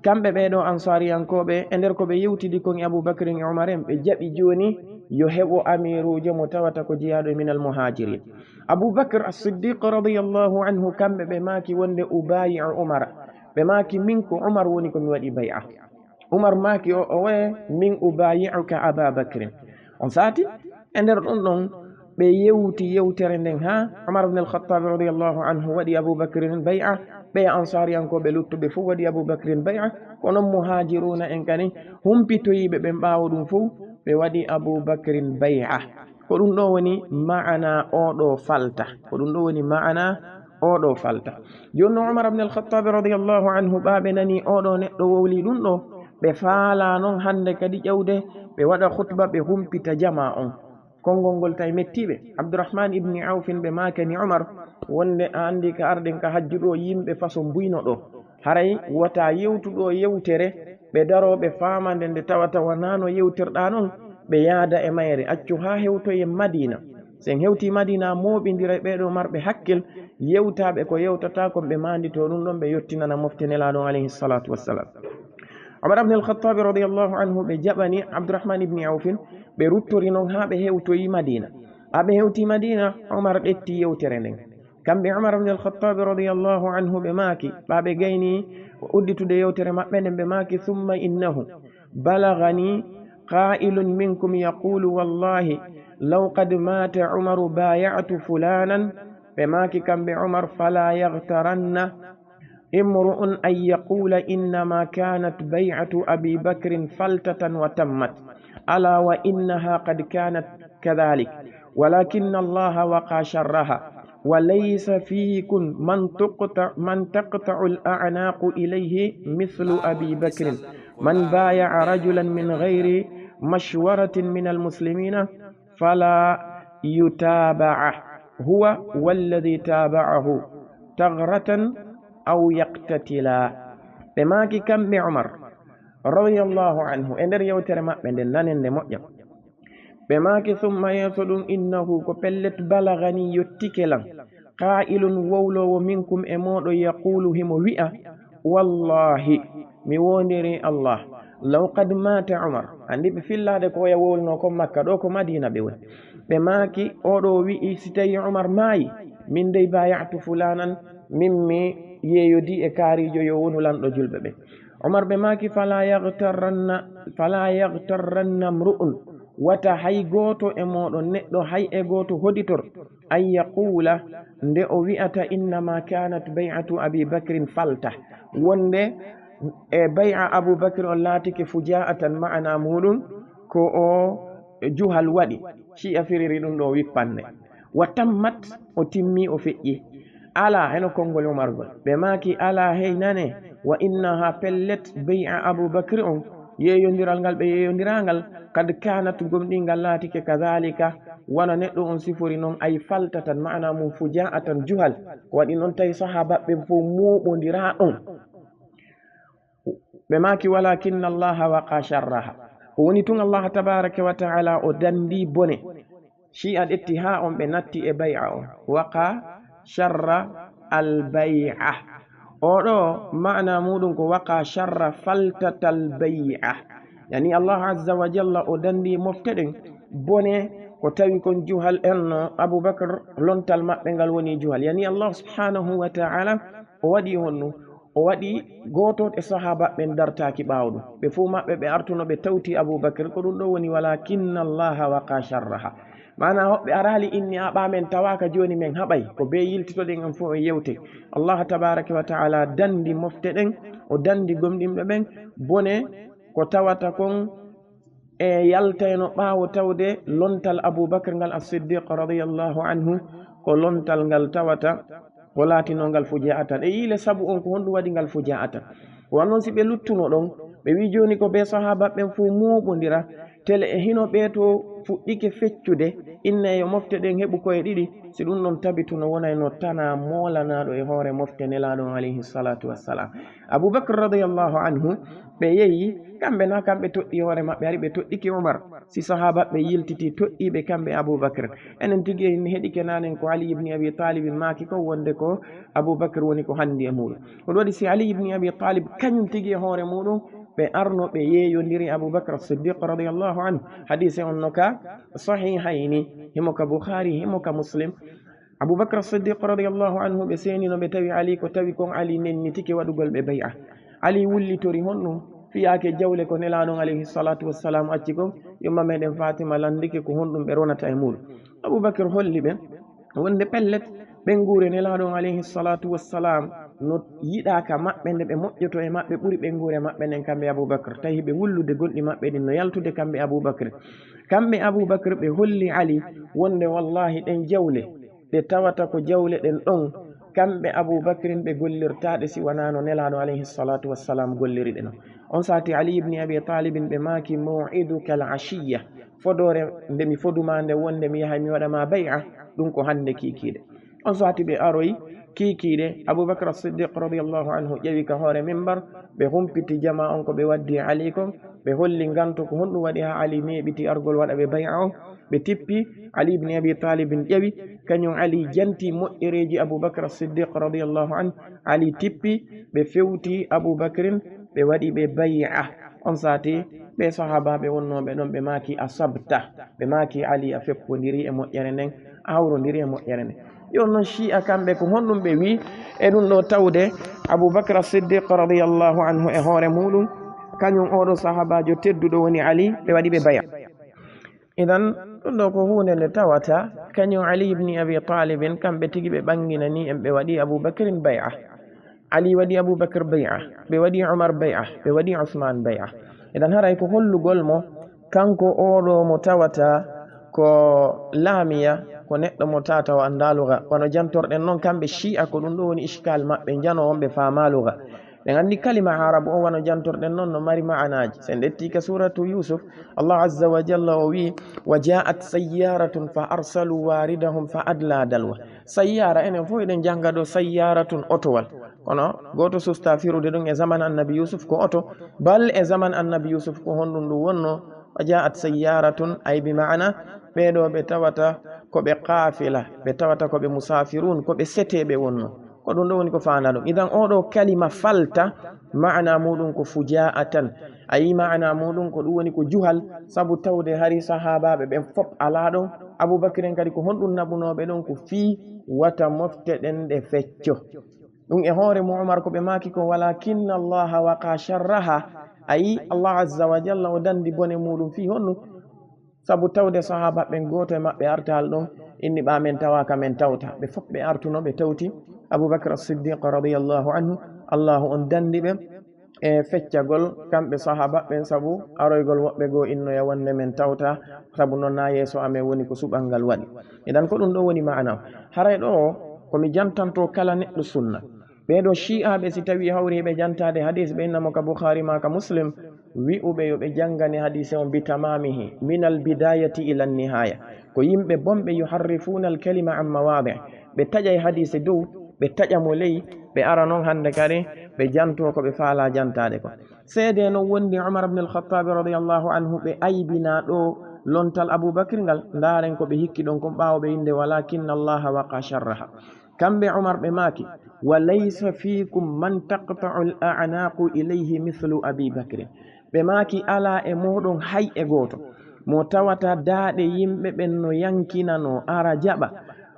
kamɓe ɓee ɗoo Ansaariyankooɓe, e nder ko ɓe yewtidi kon e Abubakrin e Umar en, ɓe jaɓi jooni yo heɓo amiiruujo mo tawata ko jeyaaɗo e minal muhaajiriin. Abubakr As-Siddiq radiyallahu anhu, kamɓe ɓe maaki wonde, "Ubaayi'u Umar." Ɓe maaki, "Min ko Umar woni ko mi waɗi bay'a." Umar maaki o, o waye, "Min ubaayi'uka Aba Bakrin." On saati, e nder ɗum ɗon, ɓe yewti yewtere nden haa Umar ibn al-Khattab radiyallahu anhu waɗi Abu Bakrin bay'a, ɓe Ansaariyankooɓe luttuɓe fof waɗi Abu Bakrin bay'a, ko non Muhaajiruuna en kadi humpitoyiiɓe ɓen ɓaawo ɗum fof, ɓe waɗi Abu Bakrin bay'a. Ko ɗum ɗo woni ma'ana oo ɗoo falta. Ko ɗum ɗo woni ma'ana oo ɗoo falta. Jooni non Umar ibn al-Khattab radiyallahu anhu, ɓaa ɓe nani oo ɗoo neɗɗo wowli ɗum ɗoo, ɓe faalaa non hannde kadi ƴawde, ɓe waɗa khutba, ɓe humpita jamaa on. Konngol ngol tawi mettii ɓe. Abdurrahman ibn Awfin ɓe maakani Umar wonde, "A anndi ka arɗen ka hajju ɗoo yimɓe faso mbuyno ɗoo. Haray wota yewtu ɗoo yewtere, ɓe daroo ɓe faama nde, nde tawata wanaa no yewtirɗaa non, ɓe yaada e mayre. Accu haa hewtoyen Madiina. Si en hewtii Madiina, mooɓindiray ɓee ɗoo marɓe hakkil, yewtaa ɓe ko yewtataa kon, ɓe maanditoo ɗum ɗon, ɓe yottinana mofte Nelaaɗo on alayhi salaatu wassalaam." Umar ibn al-Khattab radiyallahu anhu, ɓe jaɓani Abdurrahman ibn Awfin, ɓe ruttori non haa ɓe hewtoyi Madiina. Haa ɓe hewtii Madiina, Umar ƴetti yewtere nden. Kamɓe Umar ibn al-Khattab radiyallahu anhu ɓe maaki, ɓaa ɓe gayni udditude yewtere maɓɓe nden, ɓe maaki, "Thumma innahu balagani qa'ilun minkum yaqulu, wallahi, law qad mata Umaru baya'tu fulanan." Ɓe maaki kamɓe Umar, "Fala yaghtaranna imru'un an yaqula innama kanat bay'atu Abi Bakrin faltatan wa tammat. Ala wa innaha qad kanat kadhalik. Walakinna Allaha waqa sharraha. Wa laysa fikum man tuqta-, man taqta'u al-a'naqu ilayhi mithlu Abi Bakrin. Man baya'a rajulan min ghayri mashwaratin min al-muslimina fala yutaba'a huwa walladhi taba'ahu taghratan aw yaqtatila." Ɓe maaki kamɓe Umar radiyallahu anhu e nder yewtere maɓɓe nden, nanen nde moƴƴa. Ɓe maaki, "Thumma," yeeso ɗum, "innahu," ko pellet, "balagani," yottike lan, "qa'ilun," wowloowo, "minkum," e mooɗon, "yaqulu," himo wi'a, "Wallahi, mi woondirii Allah, law qad mata Umar." Anndi ɓe fillaade ko oya wowlunoo kon Makka, ɗoo ko Madiina ɓe woni. Ɓe maaki, oo ɗoo wi'i, "Si tawii Umar maayi, min dey baya'tu fulanan, min mi yeeyodii e kaariijo yo wonu lanɗo julɓe ɓen." Umar ɓe maaki, "Fala yaghtaranna, fala yaghtaranna mru'un," wata hay gooto e mooɗon, neɗɗo hay e gooto hoditor, "an yaqula," nde o wi'ata, "Innama kanat bay'atu Abi Bakrin falta," wonde e bay'a Abu Bakr on laatike fujaa'atan, ma'ana muuɗum ko o juhal waɗi. Shi'a firiri ɗum ɗo wippanne. "Wa tammat," o timmi, o feƴƴi. Alaa, heno konngol Umar ngol. Ɓe maaki, "Alaa, hey nane, wa innaha, pellet, bay'a Abu Bakr on, yeeyondiral ngal ɓe yeeyondiraa ngal, kad kanat, gomɗii ngal laatike, kadhalika, wano neɗɗo on sifori non, ay faltatan, maana mum fujaatan, juhal. Ko waɗi non tawi sahaabaaɓe ɓen fof mooɓondiraa ɗon. Ɓe maaki, walakinna Allaha waqa sharraha. Ko woni tun, Allaha tabaraka wa ta'ala o dandii bone. Shi'a ƴetti haa on ɓe natti e bay'a on. Waqa sharra al bay'a. Oɗo maana muɗum ko waqa sharra faltatal bay'a. Yani Allah azza wa jalla o dandi mofte ɗen bone ko tawi kon juhal en no Abu Bakr lontal maɓɓe ngal woni juhal. Yani Allah subhanahu wa ta'ala o waɗi honno? O waɗi gooto e sahaaba ɓen dartaaki ɓaawo ɗum. Ɓe fof maɓɓe ɓe artuno ɓe tawti Abu Bakr. Ko ɗum ɗo woni walakinna Allaha waqa sharraha. Maana hoɓɓe araali inni a ɓaa men tawaaka jooni men haɓay. Ko bee yiltitoɗen en fof e yewte. Allah tabaraka wa ta'ala dandi mofte ɗen, o dandi gomɗinɓe ɓen bone ko tawata kon e yaltayno ɓaawo tawde lontal Abu Bakr ngal As-Siddiq radiyallahu anhu, ko lontal ngal tawata ko laatinongal fujaatan. E yiile sabu on ko honɗum waɗi ngal fujaatan? Ko wannon si ɓe luttuno ɗon, ɓe wi jooni ko ɓe sahaaba ɓen fof mooɓondira, tele e hino ɓee to fuɗɗike feccude, inne yo mofte ɗen heɓu koye ɗiɗi, si ɗum ɗon tabituno wonayno tana moolanaaɗo e hoore mofte nelaaɗo on alayhi salatu wassalam. Abu Bakr radiyallahu anhu, ɓe yehi, kamɓe na kamɓe toɗɗi hoore maɓɓe, hari ɓe toɗɗiki Umar. Si sahaaba ɓe yiltiti toɗɗiiɓe kamɓe Abu Bakr. Enen tigi en heɗike nanen ko Ali ibn Abi Talib maaki ko wonde ko Abu Bakr woni ko handi e muɗum. Ko ɗum waɗi si Ali ibn Abi Talib kañum tigi e hoore muɗum, ɓe arno ɓe yeeyondiri Abu Bakr Siddiq radiyallahu anhu. Hadise on no ka Sahihayni, himo ka Bukhari, himo ka Muslim. Abu Bakr Siddiq radiyallahu anhu, ɓe seenino ɓe tawi Ali, ko tawi kon Ali nennitike waɗugol ɓe bay'a. Ali wullitori honɗum? Fiyaake jawle ko nelaaɗo on alayhi salatu wassalam acci kon, yumma meɗen Fatima landike ko honɗum ɓe ronata e muɗum. Abu Bakr holli ɓe wonde pellet ɓen guure nelaaɗo on alayhi salatu wassalam no yiɗa ka maɓɓe nde ɓe moƴƴoto e maɓɓe ɓuri ɓen guure maɓɓe nden kamɓe Abu Bakr. Tawi ɓe wullude gonɗi maɓɓe ɗin no yaltude kamɓe Abu Bakr. Kamɓe Abu Bakr ɓe holli Ali wonde wallahi ɗen jawle ɗe tawata ko jawle ɗen ɗon, kamɓe Abu Bakrin ɓe gollirtaaɗe si wanaano nelaaɗo alayhi salatu wassalam golliri ɗe non. On saati Ali ibn Abi Talibin ɓe maaki, maw'iduka al-ashiyya, fodoore nde mi foduma nde wonde mi yahay mi waɗa ma bay'a, ɗum ko hannde kiikiiɗe. On saati ɓe aroyi kiikiiɗe, Abu Bakr As-Siddiq radiyallahu anhu ƴewi ka hoore mimbar, ɓe humpiti jama on ko ɓe waddi Ali kon, ɓe holli nganto ko honɗum waɗi haa Ali neeɓiti argol waɗa ɓe bay'a on. Ɓe tippi Ali ibn Abi Talibin ƴewi, kañum Ali janti moƴƴereeji Abu Bakr As-Siddiq radiyallahu anhu. Ali tippi, ɓe fewti Abu Bakrin, ɓe waɗi ɓe bay'a. On saati, ɓe sahaabaaɓe wonnooɓe ɗon, ɓe maaki, asabta. Ɓe maaki, Ali, a feppondiri e moƴƴere nden, a hawrondiri e moƴƴere nden. Yo non Shi'a kamɓe ko honɗum ɓe wi e ɗum ɗo tawde Abu Bakr As-Siddiq radiyallahu anhu e hoore muɗum, kañum oɗo sahaabaajo tedduɗo woni Ali, ɓe waɗi ɓe bay'a. Idan, ɗum ɗo ko huunde nde tawata kañum Ali ibn Abi Talibin, kamɓe tigi ɓe ɓanginani en, ɓe waɗi Abu Bakrin bay'a. Ali waɗi Abu Bakr bay'a, ɓe waɗi Umar bay'a, ɓe waɗi Usman bay'a. Idan haray ko hollugol mo, kanko oɗo mo tawata ko laamiya, ko neɗɗo mo tatawa anndaa luga. Wano jantorɗen non kamɓe Shi'a ko ɗum ɗo woni ishkal maɓɓe, njano on ɓe faamaa luga. Ɓe anndi kalima Arabu on wano jantorɗen non no mari ma'anaaji. Si en ƴetti ka suratu Yusuf, Allah azza wa jalla o wi, wa ja'at sayyaratun fa arsalu waridahum fa adla dalwa. Sayyara, enen fof eɗen jannga ɗo sayyaratun, otowal. Kono gooto susta firude ɗum e zaman annabi Yusuf ko oto, bal e zaman annabi Yusuf ko honɗum ɗum wonno? Wa ja'at sayyaratun, ay bi ma'ana, ɓee ɗo ɓe tawata ko ɓe qaafila, ɓe tawata ko ɓe musafirun, ko ɓe seteeɓe wonno. Ko ɗum ɗo woni ko faandaa ɗum. Idan oɗo kalima falta, ma'ana muɗum ko fujaa'atan. A yi ma'ana muɗum ko ɗum woni ko juhal, sabu tawde hari sahaabaaɓe ɓen fop alaa ɗon. Abu Bakrin kadi ko honɗum naɓunooɓe ɗon? Ko fii wata mofte ɗen ɗe fecco. Ɗum e hoore mum Umar ko ɓe maaki ko walakinna Allaha waqa sharraha. A yi Allah azza wa jalla o dandi bone muɗum fii honɗum? Sabu tawde sahaaba ɓen gooto e maɓɓe artaali ɗon, inni ɓaa men tawaaka men tawta. Ɓe fop ɓe artuno ɓe tawti Abu Bakr As-Siddiq radiyallahu anhu, Allahu on dandi ɓe e feccagol kamɓe sahaaba ɓen, sabu aroygol woɓɓe goo innoya wonde men tawta, sabu non na yeeso amen woni ko suɓal ngal waɗi. Idan ko ɗum ɗo woni ma'ana o. Haray ɗo ko mi jantanto kala neɗɗo sunna. Ɓee ɗo Shi'aaɓe si tawi hawri ɓe jantaade hadiis ɓe inna mo ka Bukhari maa ka Muslim, wi'uɓe yo ɓe janngane hadiise on bi tamaamihi, minal bidaayati ilan nihaaya. Ko yimɓe bonɓe, yuharrifuuna al kalima an mawaadi', ɓe taƴay hadiise dow, ɓe taƴa mo ley, ɓe ara non hannde kadi ɓe jantoo ko ɓe faalaa jantaade ko. Seedee non wondi Umar ibn al-Khattabi radiyallahu anhu, ɓe aybinaa ɗoo lontal Abu Bakr ngal, ndaaren ko ɓe hikki ɗon kon ɓaawo ɓe innde, "Walaakinna Allaha waqa sharraha." Kamɓe Umar ɓe maaki, "Wa laysa fiikum man taqta'u al-a'naaqu ilayhi mithlu Abi Bakrin." Ɓe maaki, "Alaa e mooɗon hay e gooto mo tawata daaɗe yimɓe ɓen no yankinanoo, ara jaɓa,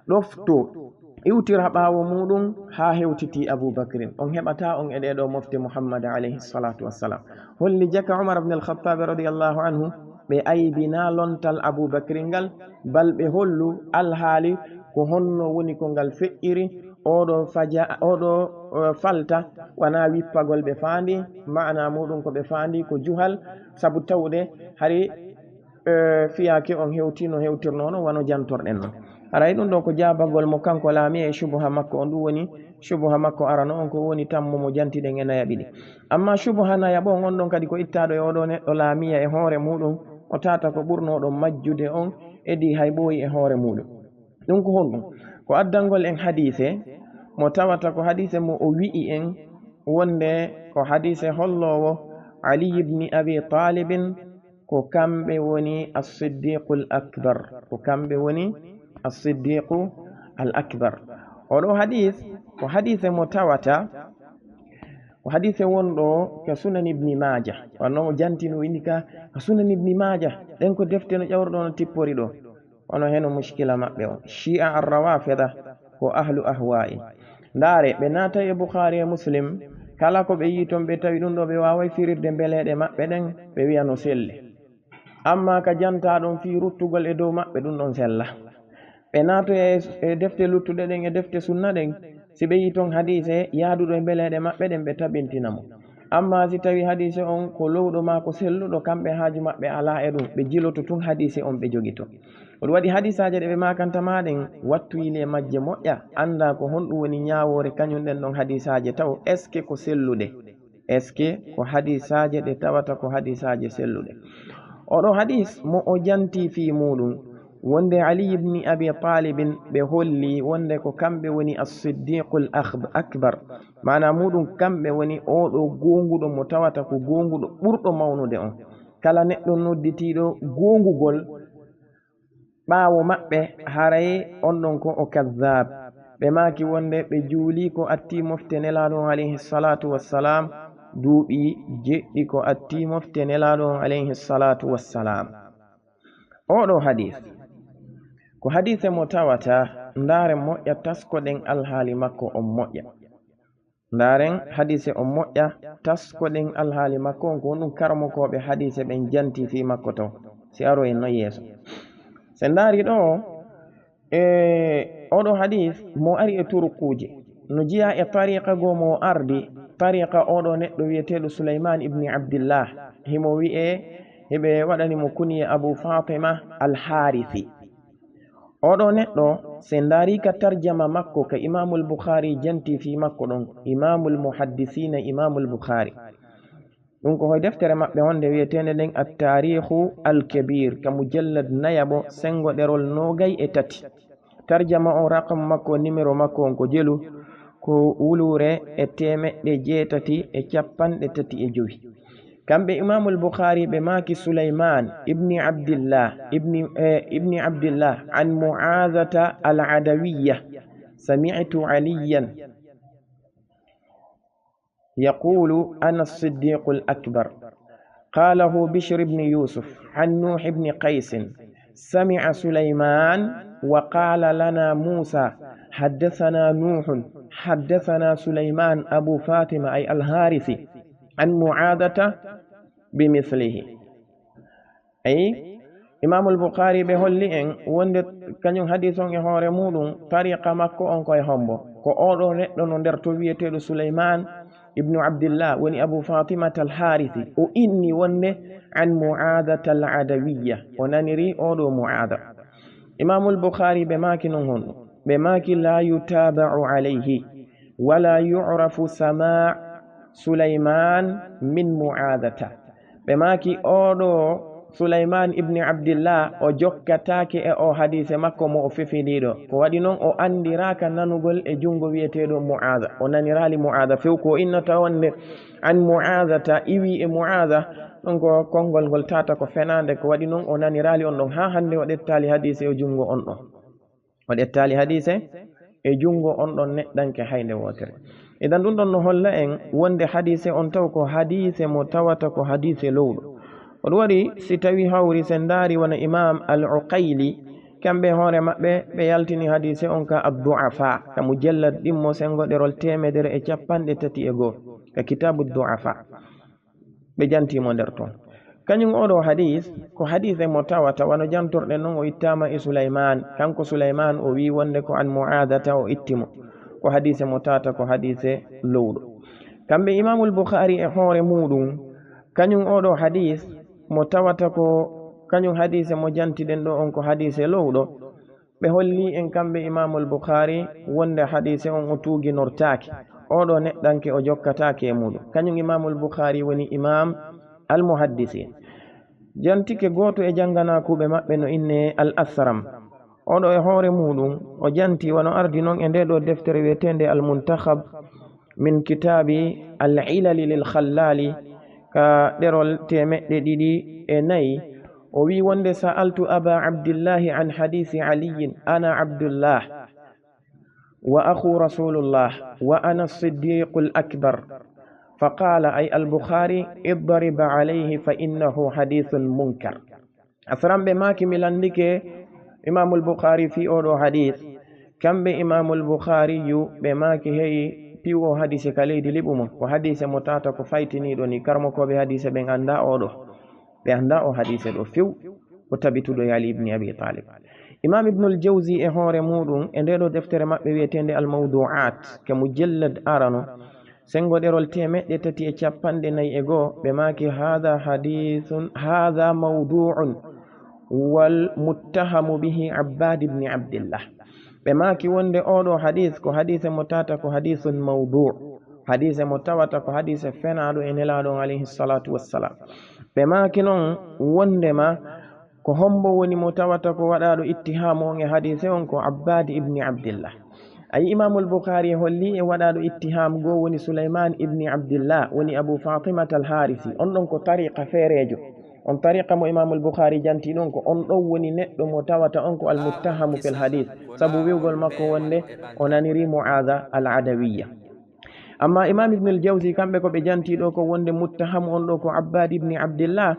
ɗoftoo, iwtira ɓaawo muuɗum haa hewtitii Abu Bakrin. On heɓataa on e ɗee ɗoo mofte Muhammad alayhi salaatu wassalam." Holli jaka Umar ibn al-Khattabi radiyallahu anhu, ɓe aybinaa lontal Abu Bakrin ngal, bal ɓe hollu alhaali ko honno woni ko ngal feƴƴiri, oɗo faja-, oɗo, eh, falta, wanaa wippagol ɓe faandi, maana muuɗum ko ɓe faandi ko juhal, sabu tawde hari, eh, fiyaake on hewtii no hewtirnoo non, wano jantorɗen non. Haray ɗum ɗoo ko jaabagol mo kanko laamiya e shubuha makko on, ɗum woni shubuha makko arano on, ko woni tammo mo jantiɗen e nayaɓi ɗi. Amma shubuha nayaɓo on, on ɗon kadi ko ittaaɗo e oɗo neɗɗo laamiya e hoore muuɗum, o taata ko ɓurnooɗo majjude on, edii hay ɓooyi e hoore muuɗum. Ɗum ko honɗum? Ko addangol en hadiise mo tawata ko hadiise mo o wi'i en wonde ko hadiise holloowo Ali ibn Abi Talibin ko kamɓe woni As-Siddiqul Akbar. Ko kamɓe woni As-Siddiqu al Akbar. Oɗo hadiis ko hadiise mo tawata, ko hadiise wonɗo ka Sunan Ibni Maaja. Wano o janti no indi ka, ka Sunan Ibni Maaja. Ɗen ko defte no ƴawruɗo no tippori ɗo. Kono heno mushkila maɓɓe on. Shi'a ar-Rawafida ko ahlu ahwa'i. Ndaare, ɓe naatay e Bukhari e Muslim, kala ko ɓe yi'i ton, ɓe tawi ɗum ɗo, ɓe waaway firirde mbeleeɗe maɓɓe ɗen, ɓe wi'a no selli. Amma ka jantaa ɗon fii ruttugol e dow maɓɓe, ɗum ɗon sella. Ɓe naatoya e, e defte luttuɗe ɗen, e defte sunna ɗen, si ɓe yi'i ton hadiise yaaduɗo e mbeleeɗe maɓɓe ɗen, ɓe tabintina mo. Amma si tawi hadiise on ko lowɗo maa ko selluɗo, kamɓe haaju maɓɓe alaa e ɗum, ɓe jiloto tun hadiise on, ɓe jogito. Ko ɗum waɗi hadiisaaje ɗe ɓe maakanta maa ɗen, wattu yili e majje moƴƴa, anndaa ko honɗum woni ñaawoore kañum ɗen ɗon hadiisaaje, taw est-ce que ko selluɗe? Est-ce que ko hadiisaaje ɗe tawata ko hadiisaaje selluɗe? Oɗo hadiis mo o janti fii muuɗum, wonde Ali ibni Abi Talibin ɓe holli wonde ko kamɓe woni As-Siddiqul Akhb-, Akbar, maanaa muuɗum kamɓe woni oɗo goonguɗo mo tawata ko goonguɗo ɓurɗo mawnude on. Kala neɗɗo nodditiiɗo goongugol ɓaawo maɓɓe, haray on ɗon ko o kazzaab. Ɓe maaki wonde ɓe juulii ko attii mofte Nelaaɗo on alayhi salaatu wassalaam, duuɓi jeɗɗi ko attii mofte Nelaaɗo on alayhi salaatu wassalaam. Oɗo hadiis, ko hadiise mo tawata, ndaare moƴƴa, taskoɗen alhaali makko on moƴƴa. Ndaaren hadiise on moƴƴa, taskoɗen alhaali makko on, ko honɗum karamokooɓe hadiise ɓen janti fii makko taw, si aroyen non yeeso. Se ndaari ɗo, e oɗo hadiis mo ari e turukuuje, no jeyaa e tariqa goo mo ardi, tariqa oɗo neɗɗo wi'eteeɗo Sulaymaan ibni Abdillah, himo wi'ee, hiɓe waɗani mo kuniye Abu Faatima Al-Haarisi. Oɗo neɗɗo, se ndaari ka tarjama makko, ka Imaamul Bukhaari janti fii makko ɗon, Imaamul Muhaddisiina, Imaamul Bukhaari. Ɗum ko hoy deftere maɓɓe honde wi'eteende nden At-Taariikhu Al-Kabiir, ka mujallad nayaɓo, sengo ɗerol noogay e tati. Tarjama on, raqam makko, numéro makko on ko jelu, ko wuluure e teemeɗɗe jeetati e cappanɗe tati e jowi. Kamɓe Imaamul Bukhaari ɓe maaki Sulaymaan ibni Abdillah, ibni, eh, ibni Abdillah an Mu'aadata al-Adawiyya, sami'tu Aliyyan يقول: أنا الصديق الأكبر. قاله بشر بن يوسف عن نوح بن قيس: سمع سليمان وقال لنا موسى: حدثنا نوح، حدثنا سليمان أبو فاطمة، أي الحارثي، عن معاذة بمثله. Ayi, Imaamul Bukhaari ɓe holli en wonde kañum hadiis on e hoore muuɗum, tariqa makko on ko e hombo? Ko oɗo neɗɗo no nder to wi'eteeɗo Sulaymaan ibnu Abdillah, woni Abu Faatimata al-Haarisi. O inni wonde an Mu'aadata al-Adawiyya, o naniri oɗo Mu'aada. Imaamul Bukhaari ɓe maaki non honɗum? Ɓe maaki: لا يتابع عليه ولا يعرف سماع سليمان من معاذة. Ɓe maaki, "Oo ɗoo Sulaymaan ibni Abdillah, o jokkataake e oo hadiise makko mo o fefiniiɗo. Ko waɗi non o anndiraaka nanugol e junngo wi'eteeɗo Mu'aada. O naniraali Mu'aada few ko o innata wonde an Mu'aadata, iwii e Mu'aada. Ɗum ko konngol ngol tata ko fenaande. Ko waɗi non o naniraali on ɗon. Haa hannde o ɗettaali hadiise o junngo on ɗon." O ɗettaali hadiise e junngo on ɗon neɗɗanke haynde wootere. Idan ɗum ɗon no holla en wonde hadiise on taw ko hadiise mo tawata ko hadiise lowɗo. Ko ɗum waɗi si tawi hawri sen ndaari wona Imam Al-Uqayli, kamɓe hoore maɓɓe ɓe yaltini hadiise on ka Ad-Du'afa, ka mujallad ɗimmo sengoɗerol teemedere e cappanɗe tati e goo, ka Kitaabu Du'afa. Ɓe jantii mo nder ton. Kañum oo ɗoo hadiis, ko hadiise mo tawata, wano jantorɗen non, o ittaama e Sulaymaan. Kanko Sulaymaan, o wi'i wonde ko an Mu'aadata o itti mo. Ko hadiise mo tawata, ko hadiise lowɗo. Kamɓe Imaamul Bukhaari e hoore muuɗum, kañum oo ɗoo hadiis mo tawata ko kañum hadiise mo jantiɗen ɗoo on, ko hadiise lowɗo. Ɓe holli en kamɓe Imaamul Bukhaari wonde hadiise on o tuuginortaake. Oo ɗoo neɗɗanke o jokkataake e muuɗum. Kañum Imaamul Bukhaari woni Imaam Al Muhaddisiin. Jantike gooto e jannganaakuuɓe maɓɓe no innee Al Asram. Oo ɗoo e hoore muuɗum o janti wano ardi non e ndee ɗoo deftere wi'eteende Al Muntakhab min kitaabi Al Ilali lil Khallaali ka ɗerol teemeɗɗe ɗiɗi e nayi. O wi'i wonde, "Sa'altu Aba Abdillahi an hadiisi Aliyyin, ana Abdullah wa akhu Rasulullah wa ana Siddiqul Akbar." Fa qaala, ay Al Bukhaari, "Idrib alayhi fa innahu hadiisun munkar." Asramɓe maaki, mi lanndike Imaamul Bukhaari fii oo ɗoo hadiis. Kamɓe Imaamul Bukhaari yu, ɓe maaki, heyi, piw oo hadiise ka leydi liɓu mo. Ko hadiise mo tawata ko faytiniiɗo ni, karamokooɓe hadiise ɓen anndaa oo ɗoo. Ɓe anndaa oo hadiise ɗoo few, ko tabituɗo e Ali ibni Abi Talib. Imaam Ibnul Jawzi e hoore muuɗum, e ndee ɗoo deftere maɓɓe wi'eteende Al Mawdu'aat, ke mujallad arano, senngo ɗerol teemeɗɗe tati e cappanɗe nayi e goo, ɓe maaki, "Haadha hadiisun, haadha mawduu'un, wal muttahamu bihi Abbaad ibni Abdillah." Ɓe maaki wonde oo ɗoo hadiis ko hadiise mo tawata ko hadiisun mawduu', hadiise mo tawata ko hadiise fenaaɗo e Nelaaɗo on alayhi salaatu wassalaam. Ɓe maaki non wondema ko hombo woni mo tawata ko waɗaaɗo ittihaamu on e hadiise on? Ko Abbaad ibni Abdillah. Ayi, Imaamul Bukhaari holli e waɗaaɗo ittihaamu goo woni Sulaymaan ibni Abdillah, woni Abu Faatimata Al Haarisi. On ɗon ko tariqa feereejo. On tariqa mo Imaamul Bukhaari janti ɗon, ko on ɗon woni neɗɗo mo tawata on ko al muttahamu fil hadiis, sabu wi'ugol makko wonde o naniri Mu'aada Al Adawiyya. Amma Imaam Ibnul Jawzi, kamɓe ko ɓe janti ɗoo ko wonde muttahamu on ɗoo ko Abbaad ibni Abdillah,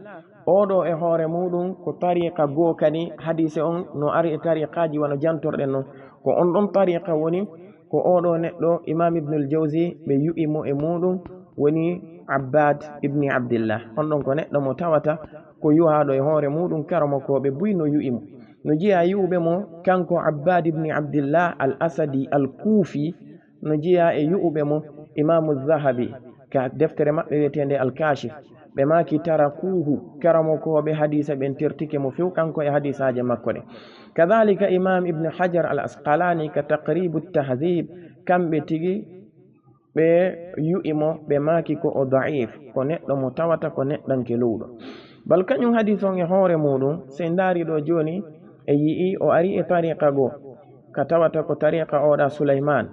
oo ɗoo e hoore muuɗum ko tariqa goo kadi, hadiise on no ari e tariqaaji wano jantorɗen non. Ko on ɗon tariqa woni ko oo ɗoo neɗɗo, Imaam Ibnul Jawzi, ɓe yu'i mo e muuɗum, woni Abbaad ibni Abdillah. On ɗon ko neɗɗo mo tawata ko yu'aaɗo e hoore muuɗum, karamokooɓe buy no yu'i mo. No jeyaa yu'uɓe mo, kanko Abbaad ibni Abdillah Al Asadi Al Kuufi, no jeyaa e yu'uɓe mo Imaamu Zahabi ka deftere maɓɓe wi'eteende Al Kaashif. Ɓe maaki, "Tarakuuhu", karamokooɓe hadiisa ɓen tertike mo few, kanko e hadiisaaje makko ɗen. Kadaalika Imaam Ibn Hajar Al Asqalaani ka Taqriibu Tahziib, kamɓe tigi ɓe yu'i mo, ɓe maaki ko o da'iif, ko neɗɗo mo tawata ko neɗɗanke lowɗo. Bal kañum hadiis on e hoore muuɗum, si en ndaari ɗoo jooni, en yi'i o ari e tariqa goo, ka tawata ko tariqa oo ɗaa Sulaymaan,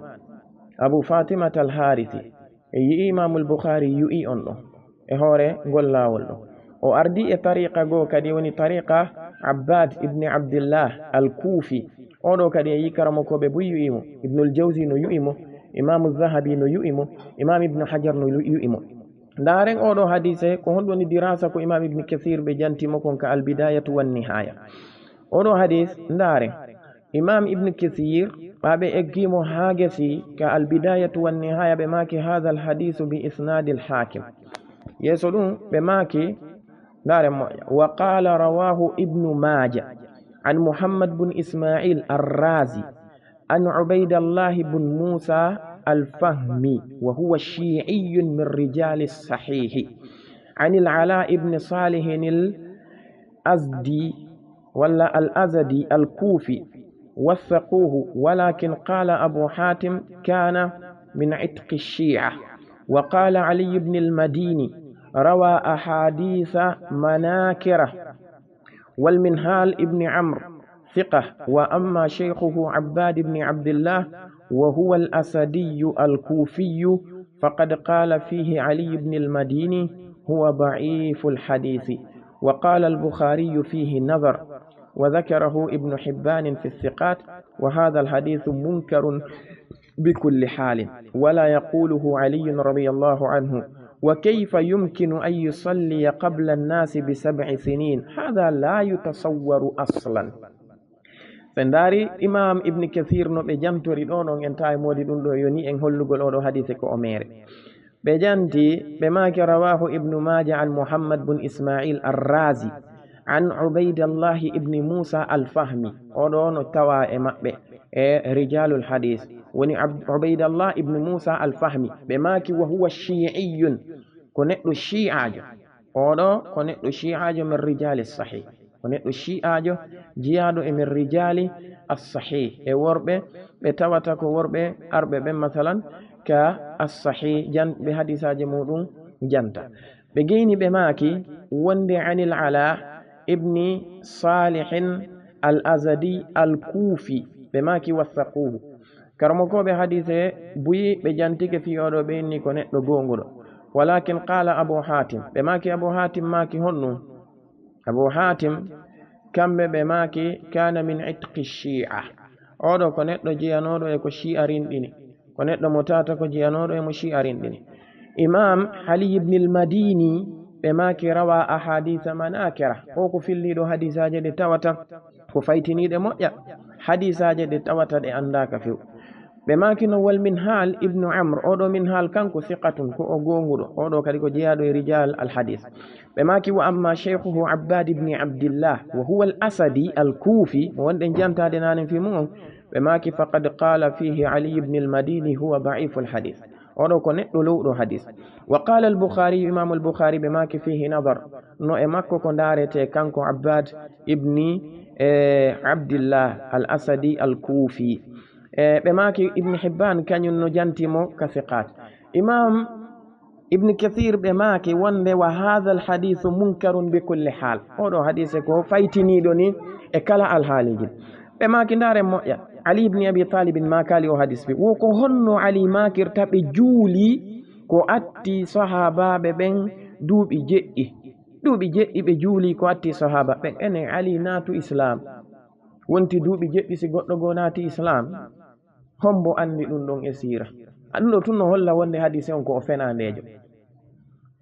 Abu Faatimata Al Haarisi. En yi'i Imaamul Bukhaari yu'i on ɗon e hoore ngol laawol ɗon. O ardi e tariqa goo kadi, woni tariqa Abbaad ibni Abdillah Al Kuufi. Oo ɗoo kadi en yi'i karamokooɓe buy yu'i mo. Ibnul Jawzi no yu'i mo, Imaamu Zahabi no yu'i mo, Imaam Ibnu Hajar no yu-, yu'i mo. Ndaaren oo ɗoo hadiise, ko honɗum woni diraasa ko Imaam Ibnu Kasiir ɓe janti mo kon ka Al Bidaayatu Wan Nihaaya. Oo ɗoo hadiis, ndaaren. Imaam Ibnu Kasiir, ɓaa ɓe eggii mo haa gasi ka Al Bidaayatu Wan Nihaaya, ɓe maaki, "Haadha al hadiisu bi isnaadil Haakim." Yeeso ɗum, ɓe maaki, ndaaren moƴƴa. "Wa qaala rawaahu Ibnu Maaja an Muhammad bun Ismaa'iil Ar-Raazi an Ubaydallahi bun Muusaa Al-Fahmi, wa huwa shii'iyyun min rijaali sahiihi, anil Alaa ibni Saalihin Al-Azdi, walla Al-Azadi Al-Kuufi, wassaquuhu, walaakin qaala Abu Haatim kaana min itqi shii'a." Wa qaala Aliyyu bnil Madiini, روى أحاديث مناكرة. والمنهال ابن عمرو ثقة، وأما شيخه عباد بن عبد الله وهو الأسدي الكوفي فقد قال فيه علي بن المديني هو ضعيف الحديث، وقال البخاري فيه نظر، وذكره ابن حبان في الثقات، وهذا الحديث منكر بكل حال، ولا يقوله علي رضي الله عنه، وكيف يمكن أن يصلي قبل الناس بسبع سنين؟ هذا لا يتصور أصلا. Sen daari Imam Ibn Kathir no ɓe jantori ɗo non, en tawi moodi ɗum ɗo yoni en hollugol oɗo hadise ko o mere. Ɓe janti, ɓe maaki: رواه ابن ماجه عن محمد بن إسماعيل الرازي عن عبيد الله بن موسى الفهمي. Oɗo no tawa e maɓɓe e rijalul hadis, woni Ab-, Ubaydallah ibn Musa al-Fahmi. Ɓe maaki: وهو شيعي, ko neɗɗo shi'aajo. Oɗo ko neɗɗo shi'aajo من رجال الصحيح. Ko neɗɗo shi'aajo jiyaaɗo e من رجال الصحيح, e worɓe ɓe tawata ko worɓe arɓe ɓen, masalan, ka as-Sahih, jan-, ɓe hadisaaji muɗum janta. Ɓe geyni, ɓe maaki wonde عن العلاء بن صالح الأزدي الكوفي, ɓe maaki: وثقوه. Karamokooɓe hadise buyi ɓe jantike fii oɗo, ɓe inni ko neɗɗo goonguɗo. ولكن قال أبو حاتم, ɓe maaki Abu Hatim maaki honɗum? Abu Hatim, kamɓe ɓe maaki: كان من عتق الشيعة. Oɗo ko neɗɗo jeyanooɗo e ko Shi'a rinɗini. Ko neɗɗo mo tawata ko jeyanooɗo e mo Shi'a rinɗini. Imam Ali ibn al-Madini, ɓe maaki: روى أحاديث مناكرة. O ko filliiɗo hadisaaje ɗe tawata ko faytiniiɗe moƴƴa. Hadisaaje ɗe tawata ɗe anndaaka few. Ɓe maaki no: والمنهال ابن عمرو. Oɗo Minhal kanko ثقة, ko o goonguɗo. Oɗo kadi ko jeyaaɗo e rijal al hadis. Ɓe maaki: وأما شيخه عباد بن عبد الله وهو الأسدي الكوفي, mo wonɗen jantaade nanen fii mun on, ɓe maaki: فقد قال فيه علي بن المديني هو ضعيف الحديث. Oɗo ko neɗɗo lowɗo hadis. وقال البخاري, Imam al-Bukhari, ɓe maaki: فيه نظر. No e makko ko ndaarete kanko Abbad ibni, eh, Abdillah al-Asadi al-Kufi. Eh, ɓe maaki Ibn Hibban kañum no janti mo ka siqat. Imam Ibn Kathir ɓe maaki wonde: وهذا الحديث منكر بكل حال. Oɗo hadise ko faytiniiɗo ni e kala alhaaliji. Ɓe maaki ndaare moƴƴa. Ali ibn Abi Talib maakaali o hadis bi. Wo ko honno Ali maakirta ɓe juuli ko atti sahaabaaɓe ɓen duuɓi jeɗɗi? Duuɓi jeɗɗi ɓe juuli ko atti sahaaba ɓen. Ene Ali naatu Islam. Wonti duuɓi jeɗɗi si goɗɗo goo naati Islam. Hombo anndi ɗum ɗon e siira? A ɗum ɗo tun no holla wonde hadise on ko o fenaandeejo.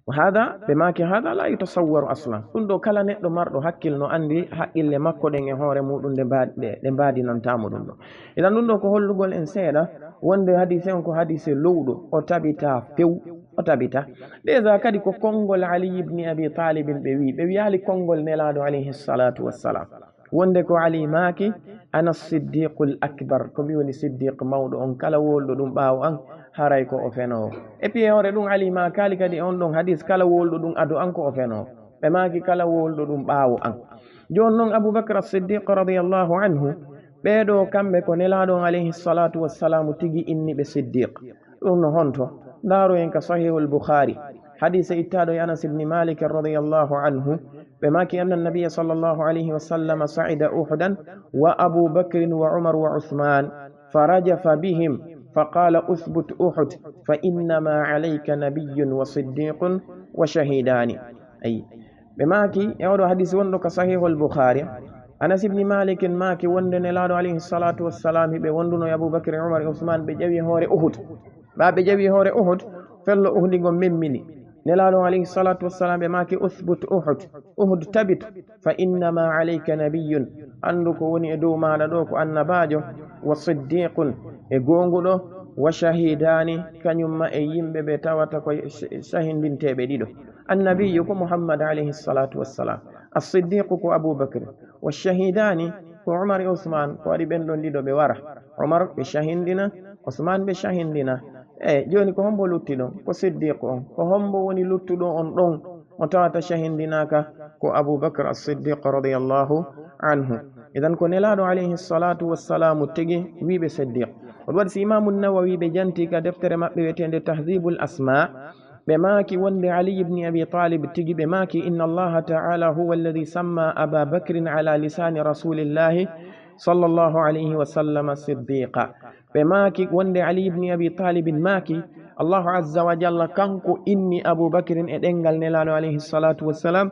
Wa hada, ɓe maaki: هذا لا يتصور أصلا. Ɗum ɗo kala neɗɗo marɗo hakkil no anndi haqqille makko ɗen e hoore muɗum ɗe mba-, ɗe, ɗe mbaadinantaa mo ɗum ɗo. Idan ɗum ɗo ko hollugol en seeɗa wonde hadise on ko hadise lowɗo, o tabita few, o tabita. Déjà kadi ko konngol Ali ibn Abi Talib ɓe wi, ɓe wiyaali konngol Nelaaɗo alayhi salatu wassalam. Wonde ko Ali maaki: أنا الصديق الأكبر, ko mi woni Siddiq mawɗo on, kala wowluɗo ɗum ɓaawo an, haray ko o fenoowo. Et puis e hoore ɗum Ali maakaali kadi on ɗon hadis, kala wowluɗo ɗum ado an ko o fenoowo. Ɓe maaki: kala wowluɗo ɗum ɓaawo an. Jooni non Abu Bakr as-Siddiq radiyallahu anhu, ɓee ɗo kamɓe ko Nelaaɗo on alayhi salatu wassalamu tigi inni ɓe Siddiq. Ɗum no honto? Ndaaroyen ka Sahihul Bukhari. Hadise ittaaɗo e Anas ibn Malik radiyallahu anhu. Ɓe maaki: أن النبي صلى الله عليه وسلم صعد أحدا وأبو بكر وعمر وعثمان فرجف بهم فقال: اثبت أحد فإنما عليك نبي وصديق وشهيدان. Ayi. Ɓe maaki, e oɗo hadisi wonɗo ka Sahihul Bukhari, Anas ibn Malik maaki wonde Nelaaɗo alayhi salatu wassalam, hiɓe wonduno e Abu Bakr, Umar e Usman, ɓe ƴawi hoore Uhud. Ɓa ɓe ƴawi hoore Uhud, fello Uhudi ngon memmini. Nelaaɗo alayhi salatu wassalam ɓe maaki: اثبت أحد, Uhud tabitu, فإنما عليك نبي, anndu ko woni e dow maaɗa ɗo ko annabaajo, وصديق, e goonguɗo, وشهيدان, kañum ma e yimɓe ɓe tawata ko sh-, shahindinteeɓe ɗiɗo. Annabiyyu ko Muhammad alayhi salatu wassalam, as-Siddiqu ko Abu Bakr, والشهيدان ko Umar e Usman, ko waɗi ɓen ɗon ɗiɗo ɓe wara. Umar ɓe shahindina, Usman ɓe shahindina. E jooni ko hombo lutti ɗon? Ko Siddiq on. Ko hombo woni luttuɗo on ɗon mo tawata shahindinaaka? Ko Abu Bakr as-Siddiq radiyallahu anhu. Idan ko Nelaaɗo alayhi salatu wassalamu tigi wiiɓe Siddiq. On waɗi si Imamu Nawawi ɓe janti ka deftere maɓɓe wi'eteende Tahdhibul Asma, Ɓe maaki wonde Ali ibni Abi Talib tigi, ɓe maaki: "Inna Allaha ta'ala huwa alladhi samma Aba Bakrin ala lisani Rasulillahi sallallahu alayhi wa sallam siddiqa." Ɓe maaki wonde Ali ibni Abi Talibin maaki, Allahu azza wa jalla kanko inni Abu Bakrin e ɗengal Nelaaɗo alayhi salatu wassalam,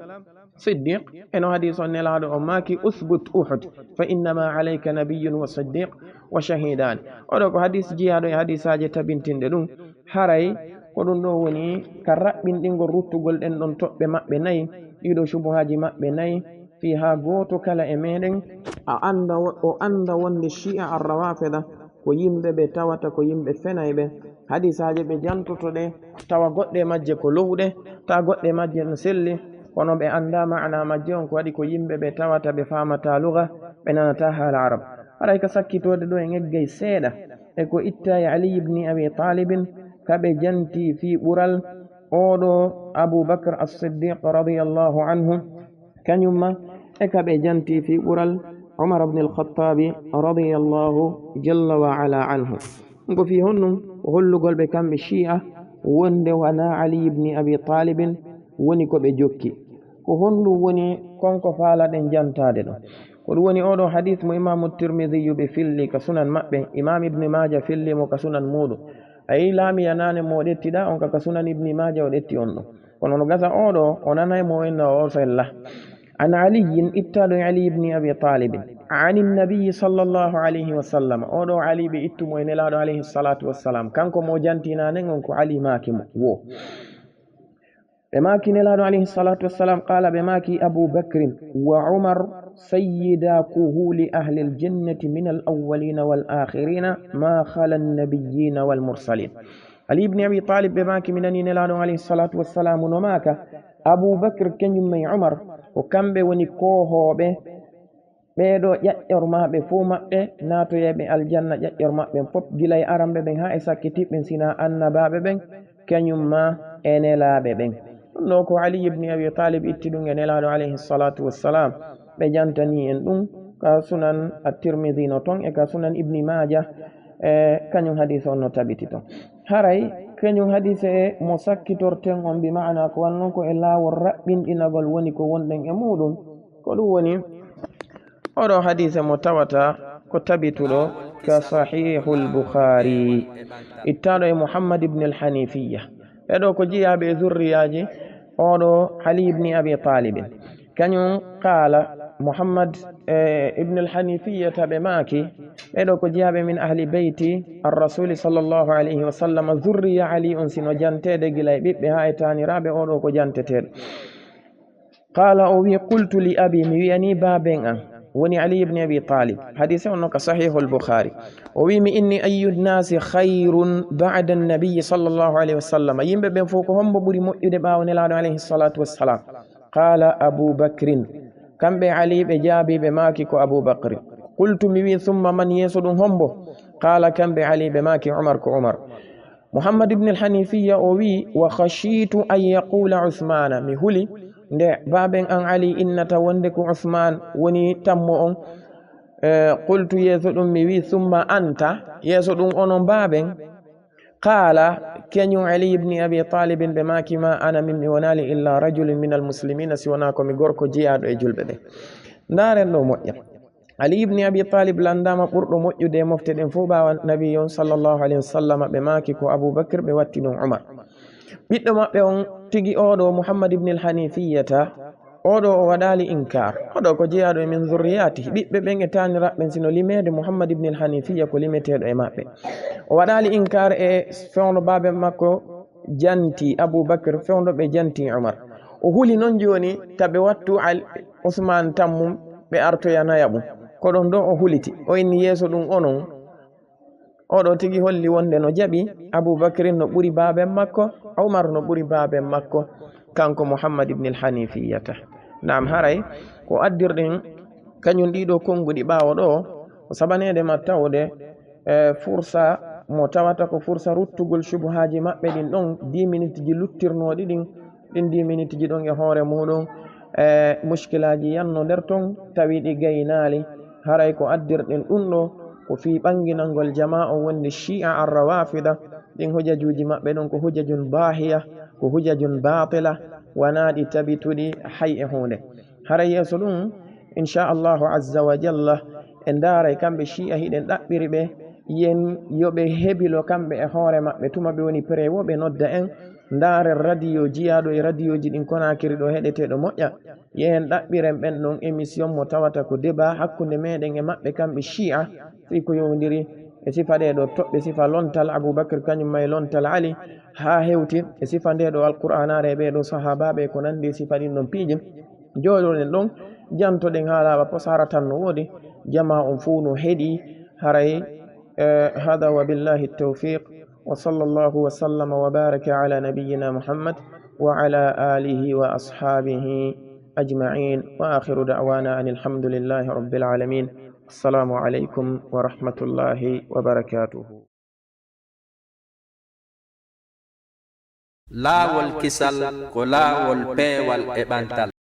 Siddiq, e no hadis on Nelaaɗo on maaki: "Uthbut Uhud, fa innama alayka nabiyyun wa siddiq wa shahidani." Oɗo ko hadis jiyaaɗo e hadisaaje tabintinɗe ɗum. Haray ko ɗum ɗo woni ka raɓɓinɗingol ruttugol ɗen ɗon toɓɓe maɓɓe nayi, ɗiɗo shubuhaaji maɓɓe nayi, fii haa gooto kala e meɗen a annda wo-, o annda wonde Shi'a Ar-Rawafida ko yimɓe ɓe tawata ko yimɓe fenayɓe. Hadisaaje ɓe jantoto ɗe, tawa goɗɗe majje ko lowɗe, tawa goɗɗe majje no selli, kono ɓe annda maana majje on, ko waɗi ko yimɓe ɓe tawata ɓe faamata luga, ɓe nanata haala Arab. Haray ka sakkitoode ɗo en eggay seeɗa e ko itta e Ali ibni Abi Talibin, ka ɓe janti fii ɓural oɗo Abu Bakr As-Siddiq radiyallahu anhu, kañum ma e ka ɓe janti fii ɓural Umar ibn al-Khattabi radiyallahu jalla wa ala anhu. Ko fii honɗum? Ko hollugol ɓe kamɓe Shi'a wonde wanaa Ali ibni Abi Talibin woni ko ɓe jokki. Ko honɗum woni kon ko faalaɗen jantaade ɗo? Ko ɗum woni oɗo hadis mo Imaamu Tirmidhi ɓe filli ka sunan maɓɓe, Imaam Ibni Maaja filli mo ka sunan muuɗum. A yii laamiya naane mo ɗettiɗa on ka, ka sunan Ibni Maaja o ɗetti on ɗo. Kono no gasa oɗo, o nanay mo en o fella. An Aliyyin, ittaɗo e Ali ibni Abi Talibin. Anin Nabiyyi sallallahu alayhi wa sallam. Oɗo Ali ɓe ittu mo e Nelaaɗo alayhi salatu wassalam. Kanko mo janti naane on ko Ali maaki mo wo. Ɓe maaki Nelaaɗo alayhi salatu wassalam, qala, ɓe maaki Abu Bakrin wa Umar sayyida kuhuli ahlil jannati min al awwalina wal akhirina ma khala an-nabiyyina wal mursalin. Ali ibn Abi Talib ɓe maaki, mi nani Nelaaɗo on alayhi salatu wassalamu no maaka, Abu Bakr kañum e Umar ko kamɓe woni koohooɓe ɓee ɗoo ƴaƴƴormaaɓe fow maɓɓe naatoyayɓe aljanna, ƴaƴƴor maɓɓen fof, gila e aranɓe ɓen haa e sakkitiiɓe ɓen, si naa annabaaɓe ɓen, kañum maa e nelaaɓe ɓen. Ɗum ɗoo ko Ali ibn Abi Talib itti ɗum e Nelaaɗo alayhi salatu wassalam. Ɓe jantanii en ɗum ka sunan At-Tirmidhi no ton e ka sunan Ibni Maaja, e kañum hadiis on no tabiti ton. Haray kañum hadiise mo sakkitorten on, bi ma'ana ko wano non ko e laawol raɓɓinɗinagol woni ko wonɗen e muuɗum. Ko ɗum woni oɗo hadiise mo tawata ko tabituɗo ka Sahihul Bukhari, ittaaɗo e Muhammad ibn al-Hanifiyya. Ɓee ɗoo ko jiyaaɓe e zurriyaaji oɗo Ali ibn Abi Talib. Kañum qaala Muhammad, eh, ibn al-Hanifiyya, taɓe maaki, ɓee ɗoo ko jiyaaɓe min ahli beyti ar-Rasuli sallallahu alayhi wa sallam, zurriya Ali on sino janteede gila e ɓiɓɓe haa e taaniraaɓe, oɗo ko janteteeɗo. Qaala, o wi, qultu li abi, mi wi'ani baaben an, woni Ali ibn Abi Talib. Hadiise on no ka Sahihul Bukhari. O wi mi, inni ayyu nnaasi khayrun ba'da nnabiyyi sallallahu alayhi wa sallam. Yimɓe ɓen fow ko hombo ɓuri moƴƴude ɓaawo Nelaaɗo alayhi salatu wassalam? Qaala Abu Bakrin. Kamɓe Ali ɓe jaabi ɓe maaki ko Abu Bakrin. Qultu mi wi, thumma man, yeeso ɗum hombo? Qaala kamɓe Ali ɓe maaki Umar ko Umar. Muhammad ibn al-Hanifiyya o wi, wa khashitu an yaqula Uthmana, mi huli nde baaben an Ali innata wonde ko Uthman woni tammo on. Eh, qultu, yeeso ɗum mi wi, thumma anta, yeeso ɗum onon baaben? Qaala, kañum Ali ibn Abi Talibin ɓe maaki, ma ana, min mi wonaali, illa rajulun min al-muslimina, si wonaa ko mi gorko jeyaaɗo e julɓe ɓe. Ndaaren ɗo moƴƴa. Ali ibn Abi Talib lanndaama ɓurɗo moƴƴude e mofte ɗen fow ɓaawo Nabi on sallallahu alayhi wa sallam, ɓe maaki ko Abu Bakr, ɓe watti ɗum Umar. Ɓiɗɗo maɓɓe on tigi oɗo Muhammad ibn al-Hanifiyyata, oɗo o waɗaali inkaar. Oɗo ko jeyaaɗo e min zurriyaati. Ɓiɓɓe ɓen e taaniraaɓe ɓen sino limeede, Muhammad ibn al-Hanifiyya ko limeteeɗo e maɓɓe. O waɗaali inkaar e fewndo baaben makko janti Abu Bakr, fewndo ɓe janti Umar. O huli non jooni taɓe wattu Al-, Usman tammum ɓe artoyanaya ɓum. Ko ɗon ɗo o huliti. O inni yeeso ɗum onon. Oɗo tigi holli wonde no jaɓi Abu Bakrin no ɓuri baaben makko, Umar no ɓuri baaben makko, kanko Muhammad ibn al-Hanifiyyata. Naam, haray ko addirɗen kañum ɗiɗo konnguɗi ɓaawo ɗo, ko sabaneede ma tawde e fursa mo tawata ko fursa ruttugol shubuhaaji maɓɓe ɗin ɗon, dix minutes ji luttirnooɗi ɗin, ɗin dix minutes ji ɗon e hoore muɗum, e mushkilaaji yanno nder ton, tawi ɗi gaynaali. Haray ko addirɗen ɗum ɗo, ko fii ɓanginangol jamaa on wonde Shi'a Ar-Rawafida, Ɗin hujajuuji maɓɓe ɗon ko hujajun baahiya, ko hujajun baatila, wanaa ɗi tabituɗi hay e huunde. Hara yeeso ɗum, inchallahu azza wa jalla, en ndaaray kamɓe Shi'a hiɗen ɗaɓɓiri ɓe, yen yo ɓe hebilo kamɓe e hoore maɓɓe tuma ɓe woni prêt wo ɓe nodda en. Ndaaren radio jiyaaɗo e radioji ɗin Konaakiri ɗo heɗeteeɗo moƴƴa. Yehen ɗaɓɓiren ɓen ɗon émission mo tawata ko débat hakkunde meɗen e maɓɓe kamɓe Shi'a, fii ko yowndiri e sifa ɗee ɗoo toɓɓe, sifa lontal Abubakar kañum ma e lontal Ali, haa hewti e sifa ndee ɗoo Alqur'aanaare e ɓee ɗoo sahaabaaɓe e ko nanndi e sifa ɗin ɗon piiji. Jooɗoɗen ɗon, jantoɗen haalaaɓe posara tan no woodi, jamaa on fow no heɗii, haray, eh, hada wa billahi tawfiq. وصلى الله وسلم وبارك على نبينا محمد وعلى آله وأصحابه أجمعين. وآخر دعوانا أن الحمد لله رب العالمين. السلام عليكم ورحمة الله وبركاته. Laawol kisal ko laawol peewal e ɓantal.